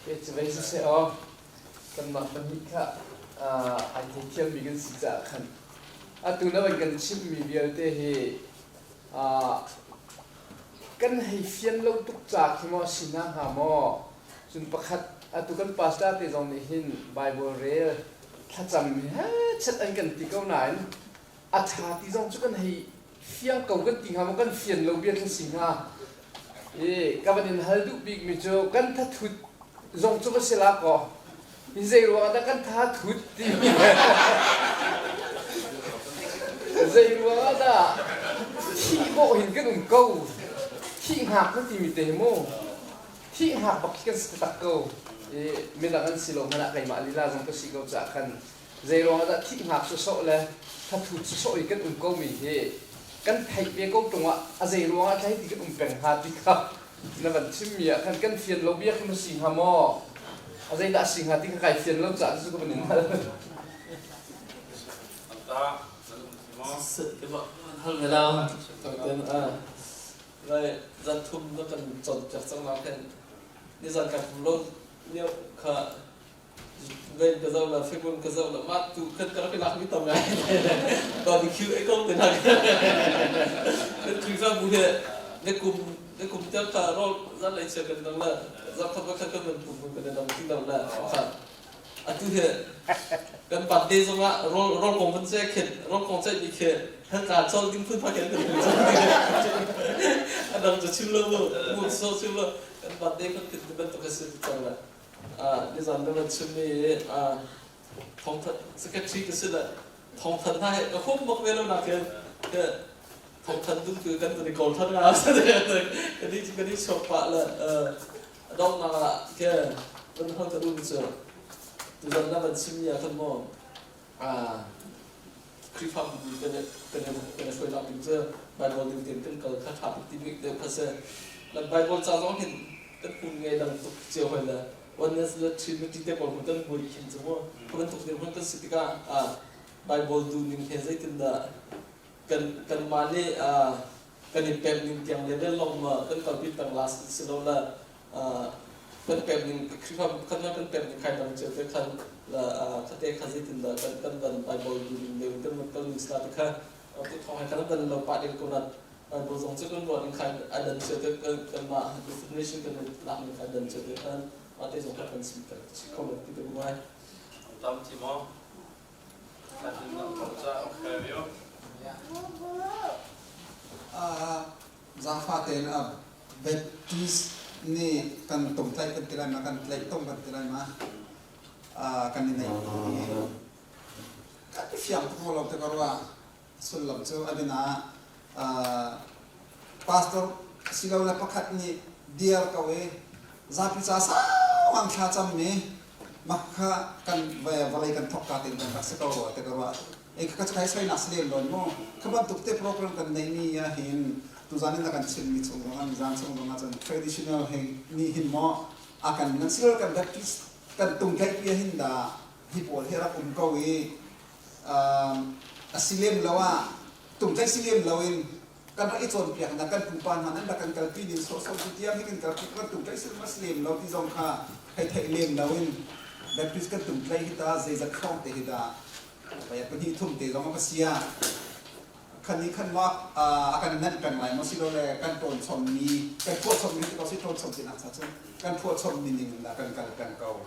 Ke cu vei siseh aw kanmah pahnih kha ai theithiammi kan si caah khan atu na van kan chimhmi vialte hi Kan hei fian lo tuk ca khi maw si hna hnga maw? Cun pakhat atu kan pastor te zong nih hin Bible rel thlacam he chet an kan ti ko nain a ṭha ti zong cu kan hei fiang ko kan ti hnga maw kan fian lo bia kha si hnga. I ka van in hal duh bikmi cu kan thathut zong cu va si la kaw zei ruangah dah kan tha thut timi zei ruangah dah thih bawh hin kan um ko thih hngak na timi te hi mu thih hngak bak khi kan si taktak ko i midang an si lo hmanh ah keimah lila zong ka si ko caah khan zei ruangah dah thih hngak sawsawh le thathut sawsawh i kan um ko mi hi kan theih ve ko ṭung ah a zei ruangah thlai ti kan um peng hnga ti kha na van chimmi ah khan kan fian lo bia khi ma si hnga maw a zeidah si hnga ti kha kai fian lo caah cu ka van in hal. Hal ve la lai zan thum na kan chon piak cang na khan ni zan kan lo lio kha Vein ka zoh la, February ka zoh la, mah tu kan ka rak i lak mi tam ngai. Barbecue ei ko te hna. Kan Khrihfabu he na kum na kum tiang kha rawl zan lei chia kan dang la, zarkhat va khat kan van pum kan i dang ti lo la. Kha atu he kan birthday zong ah rawl rawl kong van che khin rawl kong ceih mi khi ka chol ding phun pha khen kan chol ding. Adang cu chim lo mu, mu so chim lo. Kan birthday kan tin bantuk a si cang la. Nizan na van chimmi thawngthan secretary ka si le thawngthan hna he ka hum bak ve lo nak hin thawngthan dum tu kan i kawl than nga kan i chuak pah le donghnak ah ke van hal ka duh cu tuzan na van chimmi ah khan maw Khrihfabu kan kan hruainak ding cu Bible ding tein kan kal kha ṭha tuk ti bik deuh kha si. Le Bible ca zong hin kan hmun ngei dang tuk cio hoi le oneness le Trinity te pawl hmun kan buai khin cu mu. Kha bantuk dirhmun kan si tikah Bible duhning he zeitindah kan kanmah nih kan i pemh ning tiang level lawng ma kan kalpi peng la si lo le kan pemh ning Khrihfa kan kan pemh ning khai dang cio te khan la khate kha zeitindah kan kan van Bible duhning deuh kan van kal ning sila te kha tu thong he kan van lo pah ding ko nat Bible zong cu kan ruah ning khai ai dan cio te kan kanmah definition kan lak ning khai dan cio te khan mah te zong kha kan sim ter chi kho lo ti te ngai Tam ti maw? Zaangfah tein a Baptist nih kan tongtlaih kan ti lai ma, kan tlaih tong kan ti lai ma, kan i neih i kan i fiang tuk lo te ka ruah. Sullam cu a bina pastor silole pakhat nih diar ko i zapi ca sau ang thla cammi mak kha kan vawlei kan thok ka tin kan rak si ko rua te ka ruah. E kha kai soinak si lem lawn mu. Kha bantuk te program kan neimi ah hin tuzan in a kan chimmi chung zong ah nizan chung zong ah cun traditional he nih hin maw a kan nan silo kan Baptist kan tung tlaih pi hin dah hi pawl hi rak um ko i a si lem lo ah tung tlaih si lem lo in kan rak i cawnpiaknak kan pupa hna nan rak kan kalpi ning sawhsawh tu tiang hi kan kalpi kan tung tlaih si mas lem lo ti zong kha hei theih lem lo in Baptist kan tung tlaih hi ta zeizat hrawng te hi dah paya pahnih thum te zong a va sia khan ni khan wa a kan nanh peng lai maw silole kan ṭawn chommi kan phuah chommi ti ko si ṭawn chom tinak cha cun kan phuah chommi ning in dah kan kal peng ko.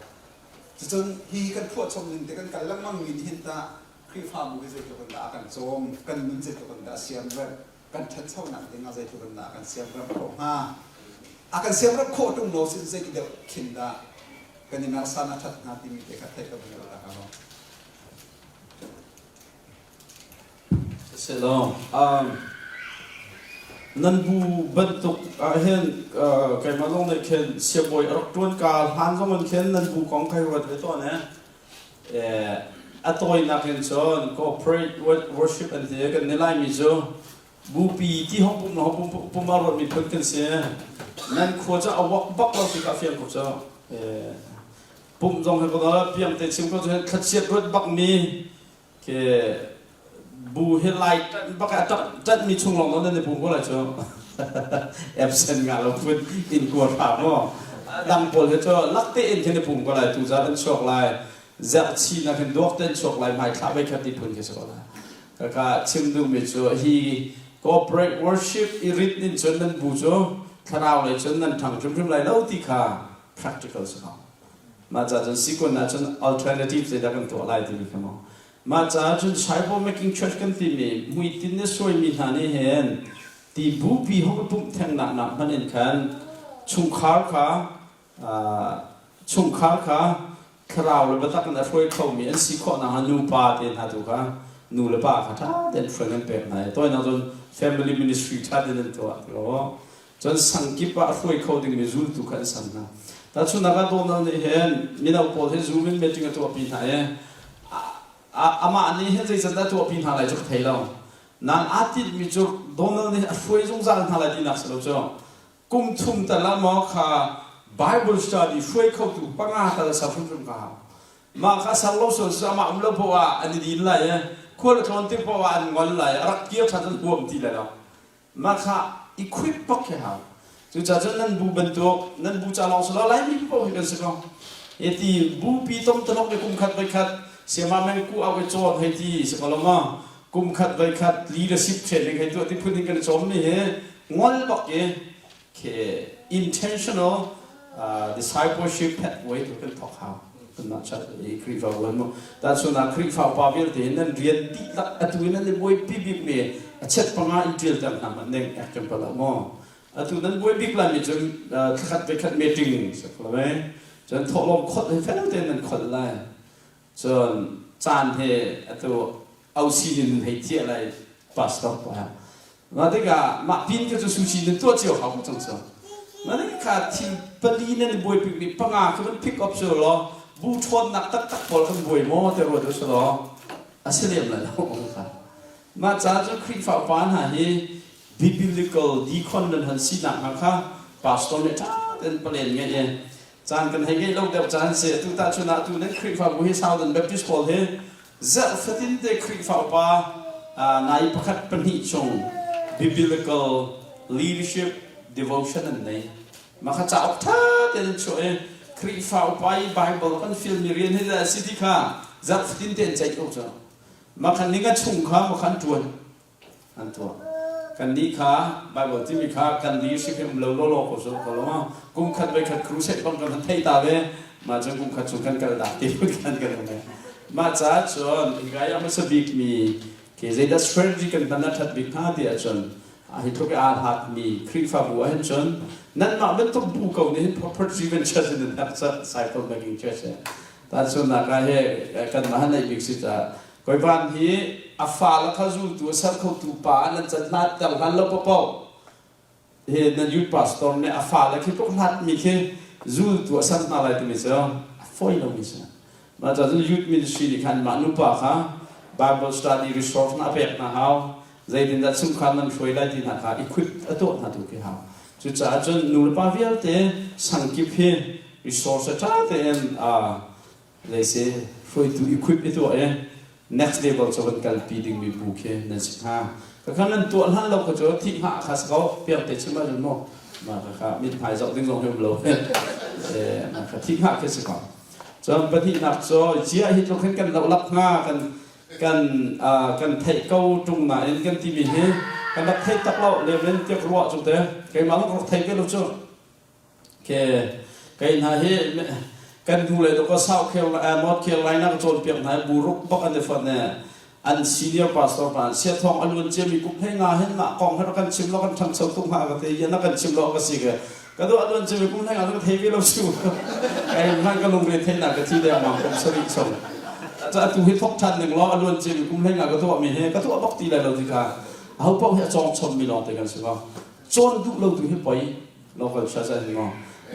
Cucun hi kan phuah chom ning te kan kal lengmang mi nih hin tah Khrihfabu hi zeitluk in dah a kan cawm, kan nun zeitluk in dah a siamremh, kan ṭhanchonak ding ah zeitluk in dah a kan siamremh khawh hnga? A kan siamremh khawh ṭung lo sin zeiti deuh khin dah kan i mersan a ṭhat hnga timi te kha theih ka vun duh ta ko. Selaw, nan bu bantuk ah hin keimah zong nih khin siabawi a rak ṭuan ka hlan zong in khin nan bu kong kai ruat ve tawn eh. A tawinak in cun corporate worship an ti kan ni Laimi cu bupi ti hong pum hong pum pum a ruat mi phun kan si. Nan khua cu a wak bak lo ti ka fiang ko cu. Pum zong hi ko piang te chim ko cu thlachiat ruat bak mi ke bu hi lai bak a ṭanh mi chung lawng nan i pum ko lai cu. Absent nga lo phun in kua hra maw dang pawl hi cu lak te in khin i pum ko lai tu za an chuak lai zerh chi na khin duak ten chuak lai hmai thla vai khat ti phun khi si ko lai. Kaka chim duh mi cu hi corporate worship i rit nin cun nan bu cu thlarau lei cun nan ṭhang hrimhrim lai lo ti kha practical si ko. Mah ca cun sikun ah cun alternative zeidah kan tuah lai timi kha maw. Mah caah cun Disciple Making Church kan timi hmuitinh le suaimi hna nih hin ti bupi hong pumh thengnak nak hmanh in khan chungkhar kha chungkhar kha thlarau le biatak in a hruai khomi an si khawh nakhnga nupa te hna tu kha nu le pa kha ṭha tein hruai an pek hna i tawinak cun family ministry ṭha tein an tuah ti Cun sang kip ah a hruai kho dingmi zultu kha an sang hna. Tahchunhnak ah Donald nih hin mino pawl hi Zoom in meeting a tuahpi hna i amah nih hin zeican dah tuahpi hna lai cu ka thei lo. Nain aa tinhmi cu Donald nih a hruai zungzal hna lai tinak si lo cu. Kum thum tal ah maw kha Bible study hruai khotu panga tal ser hrimhrim ka hau. Mah kha ser lo sual cu amah um lo poah ah an i din lai i khual a tlawn tik poah ah an ngol lai, a rak kir ṭhan an huam ti lai lo. Mah kha equip bak khi hau. Cucaah cun nan bu bantuk, nan bu ca lawng si lo, Laimi paoh hi kan si ko. Hi ti bupi tomtalok le kum khat voi khat siama meng ku au i cawn hei ti si ko lo maw? Kum khat voi khat leadership training hei tuah ti phun in kan i cawm mi hi ngol bak i khi intentional discipleship pathway tu kan thawk hau. Kanmah chat i Khrihfa uan mu. Tahchun ah Khrihfa upa vialte hin nan rian dihlak atu in nan i buaipi bikmi a chet panga in ṭial ter hna hmanh ning example ah maw. Atu nan buai bik laimi cu thlakhat voikhat meeting si ko lo Cun thawhlawm kholh hi fel tein nan kholh lai. Cun caan he atu ausi in hei thiah lai pastor pa. Mah tikah mah pin kha cu sushi nan tuah cio hau ko cang cu. Mah nih kha thil pali nan i buaipi mi panga kha van pick up su law bu ṭhawnnak taktak pawl kan buai maw te ruat u law a si lem lai lo kha. Mah ca cu Khrihfa upa hna hi biblical deacon nan han sinak hna kha pastor nih ṭha tein palen ngeih i caan kan hei ngeih lo deuh caan si atu tahchun ah atu nan Khrihfabu hi Southern Baptist pawl hi Zarh fatinte Khrihfa upa nai pakhat pahnih chung biblical leadership devotion an nei. Mah kha cauk ṭha tein an chuah i Khrihfa upa i Bible kan filmi rian hi dah a si ti kha zarh fatinte an ceih ko cu. Mah kha ninga chung kha mah kha an ṭuan. An tuah. Kannih kha Bible timi kha kan leadership hi um lo lawlaw ko su ko lo. Kum khat voi khat crusade bang kan thei ta ve. Mah cun kum khat chung kan kal dak ti kan kan um. Mah ca cun hika i a hmasa bik mi ke zeidah strategy kan hman a that bik hnga ti ahcun. Hi tluk i aa hlatmi Khrihfabu ahhin cun nanmah bantuk bu ko nih hin proper driven church in nan herh cang, disciple making church he. Tahchunhnak ah hi kanmah han neih bik si caah Koivan hi a fale kha zultu a ser khotu pa ah nan can hlat ter hlan lo paohpaoh hi nan youth pastor nih a fale khi tluk hlatmi khi zultu a ser hna lai timi cu a fawi lomi si. Mah ca cun youth ministry nih khan mah nupa kha Bible study resource na a pek hna hau. Zeitindah chungkhar nan hruai lai ti hna kha equip a tuah hna tu khi hau. Cucaah cun nu le pa vialte sangkip hi resource ṭha tein leise hruaitu equip i tuah i next level cu van kalpi dingmi bu khi nan si hnga. Khakha nan tuah hlan lo kha cu thih hngah kha si ko piangte chim ahcun mu mah khakha mithmai zoh ding zong hi um lo kha thih hngah khi si ko. Cun pahnihnak cu ziah hi tluk hin kan lohlak hnga kan kan kan theih ko ṭung nain kan timi hi kan rak theih tak lo lem in tiak ruah cu te keimah zong rak thei ve lo cu ke kei hna hi kan hnu le dok South Carolina North Carolina ka cawnpiak hna buruk bak an i fonh ne an senior pastor pa sia thong a luan ciami kum hlei nga hin mah kong he kan chim lo kan ṭhangcho tuk hnga ka te yan na kan chim lo ka si ke ka duh a luan ciami kum hlei nga ka thei ve lo su kai hman ka lungre thei na ka thi deng mang kum sarih chung ca atu hi thok ṭhan ning law a luan ciami kum hlei nga ka tuah mi he ka tuah bak ti lai lo ti kha aho paoh hi a cawng chom mi lawng te kan si ko cawn duh lo tu hi poi local church an ngo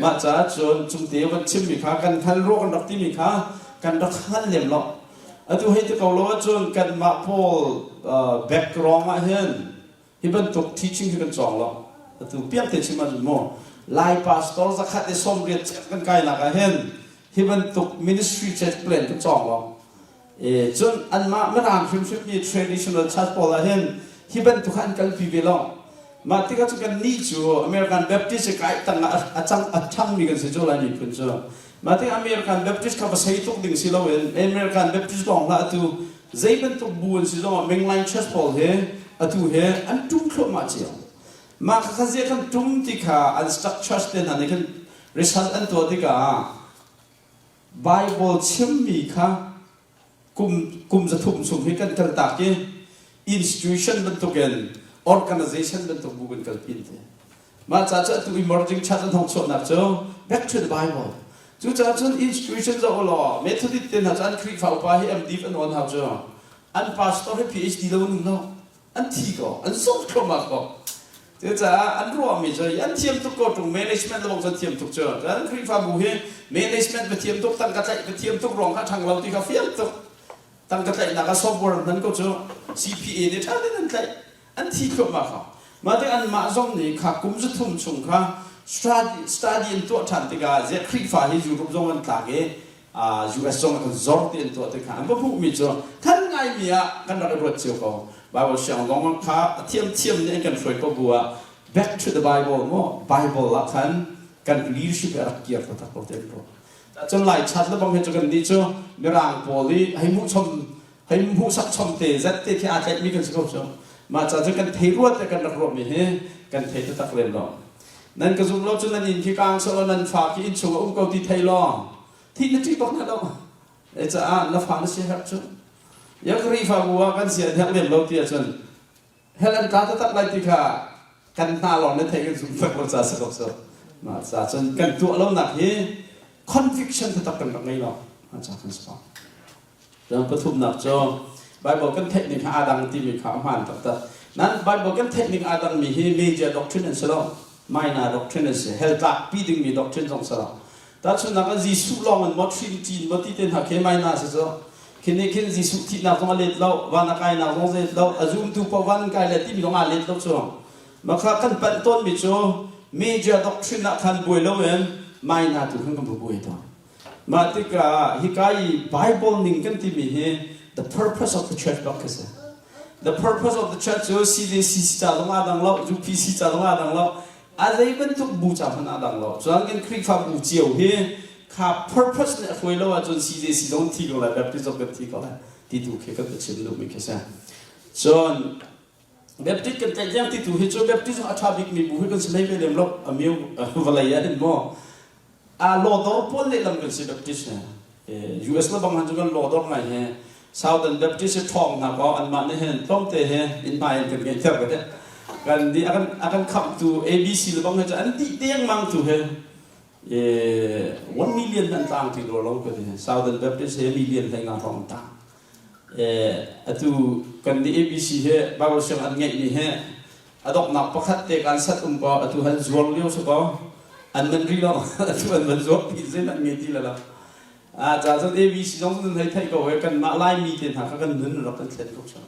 mah caah cun cungte van chim mi kha kan hngal ruah kan rak ti mi kha kan rak hngal lem lo Atu hei ti ko lo ahcun kanmah pawl background ah hin hi bantuk teaching hi kan cawng lo. Atu piangte chim ahcun mu Lai pastor zakhat i 80 kan kainak ah hin hi bantuk ministry church plan kan cawng lo. E, cun anmah Mirang hrimhrim mi traditional church pawl ah hin hi bantuk an kalpi ve lo. Mah tikah cu kan nih cu American Baptist kai tang ah a cang a ṭhangmi kan si cu Lai miphun cu. Mah tikah American Baptist kha va sei tuk ding si loin American Baptist lawng hlah atu zei bantuk bu an si zongah mainline church pawl he atu he an ṭum thluahmah cio. Mah kha zia kan ṭum ti kha an structures te hna nih khan research an tuah tikah Bible chimmi kha kum kum 300 chung hi kan kaltak i institution bantukin organization bantuk bu kan kalpi te. Mah ca cu atu emerging church an hong chuahnak cu back to the Bible. Cucaah cun institution zoh law Methodist te hna cu an Khrihfa upa hi MD an on hau cu an pastor hi PhD lo an um lo an thi ko an sung thluahmah ko. Cucaah an ruahmi cu an thiam tuk ko ṭung management lawng cu an thiam tuk cu. Cun Khrihfabu hi management va thiam tuk tangka tlaih va thiam tuk ruang kha ṭhang lo ti kha fiang tuk. Tangka tlaihnak ah software an hman ko cu CPA nih ṭha tein an tlaih. An thi thluahmah kho. Mah tik anmah zong nih kha kum 300 chung kha study an tuah ṭhan tikah ziah Khrihfa hi Europe zong an tlak i US zong an zor ti an tuah tikah an va hmuhmi cu than ngaimi ah kan rak i ruat cio ko. Bible siang zong kha a thiamthiam nih an kan hruai ko bu ah back to the Bible maw Bible ah khan kan leadership a rak kir taktak ko te an ruah. Cun Lai chat le bang he cu kan nih cu Mirang pawl i hei hmuh chom hei hmuhsak chom te zet te khi aa tlaihmi kan si ko cu. Mah ca cu kan thei ruat le kan rak ruahmi hi kan thei taktak lem lo. Nan ka zum lo cu nan inn khi kaang selaw nan fa khi inn chung a um ko ti thei law thih na ṭih bak hna lo. E caah na fa na si herh cu. Ya Khrihfabu ah kan si an herh lem lo ti ahcun hell an tla taktak lai ti kha kan hna lawng na thei kan zum tak lo ca si ko cu. Mah ca cun kan tuah lonak hi conviction taktak kan rak ngei lo. Mah ca kan si ko. Cun pathumnak cu Bible kan theih ning kha aa dang timi kha a hmaan taktak. Nan Bible kan theih ning aa dangmi hi major doctrine an si lo. Minor doctrine an si. Hell tlakpi dingmi doctrine zong si lo. Tahchunhnak ah Jesuh lawng in maw Trinity in maw ti te hna khi minor si cu. Khi nih khin Jesuh thihnak zong a let lo, van a kainak zong a let lo, a zumtu paoh van an kai le timi zong aa let lo cu. Mah kha kan panh tawnmi cu major doctrine ah khan buai loin minor tu khan kan va buai tawn. Mah tikah hika i Bible ning kan timi hi the purpose of the church bak khi si. The purpose of the church cu CJCC ca zong aa dang lo, UPC ca zong aa dang lo, a zei bantuk bu ca hmanh aa dang lo. Cun kan Khrihfabu cio hi kha purpose nih a hruai lo ahcun CJC zong thi ko lai, Baptist zong kan thi ko lai ti tu khi kan chim duhmi khi si. Cun Baptist kan tlaih tiang ti tu hi cu Baptist a ṭha bikmi bu hi kan si hlei ve lem lo, a miu vawlei ah hin maw lawdor pawl lehlam kan si Baptist he US le bang han cu kan lawdor ngai he Southern Baptist hi ṭhawng hna kaw anmah nih hin tlawmte he inn hmai in kan ngeih ter ka te. Kan nih a kan khamhtu ABC le bang he cu an dih dengmang tu he 1 million an tlang ti lo lo ka ti. Southern Baptist he million hlei nga hrawng tang. Atu kan nih ABC he Bible siang an ngeih ni he a donghnak pakhat te kan sat um ko. Atu han zuar lio si ko, an man ri lo. Atu an van zuar ti zen an ngei ti la lo. A ca cun ABC zong cun hei theih ko he, kan mah Laimi te hna kha kan nun rak kan thlen ko chang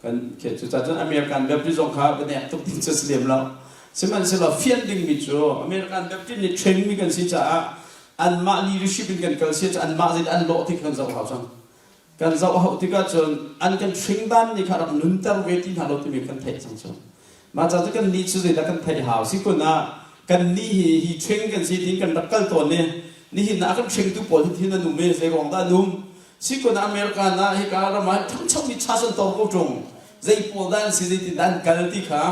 kan ke. Cu ca cun American Baptist zong kha kan ek tuk ding cu si lem lo. Sihmanhsehlaw fian ding mi cu American Baptist nih train mi kan si caah anmah leadership in kan kal si, anmah zit an lawh ti kan zoh hau cang. Kan zoh hau tikah cun an kan hring dan nih kha rak nunter ve ti hna lo timi kan theih cang. Cu mah ca cu kan nih cu zeidah kan theih hau si kun ah, kan nih hi hi hring kan si tin kan rak kal tawn i nihin ah kan hringtu pawl hi thin an um i zei ruang dah an um si kun ah, America na hika ram ah ṭhangchomi cha san tor ko ṭung, zei pawl dah an si, zeitin dah an kal ti kha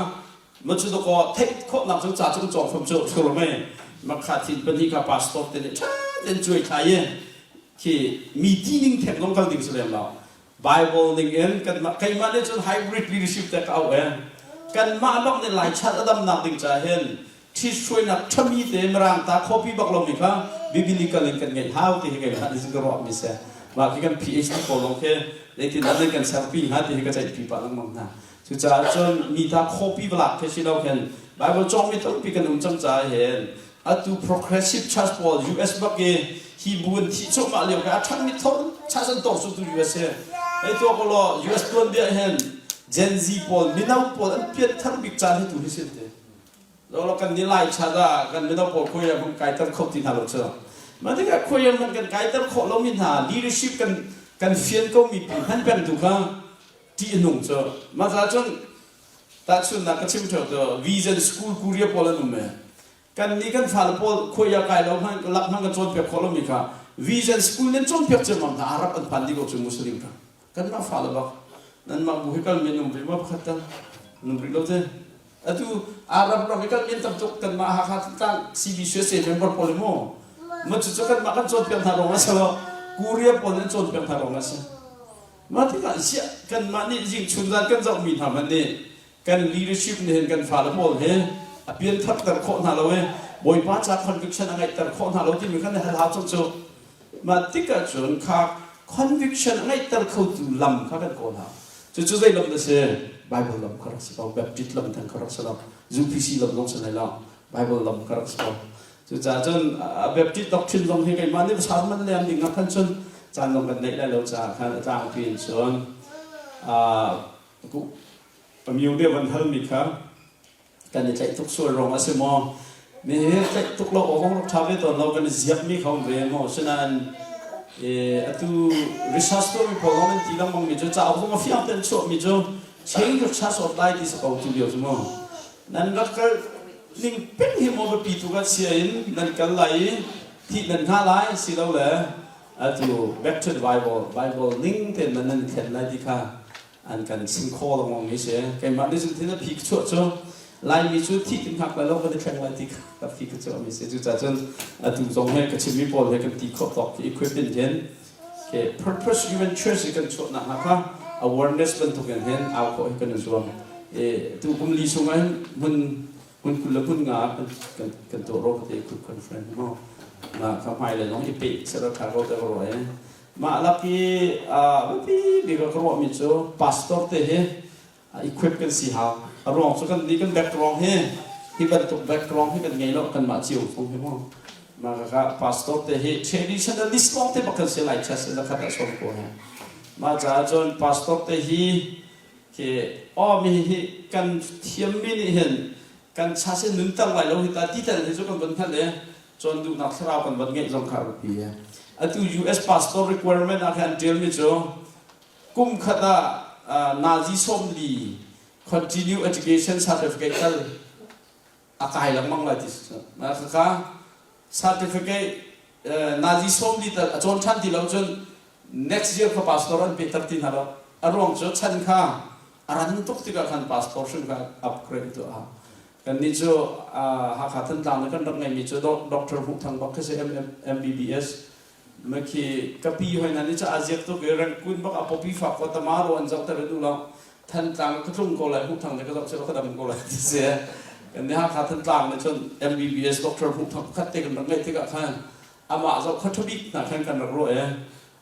ma cu dakaw theih khawhnak cu ca cung cawng fam cu thur mei makha thin pahnih kha pastor te nih ṭha ten cuai thlai i khi mi tining thek zong kal ding si lem lo. Bible ning in kanmah keimah nih cun hybrid leadership te ka auh e. Kanmah bak nih Lai chan a damnak ding ca hin ṭhithruainak ṭhami te Mirang ta copy bak lomi kha biblical in kan ngeih hau ti hi keimah nih cun ka ruahmi si. Mah khi kan PhD pawl zong khi zeitin dah nan kan serpi hnga ti hi ka ceihpi pah lengmang hna. Cucaah cun mi ta copy valak khi si lo khin Bible cawngmi tampi kan um cang caah hin atu progressive church pawl US bak i hi bu an thih cuahmah lio ke a ṭhangmi thor church an tawk tu US hi hei tuah ko law. US tuanbia hin Gen Z pawl, mino pawl an pian thar bik caan hi tu hi sin te lo. Kan ni Lai chan ah kan mino pawl khuai ah kaiter kho ti hna lo cu. Mah tikah khuai ah kan kaiter khawh lomi hna leadership kan fian ko mi pi hman peng tu kha ṭih a nung cu. Mah ca cun tahchunhnak ka chim ṭheo cu Vision School Korea pawl an um e. Kan nih kan fale pawl khuai ah kai lo hmanh lak hmanh kan cawnpiak khawh lomi kha Vision School nan cawnpiak ciammam hna. Arab an phan dih ko cu, Muslim kha kanmah fale bak. Nanmah bu hi kal men um rih ma? Pakhat tal num rih lo te. Atu Arab ram i kal men tam tuk kanmah Hakha Thantlang CBCUSA member pawl mu. Ma cu cu kanmah kan cawnpiak hna rong a si lo, Korea pawl nan cawnpiak hna rong a si. Mah tikah ziah kanmah nih zing chun zan kan zohmi hna hmanh nih kan leadership nih hin kan fale pawl hi a piantharter khawh hna lo i Bawipa ca conviction a ngeihter khawh hna lo timi khan hal hau cang cu. Mah tikah cun kha conviction a ngeihter khotu lam kha kan kawl hau. Cucu zei lam dah si? Bible lam kha rak si ko. Baptist lam theng kha rak si lo. UPC lam zong si hlei lo. Bible lam kha rak si ko. Cucaah cun Baptist doctrine zong hi keimah nih sermon lem ding ah khan cun caan zong kan neih lai lo caah khan a tlangpi in cun pamio deuh van halmi kha kan i tlaih tuk sual ruang a si maw? Mi hi tlaih tuk lo awk rak ṭha ve tawn lo, kan i ziakmi kha um ve maw? Sinain atu research tuahmi pawl zong an ti lengmang mi cu, cauk zong a fiang tein chuahmi cu change of church of lai ti si ko tu lio cu mu. Nan rak kal ning peng hi maw biapi tu kan sia in nan kal lai i thih nan hna lai si lo le atu back to the Bible, Bible ning tein nan nan thlen lai ti kha an kan chim kho lengmang mi si. Keimah nih cun thin a phi chuah cu Laimi cu thih tin hngak lai lo, kan i thleng lai ti kha phi ka chuah mi si. Cucaah cun atu zong he ka chimmi pawl he kan ti khawh tawk ki equip in hin ke purpose driven church i kan chuahnak hnga kha awareness bantuk in hin au khawh hi kan i zuam. E tu kum li chung ah hin hmun hmun 20 le hmun nga kan kan kan tuah ro ka te equip conference mo na ka hmai le zong i pe sera tha ko te ko ro e. Mah lak i biapi bik ka ruahmi cu pastor te hi equip kan si hau. A ruang cu kan nih kan background hi hi bantuk background hi kan ngei lo, kanmah cio zong hi mu. Mah ka pastor te hi traditionalist lawng te bak kan si lai church in khat ah som ko he. Mah caah cun pastor te hi khi aw mi hi kan thiammi nih hin kan church in nunter lai lo hi ta ti tel hi cu kan van hngalh i cawn duhnak thlarau kan van ngeih zong kha a biapi. Atu US pastor requirement ah khan ṭialmi cu kum khat ah nazi 40 continue education certificate tal a kai lengmang lai ti si. Kaka certificate nazi 40 tal a cawn ṭhan ti lo cun next year kha pastor an pehter ti hna lo. A ruang cu chan kha a ran tuk tikah khan pastor hrim kha upgrade tu a Kannih cu Hakha Thantlang le kan rak ngeihmi cu Dr. Hmuh Thang bak khi si, MBBS. Makhi ka pi hoi hna nih cu aa ziak tuk i Rangoon bak a popi fak ko tamaro an zohter i duh lo. Thantlang ka tlung ko lai Hmuh Thang le ka zoh seh ka dam ko lai ti si. Kan nih Hakha Thantlang nih cun MBBS doctor Hmuh Thang pakhat te kan rak ngeih tikah khan amah zoh kha ṭhabik hna khan kan rak ruah i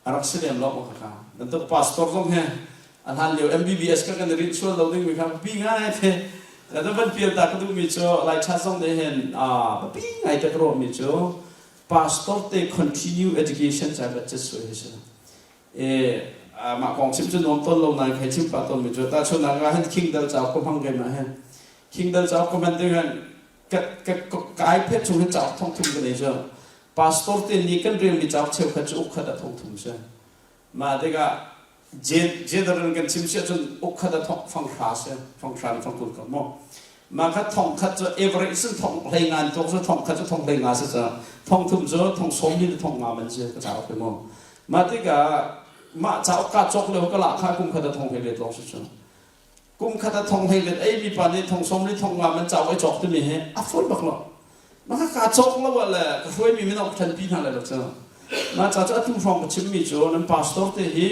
a rak si lem lo ma kha. Bantuk pastor zong he a hlan lio MBBS ka kan i rinh sual lo ding mi kha pi ngai te. Kan van pial ta ka duhmi cu Lai Tha zong nih hin biapi ngai te ka ruahmi cu pastor te continue education ca ka cet suai hi si. Mah kong chim cu nuam tawn lo nain khai chim pah tawn mi cu tahchunhnak ah hin King Dal cauk ka hmang keimah hin King Dal cauk ka hman tik hin ka ka ka iPad chung hin cauk thong thum ka nei cu pastor te nih kan relmi cauk cheukhat cu uk khat ah thong thum si. Mah tikah general kan chim si ahcun uk khat ah thong fang hra si, fang hra le fang kul ka maw. Mah kha thong khat cu average in thong hlei ngan tuk cu thong khat cu thong hlei nga si cu thong thum cu thong sawm li le thong nga man si ka cauk hi mu. Mah tikah mah cauk ka cawk lio ka lah kha kum khat a thong hlei let lawng si cu. Kum khat a thong hlei let ei mi pa nih thong sawm li thong nga man cauk ai cawk timi hi a fawi bak lo. Mah kha kaa cawk lo ah le ka hruaimi mino ka ṭhenpi hna lai lo cu. Mah ca cu atu hrawng ka chimmi cu nan pastor te hi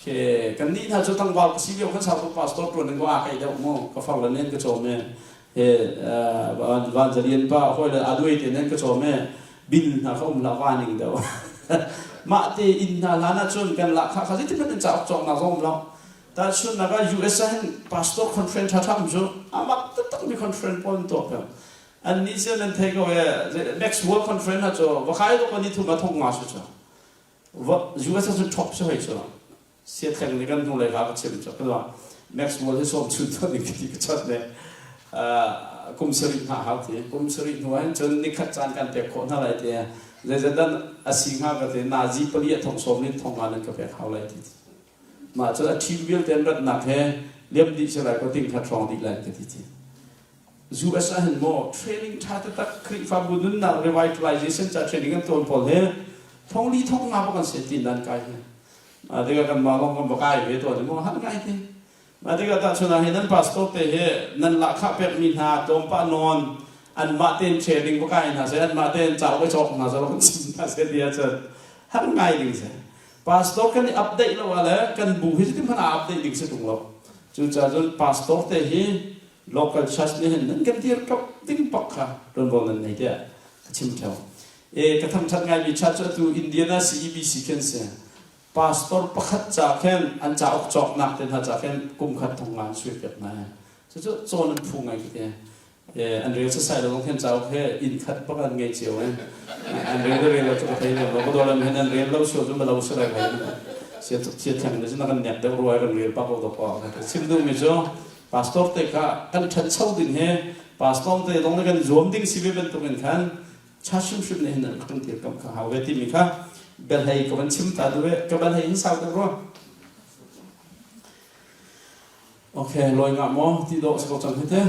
Ke kannih hna cu tlangval ka si lio khan sau pastor ṭuan in ka aa kai deuh mu ka far le nen ka cawm e he van zalian pa hawi le aduai te nen ka cawm e bil hna kha um la va ning deuh mah te inn hna hlan ah cun kan lah kha kha zeitin hmanh in cauk cawk nak zong um lo tahchunhnak ah US ah hin pastor conference ṭha ṭha um cu amak taktak mi conference pawl an tuah peng an nih sian nan thei ko e next world conference ha cu va kai to ni thum a thong nga su cu US ah cun ṭhop si hoi cu siathleng nih kan hnulei hla ka chim cu ka Maxwell hi sawm chun tuan ding ti ka chot ne kum sarih hna hau ti kum sarih hnu ah cun nikhat caan kan pek khawh hna lai ti zeizat a si hnga ka ti nazi pali a thong sawm nin thong nga nan ka pek hau lai ti mah cu a ṭhim vialte an ratnak he liam dih si lai ko ting khat hrawng dih lai ka ti ti US ah hin maw training ṭha taktak Khrihfabu nunnak revitalization ca training an tuan pawl hi thong li thong nga bak an si ti nan kai hi. Mah tikah kan mah lawng kan va kai ve tawn i maw han ngai ti. Mah tikah tahchun ah hi nan pastor te hi nan lahkhah pekmi hna tlawmpah nawn anmah tein training va kai hna seh anmah tein cauk i cawk hna seh kan chim hna seh ti ahcun har ngai ding si. Pastor kan i update lo ah le kan bu hi cutin hmanh aa update ding si tung lo. Cucaah cun pastor te hi local church nih hin nan kan dirkamh ding bak kha ṭuanvo nan nei tiah ka chim ṭheo. E ka thangṭhat ngaimi church cu atu Indiana CEBC khin si. Pastor pakhat ca khin an cauk cawknak te hna ca khin kum khat thong nga an sui piak hna. Cucu cawn an phu ngai kite. E an rel sasai lo khin cauk he inn khat bak an ngei cio e. An rel le rel lo cu ka thei lem lo. Ka dawlam hin an rel lo sual cu ma lo si lai kai. Sia sia theng le cu na kan nek deuh ruai kan rel pak lo ko. Chim duhmi cu Pastor te kha kan ṭhancho ding hi pastor te zong nih kan zuam ding si ve bantuk in khan cha hrimhrim nih hin an kan dirkamh kha hau ve timi kha biahlei ka van chim ta duh ka ban hei hin sau deuh rua. Okay, loi ngah maw ti dawh si ko cang hi te.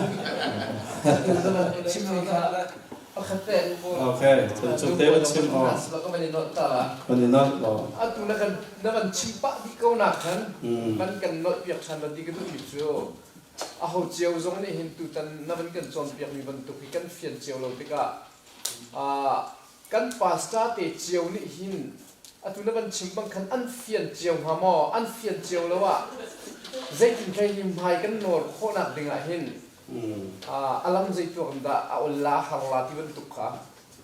Pakhat te. Okay, cu te van chim aw. Van i nolh law. Atu na kan na van chim pah dih ko nak khan van kan nolh piak ṭhan lo ti ka duhmi cu aho cio zong nih hin tutan na van kan cawnpiak mi bantuk hi kan fian cio lo tikah kan pastor te cio nih hin atu na van chim bang khan an fian cio hnga maw? An fian cio lo ah zeitin hlei hi hmai kan nawr khawhnak ding ah hin a lam zeituak in dah a ol la har la ti bantuk kha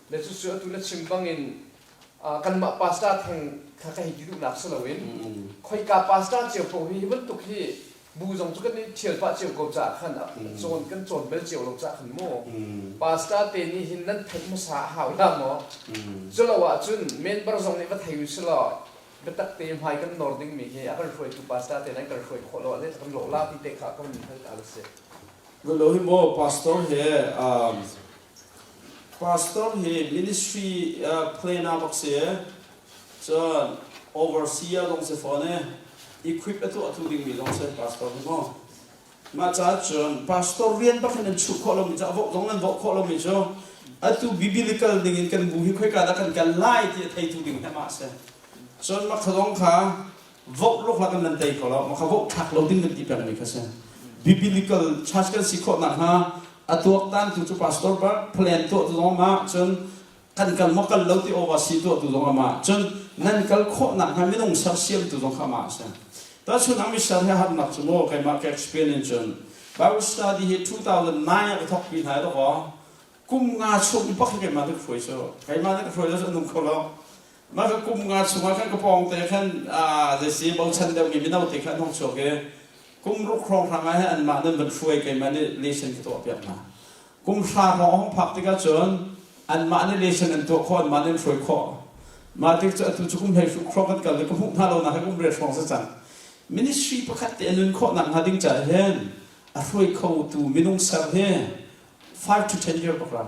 le cucu atu na chim bangin kanmah pastor theng kha ka hei ti duhnak si loin khoika pastor cio paoh hi hi bantuk hi bu zong cu kan i ṭhial pah cio ko caah khan cawn kan cawn bel cio lo caah khan mu pastor te nih hin nan theih hmasa a hau la maw? Culo ahcun member zong nih va thei u silaw biatak te hmai kan nawr dingmi hi a kan hruaitu pastor te nan kan hruai khawh lo ah kan lawh la ti te kha kan hal ta la si. Lo hi maw pastor he pastor hi ministry plan ah bak si cun overseer zong si fawn i equip a tuah tu dingmi zong si pastor hi maw. Mah caah cun pastor rian bak hin nan chuh khawh lomi cu a voh zong nan voh khawh lomi cu atu biblical ding in kan bu hi khoika dah kan kal lai ti a theitu ding hi amah a si. Cun mah kha zong kha voh luk lak in nan tei kho lo, mah kha voh thlak lo ding kan ti pengmi kha si. Biblical church kan si khawh nakhnga a tuaktan tu cu pastor bak plan tuah tu zong amah cun kan kal maw kal lo ti oversee tuah tu zong amah cun nan kal khawh nakhnga minung sersiam tu zong kha amah a si. Tahchun ah misal he harnak cu maw keimah ka experience in cun Bible study hi 2009 ah ka thawk pi hna i dawkaw kum nga chung bak hi keimah nih ka hruai cu keimah nih ka hruai lo cu a nung kho lo. Mah ka kum nga chungah khan ka pawng te khan zeisi bochan deuhmi mino te kha an hung chuak i kum ruk hrawnghrang ah hin anmah nan van hruai keimah nih lesson ka tuahpiak hna. Kum hra hrawng a hung phak tikah cun anmah nih lesson an tuah khawh, anmah nih an hruai khawh. Mah tik cu atu cu kum hlei hrawng kan kal i ka hmuh hna lo nak hi kum riat hrawng si cang. Ministry pakhat te a nun khawh nak hnga ding caah hin a hruai khotu minung ser hi 5 to 10 year bak ra.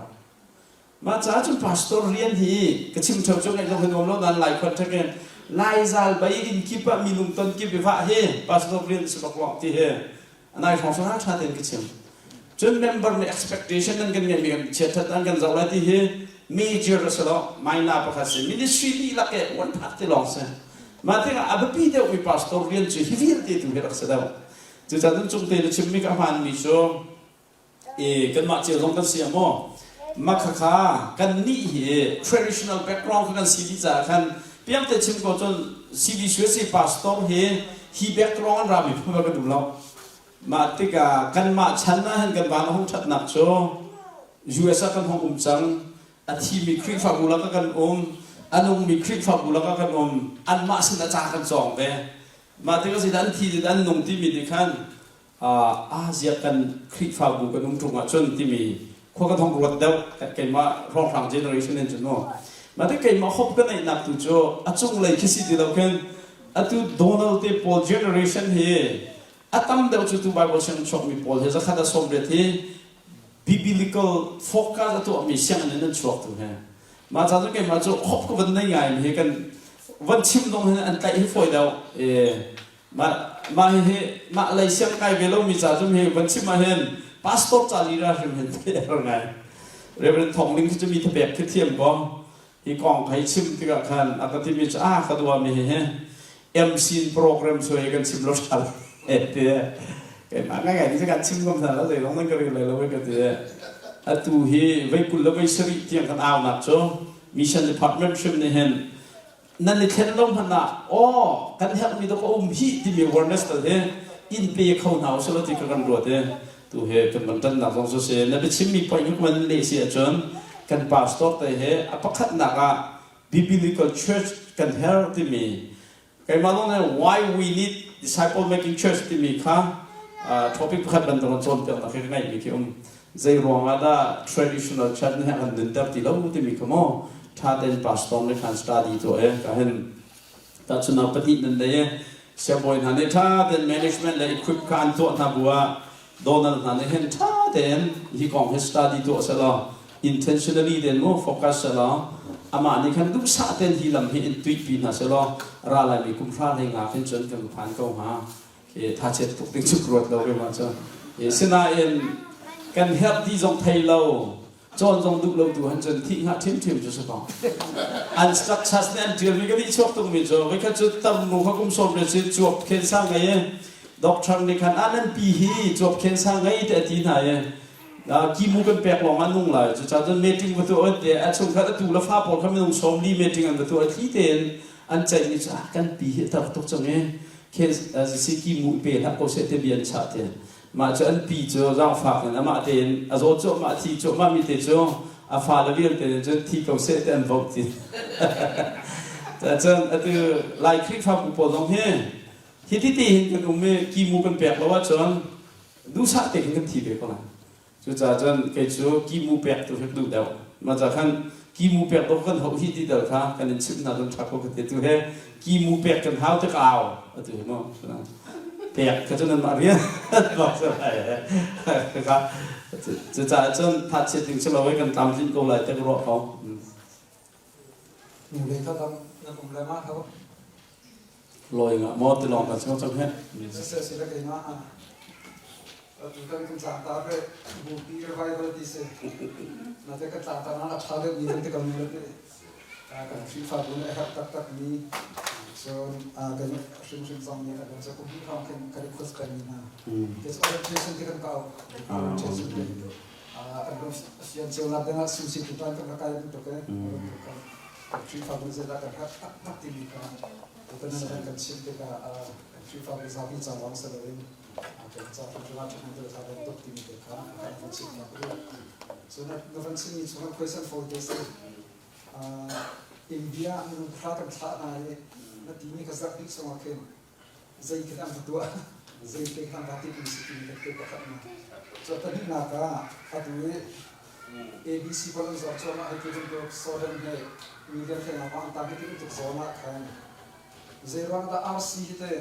Mah caah cun pastor rian hi ka chim ṭheo cu ngaih zong hi nuam lo nain Lai khuan ṭhek in Laizal bei inn kip ah minung ton kip i vah hi pastor rian a si bak lo ti hi nai hrawng hrawng ṭha tein ka chim. Cun member nih expectation nan kan ngeihmi kan chiatṭhat an kan zoh lai ti hi major a si lo, minor pakhat si. Ministry dihlak i one phak ti lawng si. Mah tikah a biapi deuhmi pastor rian cu hi vialte tu hi rak si deuh. Cucaah cun cungte na chimmi ka hmaanmi cu i kanmah cio zong kan si a maw makhakha kannih hi traditional background kha kan si dih caah khan piangte chim ko cun CBCUSA pastor hi hi background an rami phun ka duh lo. Mah tikah kanmah chan ah hin kan van hung ṭhatnak cu US ah kan hung um cang. A thimi Khrihfabu lakah kan um, a nungmi Khrihfabu lakah kan um, anmah sin ah ca kan cawng ve. Mah tikah zeidah an thi zeidah an nung timi nih khan Asia kan Khrihfabu kan um ṭung ahcun timi khua kan hong ruat deuh keimah hrawnghrang generation in cun mu. Mah te keimah hope ka neihnak tu cu a cunglei khi si ti lo khin atu Donald te pawl generation hi a tam deuh cu tu Bible sianginn chuakmi pawl hi zakhat a 80 hi biblical focus a tuahmi sianginn in an chuak tu he mah ca cu keimah cu hope ka van nei ngai mi hi kan van chim dong hin an tlaih hi fawi deuh. Mah mah hihi mah lei siang kai ve lomi ca cu hi van chim ahhin pastor ca lila hrim hin theih ngai. Reverend Thawng Ling cu mi thapek khi thiam ko. Hi kong kha hi chim tikah khan a ka timi cu ah ka dua mi hihi MC program suai kan chim lo ṭha e ti keimah ngai ngai ni kan chim ngam hna lo zei zong nan ka rel lai lo ka ti. Atu hi vei 20 le vei 70 tiang kan au nak cu mission department hrim nih hin Nan i thlen lo hmanh ah aw kan herhmi dawk a um hih timi awareness tal hi in pe kho hna usih law ti ka kan ruat i tu hi kan van ṭannak zong cu si. Na biachimmi point hi kan leh si ahcun kan pastor te hi a pakhatnak ah biblical church kan herh timi keimah zong nih why we need disciple making church timi kha topic pakhat bantuk in cawnpiaknak hi ka ngeihmi khi um. Zei ruangah dah traditional church nih a kan nunter ti lo timi kha maw ṭha tein pastor nih khan study tuah i ka hin tahchunhnak pahnih nan nei i siangbawi hna nih ṭha tein management le equip kha an tuah hna bu ah Donald hna nih hin ṭha tein hi kong hi study tuah selaw intentionally tein mu focus selaw amah nih khan duhsah tein hi lam hi in tuihpi hna selaw ra laimi kum hra hlei nga khin cun kan phan ko hnga. Thachiat tuk ding cu ruat lo keimah cu. Sinain kan herh ti zong thei lo, cawn zong duh lo tu han cun thih hnga ṭhimṭhim cu si ko. An structures nih an ṭialmi kan i chuak tukmi cu voikhat cu tarnu kha kum sawm le si cuap khen sang ngei i doctor nih khan ah nan pi hi cuap khen sang ngei te a ti hna i kimu kan pek lawng ah nung lai. Cucaah cun meeting va tuah te a chungkhat atu le fa pawl kha minung 40 meeting an va tuah thli tein an ceihmi cu ah kan pi hi a tar tuk cang i ki mu pe hlah ko seh te bia an chah te. Mah cu an pi cu zaangfak in amah tein a zaw cuahmah a thi cuahmah mi te cu a fale vialte nih cun thi ko seh te an vote ti. Cun atu Lai Khrihfabu pawl zong hi hi ti ti hin kan um i ki mu kan pek lo ahcun duhsah te khin kan thi ve ko lai. Cucaah cun kei cu kimu pek tu hi ka duh deuh. Mah ca khan kimu pek dawh kan hauh hi ti dal kha kan in chimh hna cun ṭha ko ka ti. Tu he kimu pek kan hau te ka au atu hi mu. Pek kha cu nanmah rian bak cu lai. Kha cucaah cun thachiat ding si lo i kan tlamtlinh ko lai te ka ruah ko. Nu le kha dang nan um le ma hau. Lawi nga maw ti lawng kan si cang he. Siseh si le keimah tutan kan tlangtar re bupi revival ti si. Na te kan tlangtar na a ṭha deuh mi kan ti ko nu le kan Khrihfabu nih a herh taktak mi cun kan hrimhrim zong nih a cu kum hrawng khin kan i khuas peng mi hna. It's orientation ti kan kau. Orientation ti. An rum fian cio nak ding ah susi tutan kan rak kai bantuk e. Khrihfabu zeidah kan herh taktak timi kha. Tutan nan kan chim tikah kan Khrihfabu zapi ca lawng si loin kan ca hrimhrim ah ṭhahnem deuh hlah bantuk timi te kha kan van chim hna ka duh. So na van chimmi chungah question fawi te si. India minung thla kan thlah hna i na timi kha zarh hnih chungah khin zei khi an va tuah zei te khan va ti si timi ka te pakhat na. So pahnihnak ah atu i ABC pawl an zawt cuahmah hei ti bantuk Sodan he million hleng ah an tang hi ti bantuk zawn ah khan zeiruang dah RC hi te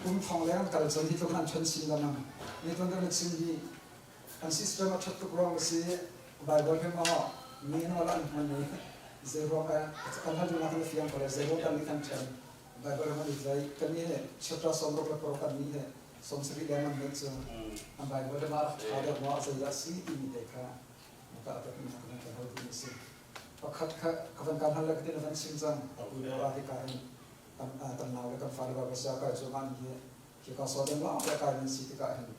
kum thong leng an kal cun hi tluk an ṭhan chin lengmang ni tuan kan chim hi an system a ṭhat tuk ruang a si Bible hi maw manual an hman i zeiruang kan hal duhnak kan fiang ko le zeiruang kan nih kan ṭhen Bible han i tlai kan nih he chapter 66 kan nih he 70 leng an cu an Bible le mah ṭha deuh maw zeidah si timi te kha ka kan kan hal duhmi si pakhat kha ka van kan hal le ka tin van chim cang atu lio ah hika hin kan kan nau le kan fale ba sia kai cu man hi hi ka so dem lawng te kai nan si tikah hin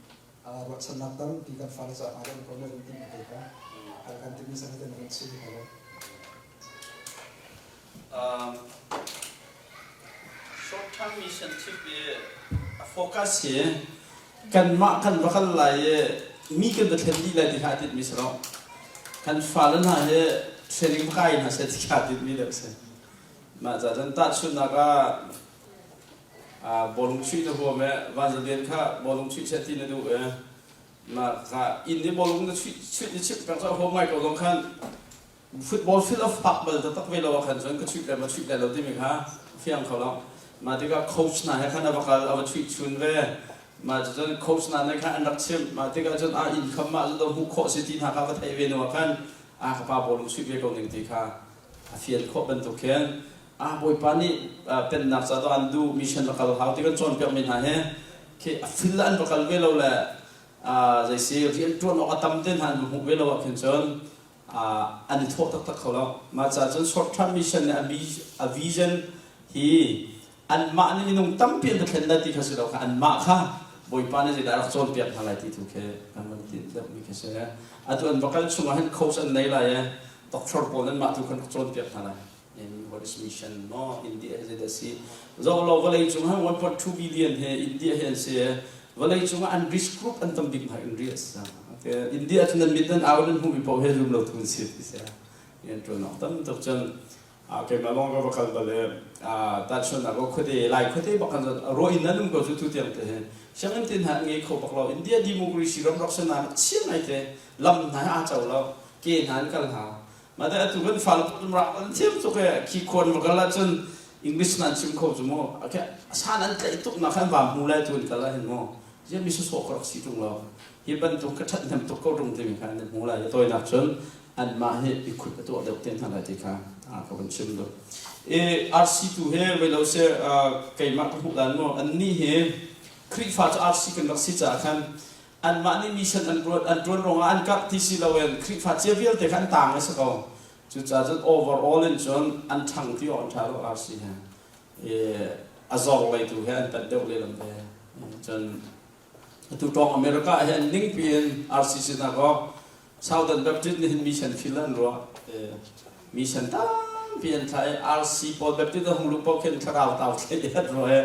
ruahchannak tampi kan fale ca hna kan ko le timi te kha kan timi san te van chim ko Short term mission trip i a focus hi kanmah kan va kal lai i mi kan va thlen dih lai ti kha a tinhmi si lo. Kan fale hna hi training va kai hna seh ti kha a tinhmi deuh si. Mah ca cun tahchunhnak ah bawlung chuih na huam i vanzalian kha bawlung chuih seh ti na duh i mah kha inn i bawlung na chuih chuih na chimh peng cu a huam ngai ko zong khan Football field a fak bal taktak ve lo ah khan cun ka chuih le ma chuih lai lo timi kha fiang kho lo. Mah tikah coach hna he khan a va kal a va chuih chun ve. Mah cun coach hna nih khan an rak chimh. Mah tikah cun a income mah cu hmuh khawh si ti hna kha va theih ve hnu ah khan a ka pa bawlung chuih ve ko ning ti kha a fian khawh bantuk khin a bawipa nih pennak ca an duh mission va kal hau ti kan cawnpiak mi hna hi khi a fil an va kal ve lo le zei si rian ṭuan awk a tam te hna an hmuh ve lo ah khin cun an i thawh taktak kho lo. Mah caah cun short term mission le a vision hi anmah nih minung tampi an va thlen lai ti kha si lo kha anmah kha Bawipa nih zeidah a rak cawnpiak hna lai ti tu khi kan van ti deuhmi khi si. Atu an va kal chungah hin coach an nei lai i doctor pawl nan mah tu khan rak cawnpiak hna lai. In what is mission no India zeidah si zoh lo vawlei cung ah 1.2 billion he India he an si vawlei cung ah an risk group an tam bik hna India si India cu nan mit nan au nan hmuhmi paoh he zum lo tu an si ti si yan ṭuan awk tam tuk cun keimah lawng ka va kal bal i tahchunhnak ko khuate lai khuate bak kan ruah in nan um ko cu tu tiang te hin sianginn tin hna ngei kho bak lo India democracy ram rak si na chiang ngai te lam hna aa co lo ke hna an kal hna Mah te atu kan fale rak an thiam tuk e khi khuan va kal ahcun English nan chim kho cu mu okay san an tlaih tuk nak khan va hmu lai tu an kal ah hin mu ziah mi sawsawh ka rak si ṭung lo hi bantuk ka ṭhathnem tuk ko ṭung timi kha an hmu lai tawinak cun anmah hi i khut a tuah deuh te hna lai ti kha ka van chim duh i RC tu he vei lo se keimah ka hmuh dan mu annih hi Khrihfa cu RC kan rak si caah khan anmah nih mission an ruat an ṭuan ruangah an karh ti si loin Khrihfa cia vialte kha an taang a si ko. Cucaah cun overall in cun an ṭhang ti awk an ṭha lo RC he. A zor lei tu he an panh deuh lehlam ve. Cun atu tawng America he an ningpi in RC sinak aw Southern Baptist nih hin mission field an ruah. Mission tampi an thlah i RC pawl Baptist a hung luh paoh khin thlarau tau thlei an ruah i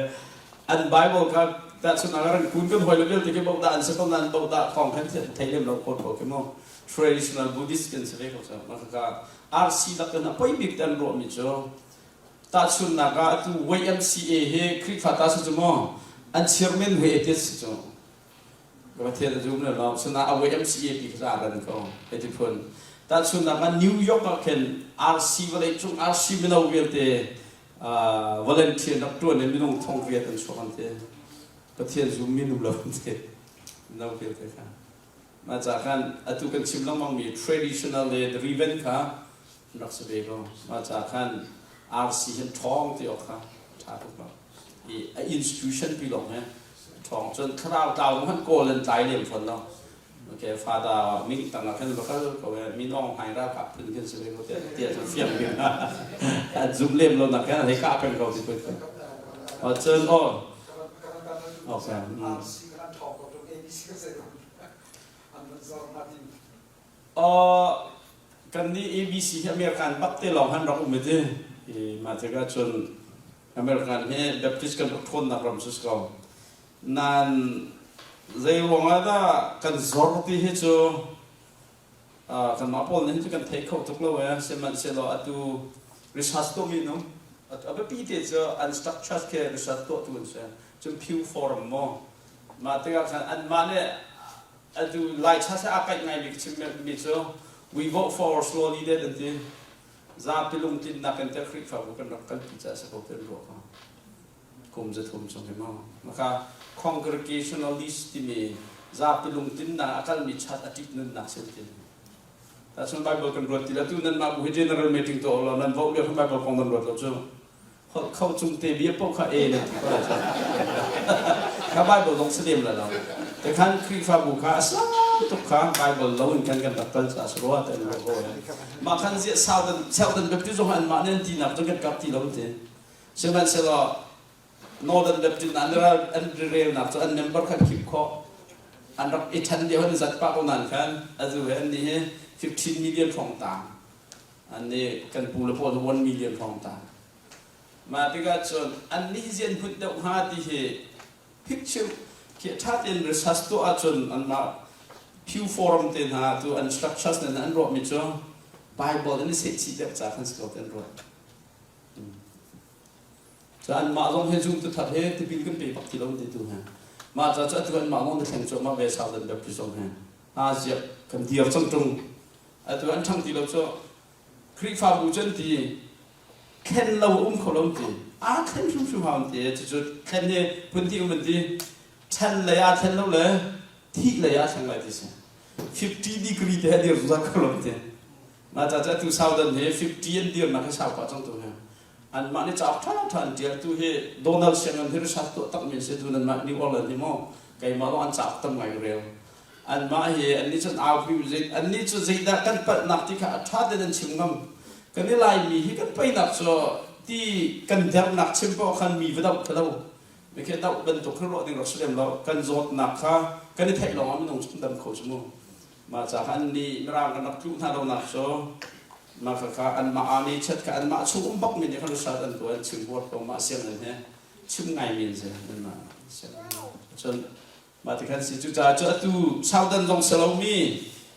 an Bible kha tahchunhnak ah ran kun kan hawi le vialte khi bohdah an si ko nain bohdah thawng khan thei lem lo ko ko khi mu traditional Buddhist kan si ve ko cu maka RC lak in a poi bik te an ruahmi cu tahchunhnak ah atu YMCA hi Khrihfa ta si cu mu an chairman hui atheist si cu Pathian a zum le lo suna a YMCA ti kha a ran ko hei ti phun tahchunhnak ah New York ah khin RC vawlei cung RC mino vialte volunteer rak tuan in minung thong riat an chuak an ti Pathian zum mi num lo an ti mino vialte kha mah ca khan atu kan chim lengmang mi traditional le driven kha rak si ve ko mah ca khan RC hin ṭhawng ti awk kha ṭha tuk lo i a institution pi lawng he ṭhawng cun thlarau tlau hmanh kawl an tlai lem fawn lo okay fada ming tang ah khan va kal ko e min ong hlaing ralkap phun khin si ve ko tiah tiah cun fiang bik an zum lem lo nak khan hei kah peng ko ti phun cun oh okay Kan nih ABC hi American bak te lawng han rak um i ti. Mah tikah cun. American hi Baptist kan rak ṭhawnnak ram si ko. Nan zei ruangah dah kan zor ti hi cu kanmah pawl nih hin cu kan thei kho tuk lo ee. Sihmanhsehlaw atu research tuahmi nung a biapi te cu an structures khi research tuahtu an si. Cun Pew Forum maw mah tikah khan anmah nih atu Lai church he aa kaih ngaimi ka chimmi cu we vote for slowly dead an ti. Zapi lungtlinnak in teh Khrihfabu kan rak kalpi caah si ko ti an ruah ko. Kum 300 chung hi maw. Maka congregationalist timi zapi lungtlinnak a kalmi chat a ṭih nunnak sin ti. Tahchun Bible kan ruat ti la tu nan mah bu hi general meeting tuah law nan vote lio khan Bible kong nan ruat lo cu. Holh kho cung te bia paoh kha e nan ti ko lai cu. Kha Bible zong si lem la lo. Te khan Khrihfabu kha a sang tuk kha Bible lo in khan kan rak kal caah si rua te an ruah ko. Mah khan ziah Southern Southern Baptist zong an mah nih an tinak cu kan kap ti lo ti. Sihmanhsehlaw Northern Baptist an ral an relnak cu an member khan khim khawh. An rak i ṭhen lio an zat pah ko nain khan azu he an nih hi 15 million hrawng tang. An nih kan pu le pawl 1 million hrawng tang. Mah tikah cun an nih zian hmunh deuh hnga ti hi picture khi ṭha tein research tuah ahcun anmah Pew Forum te hna tu an structures ne an ruahmi cu Bible in i sehchih deuh ca khan si ko ti an ruah. Cu anmah zong hi zumtu thar he tipil kan pe bak ti lo ti tu he. Mah ca cu atu anmah zong na thleng cuahmah ve Southern Baptist zong he. Asia kan dir cang ṭung. Atu an ṭhang ti lo cu Khrihfabu cu an ti thlen lo um kho lo ti aa thlen hrimhrim hau an ti cucu thlen hi phun ti um an ti ṭhen lei aa thlen lo le thih lei aa thleng lai ti si 50 degree te a dir zungzal kho lo ti mah ca cu atu Southern hi 50 an dirnak hi sau pah cang tu hi anmah nih cauk ṭha ṭha an ṭial tu hi Donald Shannon hi research tuah takmi a si tu nanmah New Orleans hi maw keimah lawng an cauk tam ngai ka rel Anmah hi annih cun aupi annih cu zeidah kan palhnak ti kha a ṭha tein an chim ngam. Kan i Laimi hi kan peinak cu ti kan dernak chim paoh khan mi va doh kha lo. Mi khi doh bantuk khin ruah ding rak si lem lo. Kan zawtnak kha kan i theih lawngah minung cu kan dam kho cu mu. Mah ca kha annih Mirang kan rak tluh hna lonak cu mah kha kha anmah army chat kha anmah chung um bak mi nih khan research an tuah an chim huat ko mah sianginn he chim ngai mi an si anmah sianginn. Cun Mah ti khan si. Cucaah cu atu Southern zong si lomi,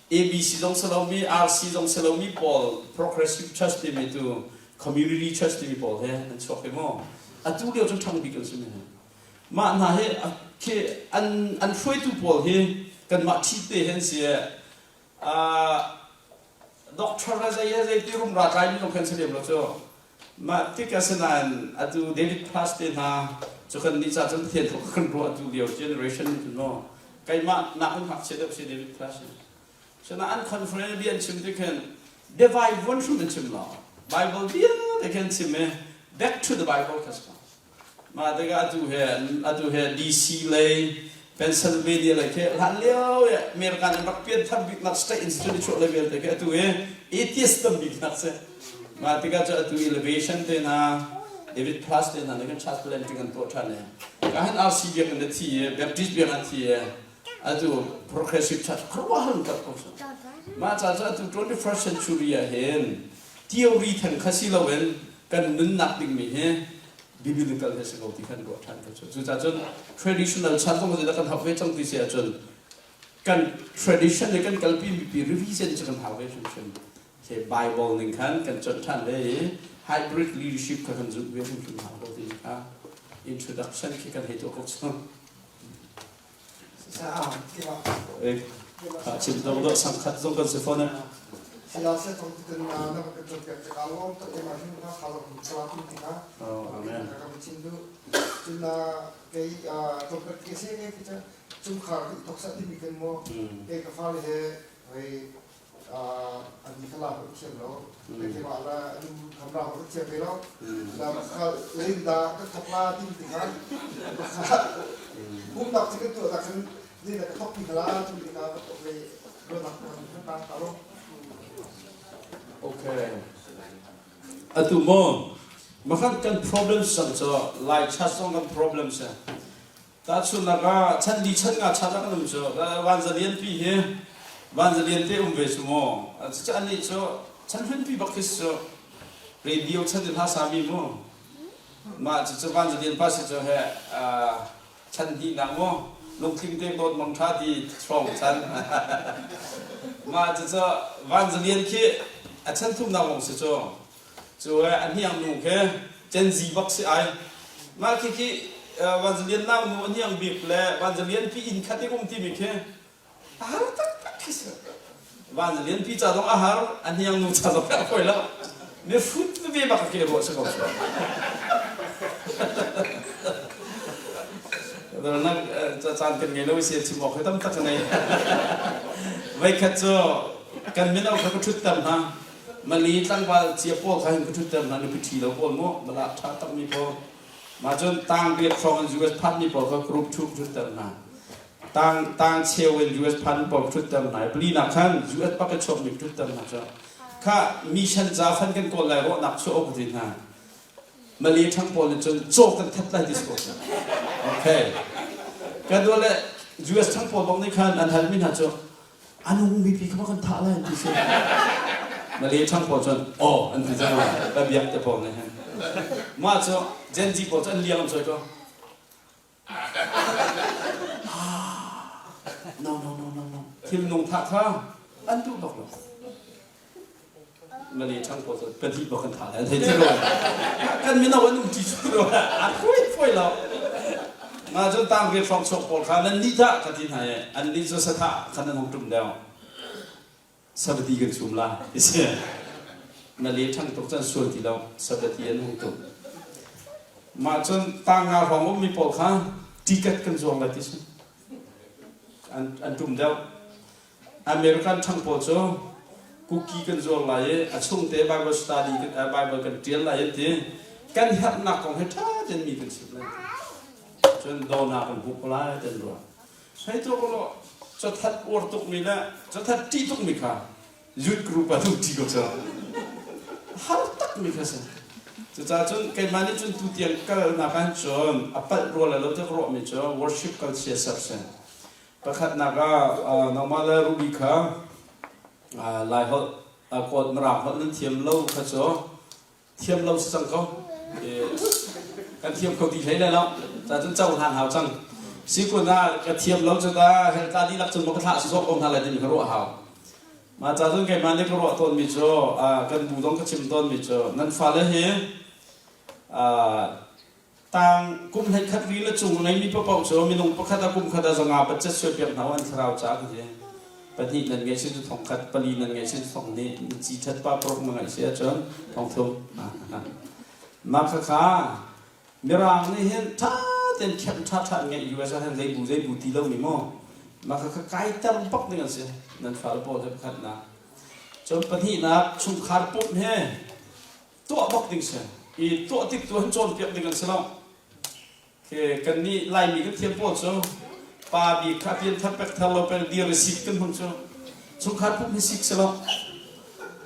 ABC zong si lomi, RC zong si lomi pawl Progressive Church timi tu Community Church timi pawl he an chuak hi mu. Atu lio cu ṭhang bik an si mi hi. Mah hna hi khi an an hruaitu pawl hi kanmah ṭhi te he an si. Doctor le zei he zei ti rumra tlaimi zong khan si lem lo cu. Mah tik asinain atu David Plus te hna cu kan nih ca cun Pathian thawk kan ruah tu lio generation nih cun maw keimah nak in ngakchia deuh si David Plus hi. Sina an conference bia an chim ti khin biavai vuan hrim an chim lo. Bible vialte khin chim i back to the Bible kha si ko. Mah tikah atu he DC lei Pennsylvania lei khi hlan lio i American an rak pianthar biknak state institute i chuah lei vialte khi atu hi atheist tam biknak si. Mah tikah cu atu elevation te hna David Plus te hna nih kan church planting an tuah ṭhan i ka han RC biakinn a thi i Baptist biakinn a thi i atu progressive church khuaruahhar in tlak ko cu. Mah ca cu atu 21st century ah hin theory theng kha si loin kan nunnak dingmi hi biblical he si ko ti khan ruah ṭhan ka cu. Cucaah cun traditional chan zong zeidah kan hau ve cang ti si ahcun kan tradition le kan kalpi mipi revision cu kan hau ve hrimhrim. He Bible ning khan kan conh ṭhan ve i hybrid leadership kha kan zulh ve hrimhrim hau ko ti kha introduction khi kan hei tuah ko cu. Chim dong dawh sangkhat zong kan si fawn eh. Oh, amen. An kha la ka thiam lo keimah la anu kham la ka thiam ve lo la kha lein da ka thok la ti ti kha pumnak ci kan tuah tak khan lein da ka thok ti kha la ti ti kha ka thok ve ruahnak kan kan ta lo. Okay. Atu mo makhan kan problem sang cho lai chat song kan problem sa. Tahchunhnak ah chan li chan nga chan ah kan um cu vanzalian pi hi vanzalian te um ve cu maw cucu annih cu chan hlun pi bak khi cu radio chan in hla sami mu. Mah cucu Van Za Lian pa si cu he chan hnihnak mu lungtling te dawt mang ṭha ti hrawng chan. Mah cucu Van Za Lian khi a chan thumnak lawng si cu. Cu a hniang nu khi Gen Z bak si ai. Mah khi khi Van Za Lian nau nu a hniang bik le Van Za Lian pi inn khat i um timi khi a har taktak khi si. Van lianpi ca zong a har, a hniang nu ca zong a fawi lo. Mi hrut veve bak ke ruah si ko. Nak caan kan ngei lo si chim awk hi tam tak nei. Veikhat cu kan mino kha ka ṭhut ter hna. Mali tlangval cia pawl kha hin ka ṭhut ter hna nupi ṭhi lo pawl mu mala ṭha tak mi pawl. Mah cun tang riat hrawng in US phan mi pawl kha group 2 ka ṭhut ter hna. Tang tang cheu in US phan pawl ṭhutter hna i pali nak khan US pak i chuakmi ṭhutter hna cu kha mission ca fan kan kawl lai rawhnak chuah awk ti hna Malay ṭhang pawl nih cun caw kan that lai ti si ko okay kan duh le US ṭhang pawl bang nih khan an halmi hna cu a nung mipi kha kan thah lai an ti si Malay ṭhang pawl cun aw an ti cang ka biak te pawl nih hin mah cu Gen Z pawl cu an liang an choi ko No, no, no, no, no. Thil nung thah kha an duh bak lo. Malay ṭhang pawl cu pahnih bak kan thah lai. Thei ti lo. Kan mino an um ṭi cu lo. A khuai khuai lo. Ma cun tang riat hrawng chuak pawl kha nan nih dah ka ti hna i an nih cu sathah khan an hung ṭum deuh. Sabati kan chum la ti si. Na le ṭhang tuk cun sual ti lo. Sabati an hung tuk. Mah cun tanga hrawng ummi pawl kha ticket kan zuang lai ti si. An, an ṭum deuh. American ṭhang pawl cu cookie kan zuar lai i a chungte Bible study Bible kan ṭial lai an ti. Kan herhnak kong he ṭha tein mi kan chimh lai. Cun dawna kan hmuh ko lai ti an ruah. Hei tuah ko law cathat uar tukmi le cathat ṭih tukmi kha youth group ah ṭi ko cu. Har takmi kha si. Cucaah cun keimah nih cun tutiang kalnak ah cun a palh rua le lo tiah ka ruahmi cu worship culture ser si. Pakhatnak ah nangmah le Ruby kha Laiholh, Kawl Mirang holh nan thiam lo kha cu thiam lo si cang ko kan thiam kho ti hlei le lo ca cun cohlan hau cang si kun ah ka thiam lo cu ta helta dihlak cun ka thlah sawh ko hna lai timi ka ruah hau ma ca cun keimah nih ka ruah tawnmi cu kan bu zong ka chim tawnmi cu nan fale hi Tang kum 11 ri le cung ngeimi paoh cu minung pakhat ah kum khat ah 500 budget suaipiak hna u an thlarau caah ka ti. Pahnih nan ngeih si cu thong khat, pali nan ngeih si cu thong hnih, ci ṭhat pa paruk na ngeih si ahcun thong thum. Mah khakha Mirang nih hin ṭha tein khem ṭha ṭha an ngeih US ah hin zei bu zei bu ti lomi maw mah khakha kaiter bak ding an si nan fale pawl he pakhatnak. Cun pahnihnak chungkhar pumh he tuah bak ding si i tuah tik tu han cawnpiak ding an si lo ke kan nih laimi kan thiam pawl cu pa bik kha pian thar pek thar lo pek dir i sik kan hmang cu chungkhar pum hi sik si lo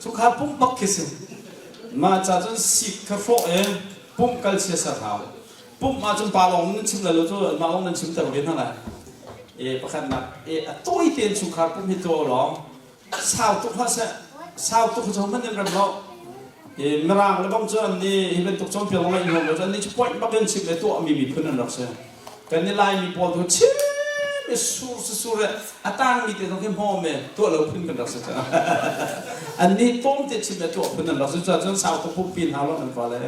chungkhar pum bak khi si mah ca cun sik kha hrawh i pumh kal sia ser hau pumh ahcun pa lawng nan chim lai lo cu mah lawng nan chim ter ve hna lai e pakhatnak e a tawi tein chungkhar pumh hi tuah lawng Sau tuk hlah seh. Sau tuk cu hmanh in rem lo. I Mirang le bang cu an nih hi bantuk cawnpiak ngaih nuam lo cu an nih cu point bak in chim le tuah mi miphun an rak si. Kan nih Laimi pawl cu chim i sur si sur i a tangmi te zong khi hmawm i tuah lo phun kan rak si cu. An nih tlawm te chim le tuah phun an rak si. Cuahcun sau tuk pumpi hna lo nan fale.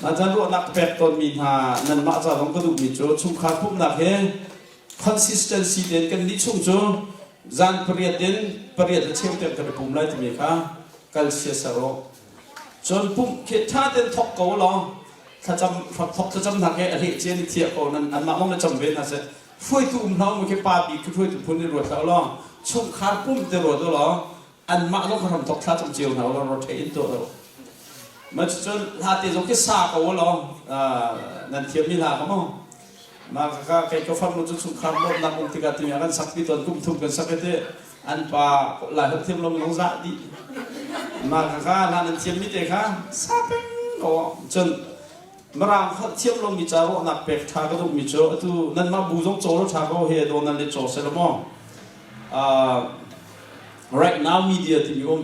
Mah caan ruahnak ka pek tawnmi hna nanmah ca zong ka duhmi cu chungkhar pumhnak hi consistency tein kan nih chung cu zan pariat in pariat le cheu tiang kan i pum lai timi kha kal siasar u. Cun pumh khi ṭha tein thawk ko law thlacam thawk thlacam hna khi a hleh cia ni thiah ko nan anmah lawng na cam ve hna seh hruaitu um hlah mu khi pa bik khi hruaitu phun in ruat hlah law chungkhar pumh te ruat u law anmah zong kha hramthawk thla cam cio hna u law rothei in tuah u ma cun hla te zong khi sa ko u law nan thiammi hla kha maw mah kha kei ka farnu cu chungkhar lawmhnak um tikah timi ah kan sakpi tawn kum thum kan sak i ti an pa lai holh thiam lo minung zah dih mah kha hla nan thiammi te kha sa peng ko cun Mirang holh thiam lomi ca ruahnak pek ṭha ka duhmi cu atu nanmah bu zong caw lo ṭha ko he daw nan le caw seh law maw right now media timi um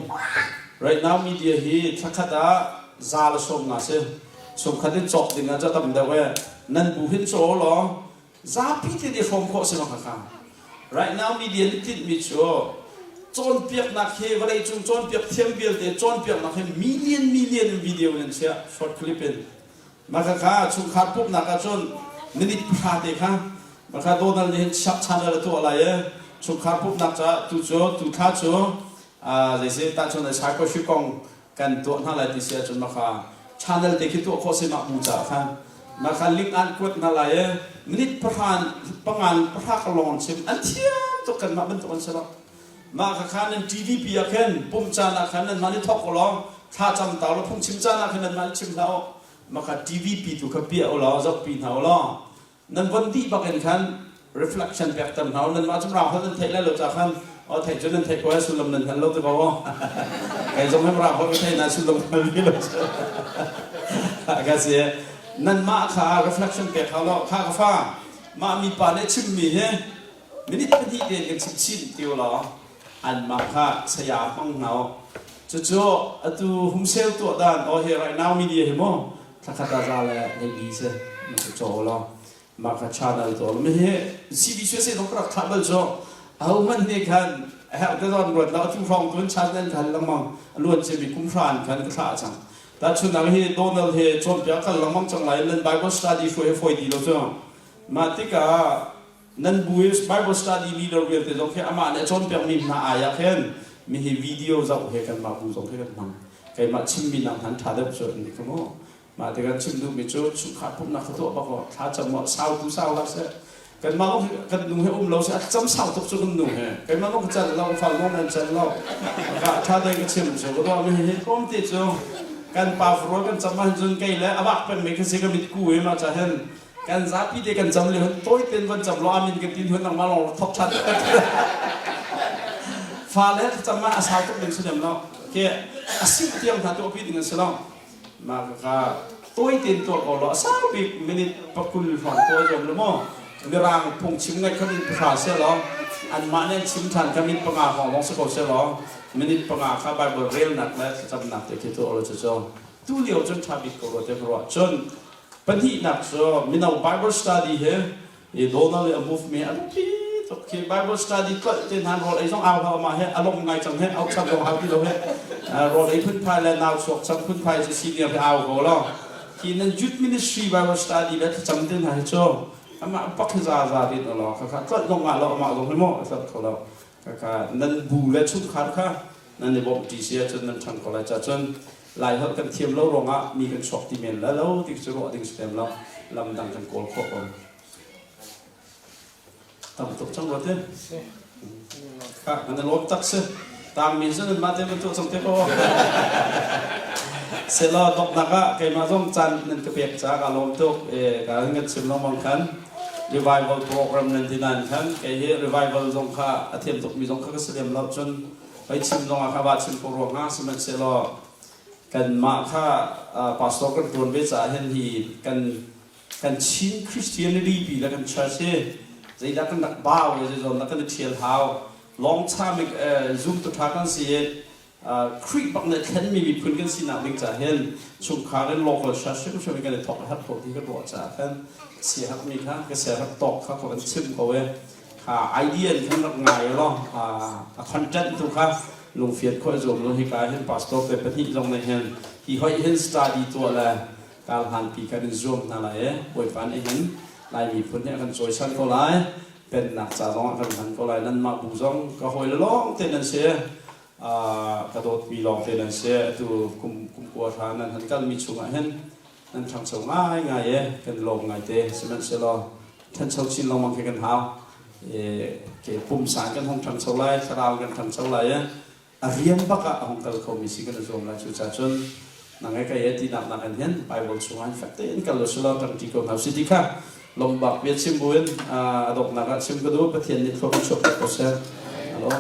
right now media hi thlakhat ah 190 si. Chungkhat in cawk ding ah ca tam deuh e. Nan bu hin caw law zapi te nih hrawm khawh si ma kha. Right now media nih tinhmi cu cawnpiaknak hi vawleicung cawnpiak thiam vialte cawnpiaknak hi million million in video in an chiah, short clip in. Mah kha chungkhar pumhnak ahcun minute pahra te kha mah kha Donald nih hin channel a tuah lai i chungkhar pumhnak caah tu cu tu thla cu zeisi tahchun psychoship kong kan tuah hna lai ti si ahcun mah kha channel te khi tuah khawh si mah bu caah khan mah kha link an kuat hna lai i minute pahra pangan pahra ka lawng chim an thiam tuk kan mah bantuk an si lo. Mah kha kha nan TDP ah khin pumh caan ah khan nanmah nih thawk u law thla cam ta u law phungchim caan ah khin nanmah nih chim hlah u. Mah kha TVP tu kha piah u law zohpi hna u law nan von dih bak in khan reflection pekter hna u. Nanmah cu rang holh nan theih lai lo ca khan o theih cu nan theih ko ai sullam nan hngal lo ti ko u. Kei zong hi rang holh ka thei na sullam hngal ve lo. Ka si nanmah kha reflection pek hau law kha ka fa mah mipa nih chimmi hi Minute pahnih tein kan chim chin ti u law anmah kha saya hmang hna u. Cucu atu humsel tuah dan aw hi right now media hi mu thlakhat ah za le leili si na cu caw law mah kha channel to mi hi CBCUSA zong ka rak thlah bal cu aho hmanh nih khan a herh te zawn ruat lo atu hrawng tun channel khan lengmang a luan ciami kum hra in khan ka thlah cang tahchunnak hi Donald he cawnpiak kal lengmang cang lai nan Bible study hruai hi fawi ti lo cu mah tikah Nan bu i Bible study leader vialte zong khi amah nih a cawnpiakmi hna ai ah khin mi hi video zoh he kanmah bu zong khi kan hmang. Keimah chimmi nak hman ṭha deuh cu an ka mu. Mah tikah chim duhmi cu chungkhar pumhnak kha tuah bak aw thla cam aw sau tu sau hlah seh. Kanmah zong kan nu he um lo seh a cam sau tuk cu kan nu he. Keimah zong ka can lo fal zong nan can lo. Ka ṭha tein ka chim cu ka ruah mi hi tlawmte cu kan pa rual kan cam ahcun kei le a vak pengmi ka si ka mit ku i mah ca hin Kan zapi te kan cam le hun tawi ten van cam lo amin kan tin hun nangmah lawng thok than. Fa le cam ah a sau tuk ding si lem lo. Ke a sim tiang hna tu api ding an si lo. Ma ka ka tawi ten tuah ko lo a sau bik minute pakul hrawng tawi zom lo mo. Mirang phung chim ngai kha min pahra se lo. Anmah nih an chim than kha min panga hrawng lawng si ko se lo. Minute panga kha Bible relnak le thlacamnak te khi tuah lo cu cu. Tu lio cun ṭha bik ko rua te ka ruah. Cun pahnihnak cu mino Bible study hi i Donald le a move mi a biapi tuk khi Bible study tlolh te hna rawl ei zong au hau ma he a lom ngai cang he au chap zong hau ti lo he rawl ei phunphai le nau chuak chang phunphai cu senior he au ko lo khi nan youth ministry Bible study le thlacam te hna hi cu amah bak hi za za rin lo kha kha tlolh zong ngah lo amah zong hi mo a tlolh kho lo kha kha nan bu le chungkhar kha nan i bawmh ṭi si ahcun nan ṭhang ko lai ca cun Laiholh kan thiam lo ruangah mi kan chuak ti men la lo ti cu ruah ding si lem lo lam dang kan kawl khawh ko tam tuk cang rua te ka nan lawm tak si tang mi cu nan mah te ban tuah cang te ko selo donghnak ah keimah zong caan nan ka pek ca ka lawm tuk e ka kan chim lengmang khan revival program nan ti nan khan kei hi revival zong kha a thiam tuk mi zong kha ka si lem lo cun Hoi chim zongah kha va chim ko rua hnga sihmanhsehlaw kanmah kha pastor kan ṭuan ve caah hin hi kan kan Chin Christianity pi le kan church hi zeidah kan rak bau i zeizawn dah kan i ṭhial hau long time zumtu ṭha kan si i Khrih bak nih thlenmi miphun kan sinak ding caah hin chungkhar in local church hrimhrim in kan i thawk a herh ko ti kan ruah caah khan siaherhmi kha ka siaherh tawk kha ka van chim ko i kha idea in khan rak ngai law a content tu kha lungfian khawh zuam lo hika hin pastor te pahnih zong nih hin hi hoi hin study tuah le kal hlan pi kan in zuam hna lai e Bawipa nih hin Lai miphun hi a kan cawisan ko lai pennak ca zong ah kan hman ko lai nanmah bu zong ka hawi le lawng te nan si ka dawtmi lawng te nan si atu kum kum kua hra nan han kalmi chungah hin nan ṭhangcho ngaingai e kan lawm ngaite sihmanhsehlaw ṭhancho chin lengmang khi kan hau ke pumsa kan hong ṭhangcho lai thlarau kan ṭhangcho lai e a rian bak ah a hong kal khomi si kan i zuam lai cucaah cun nang he kai he tinak nak in hin Bible chungah hin fek tein kal usulaw ṭangṭi ko hna usih ti kha lombak bia chim buin a donghnak ah chim ka duh Pathian nih thlua kan chuah ko seh. Hello.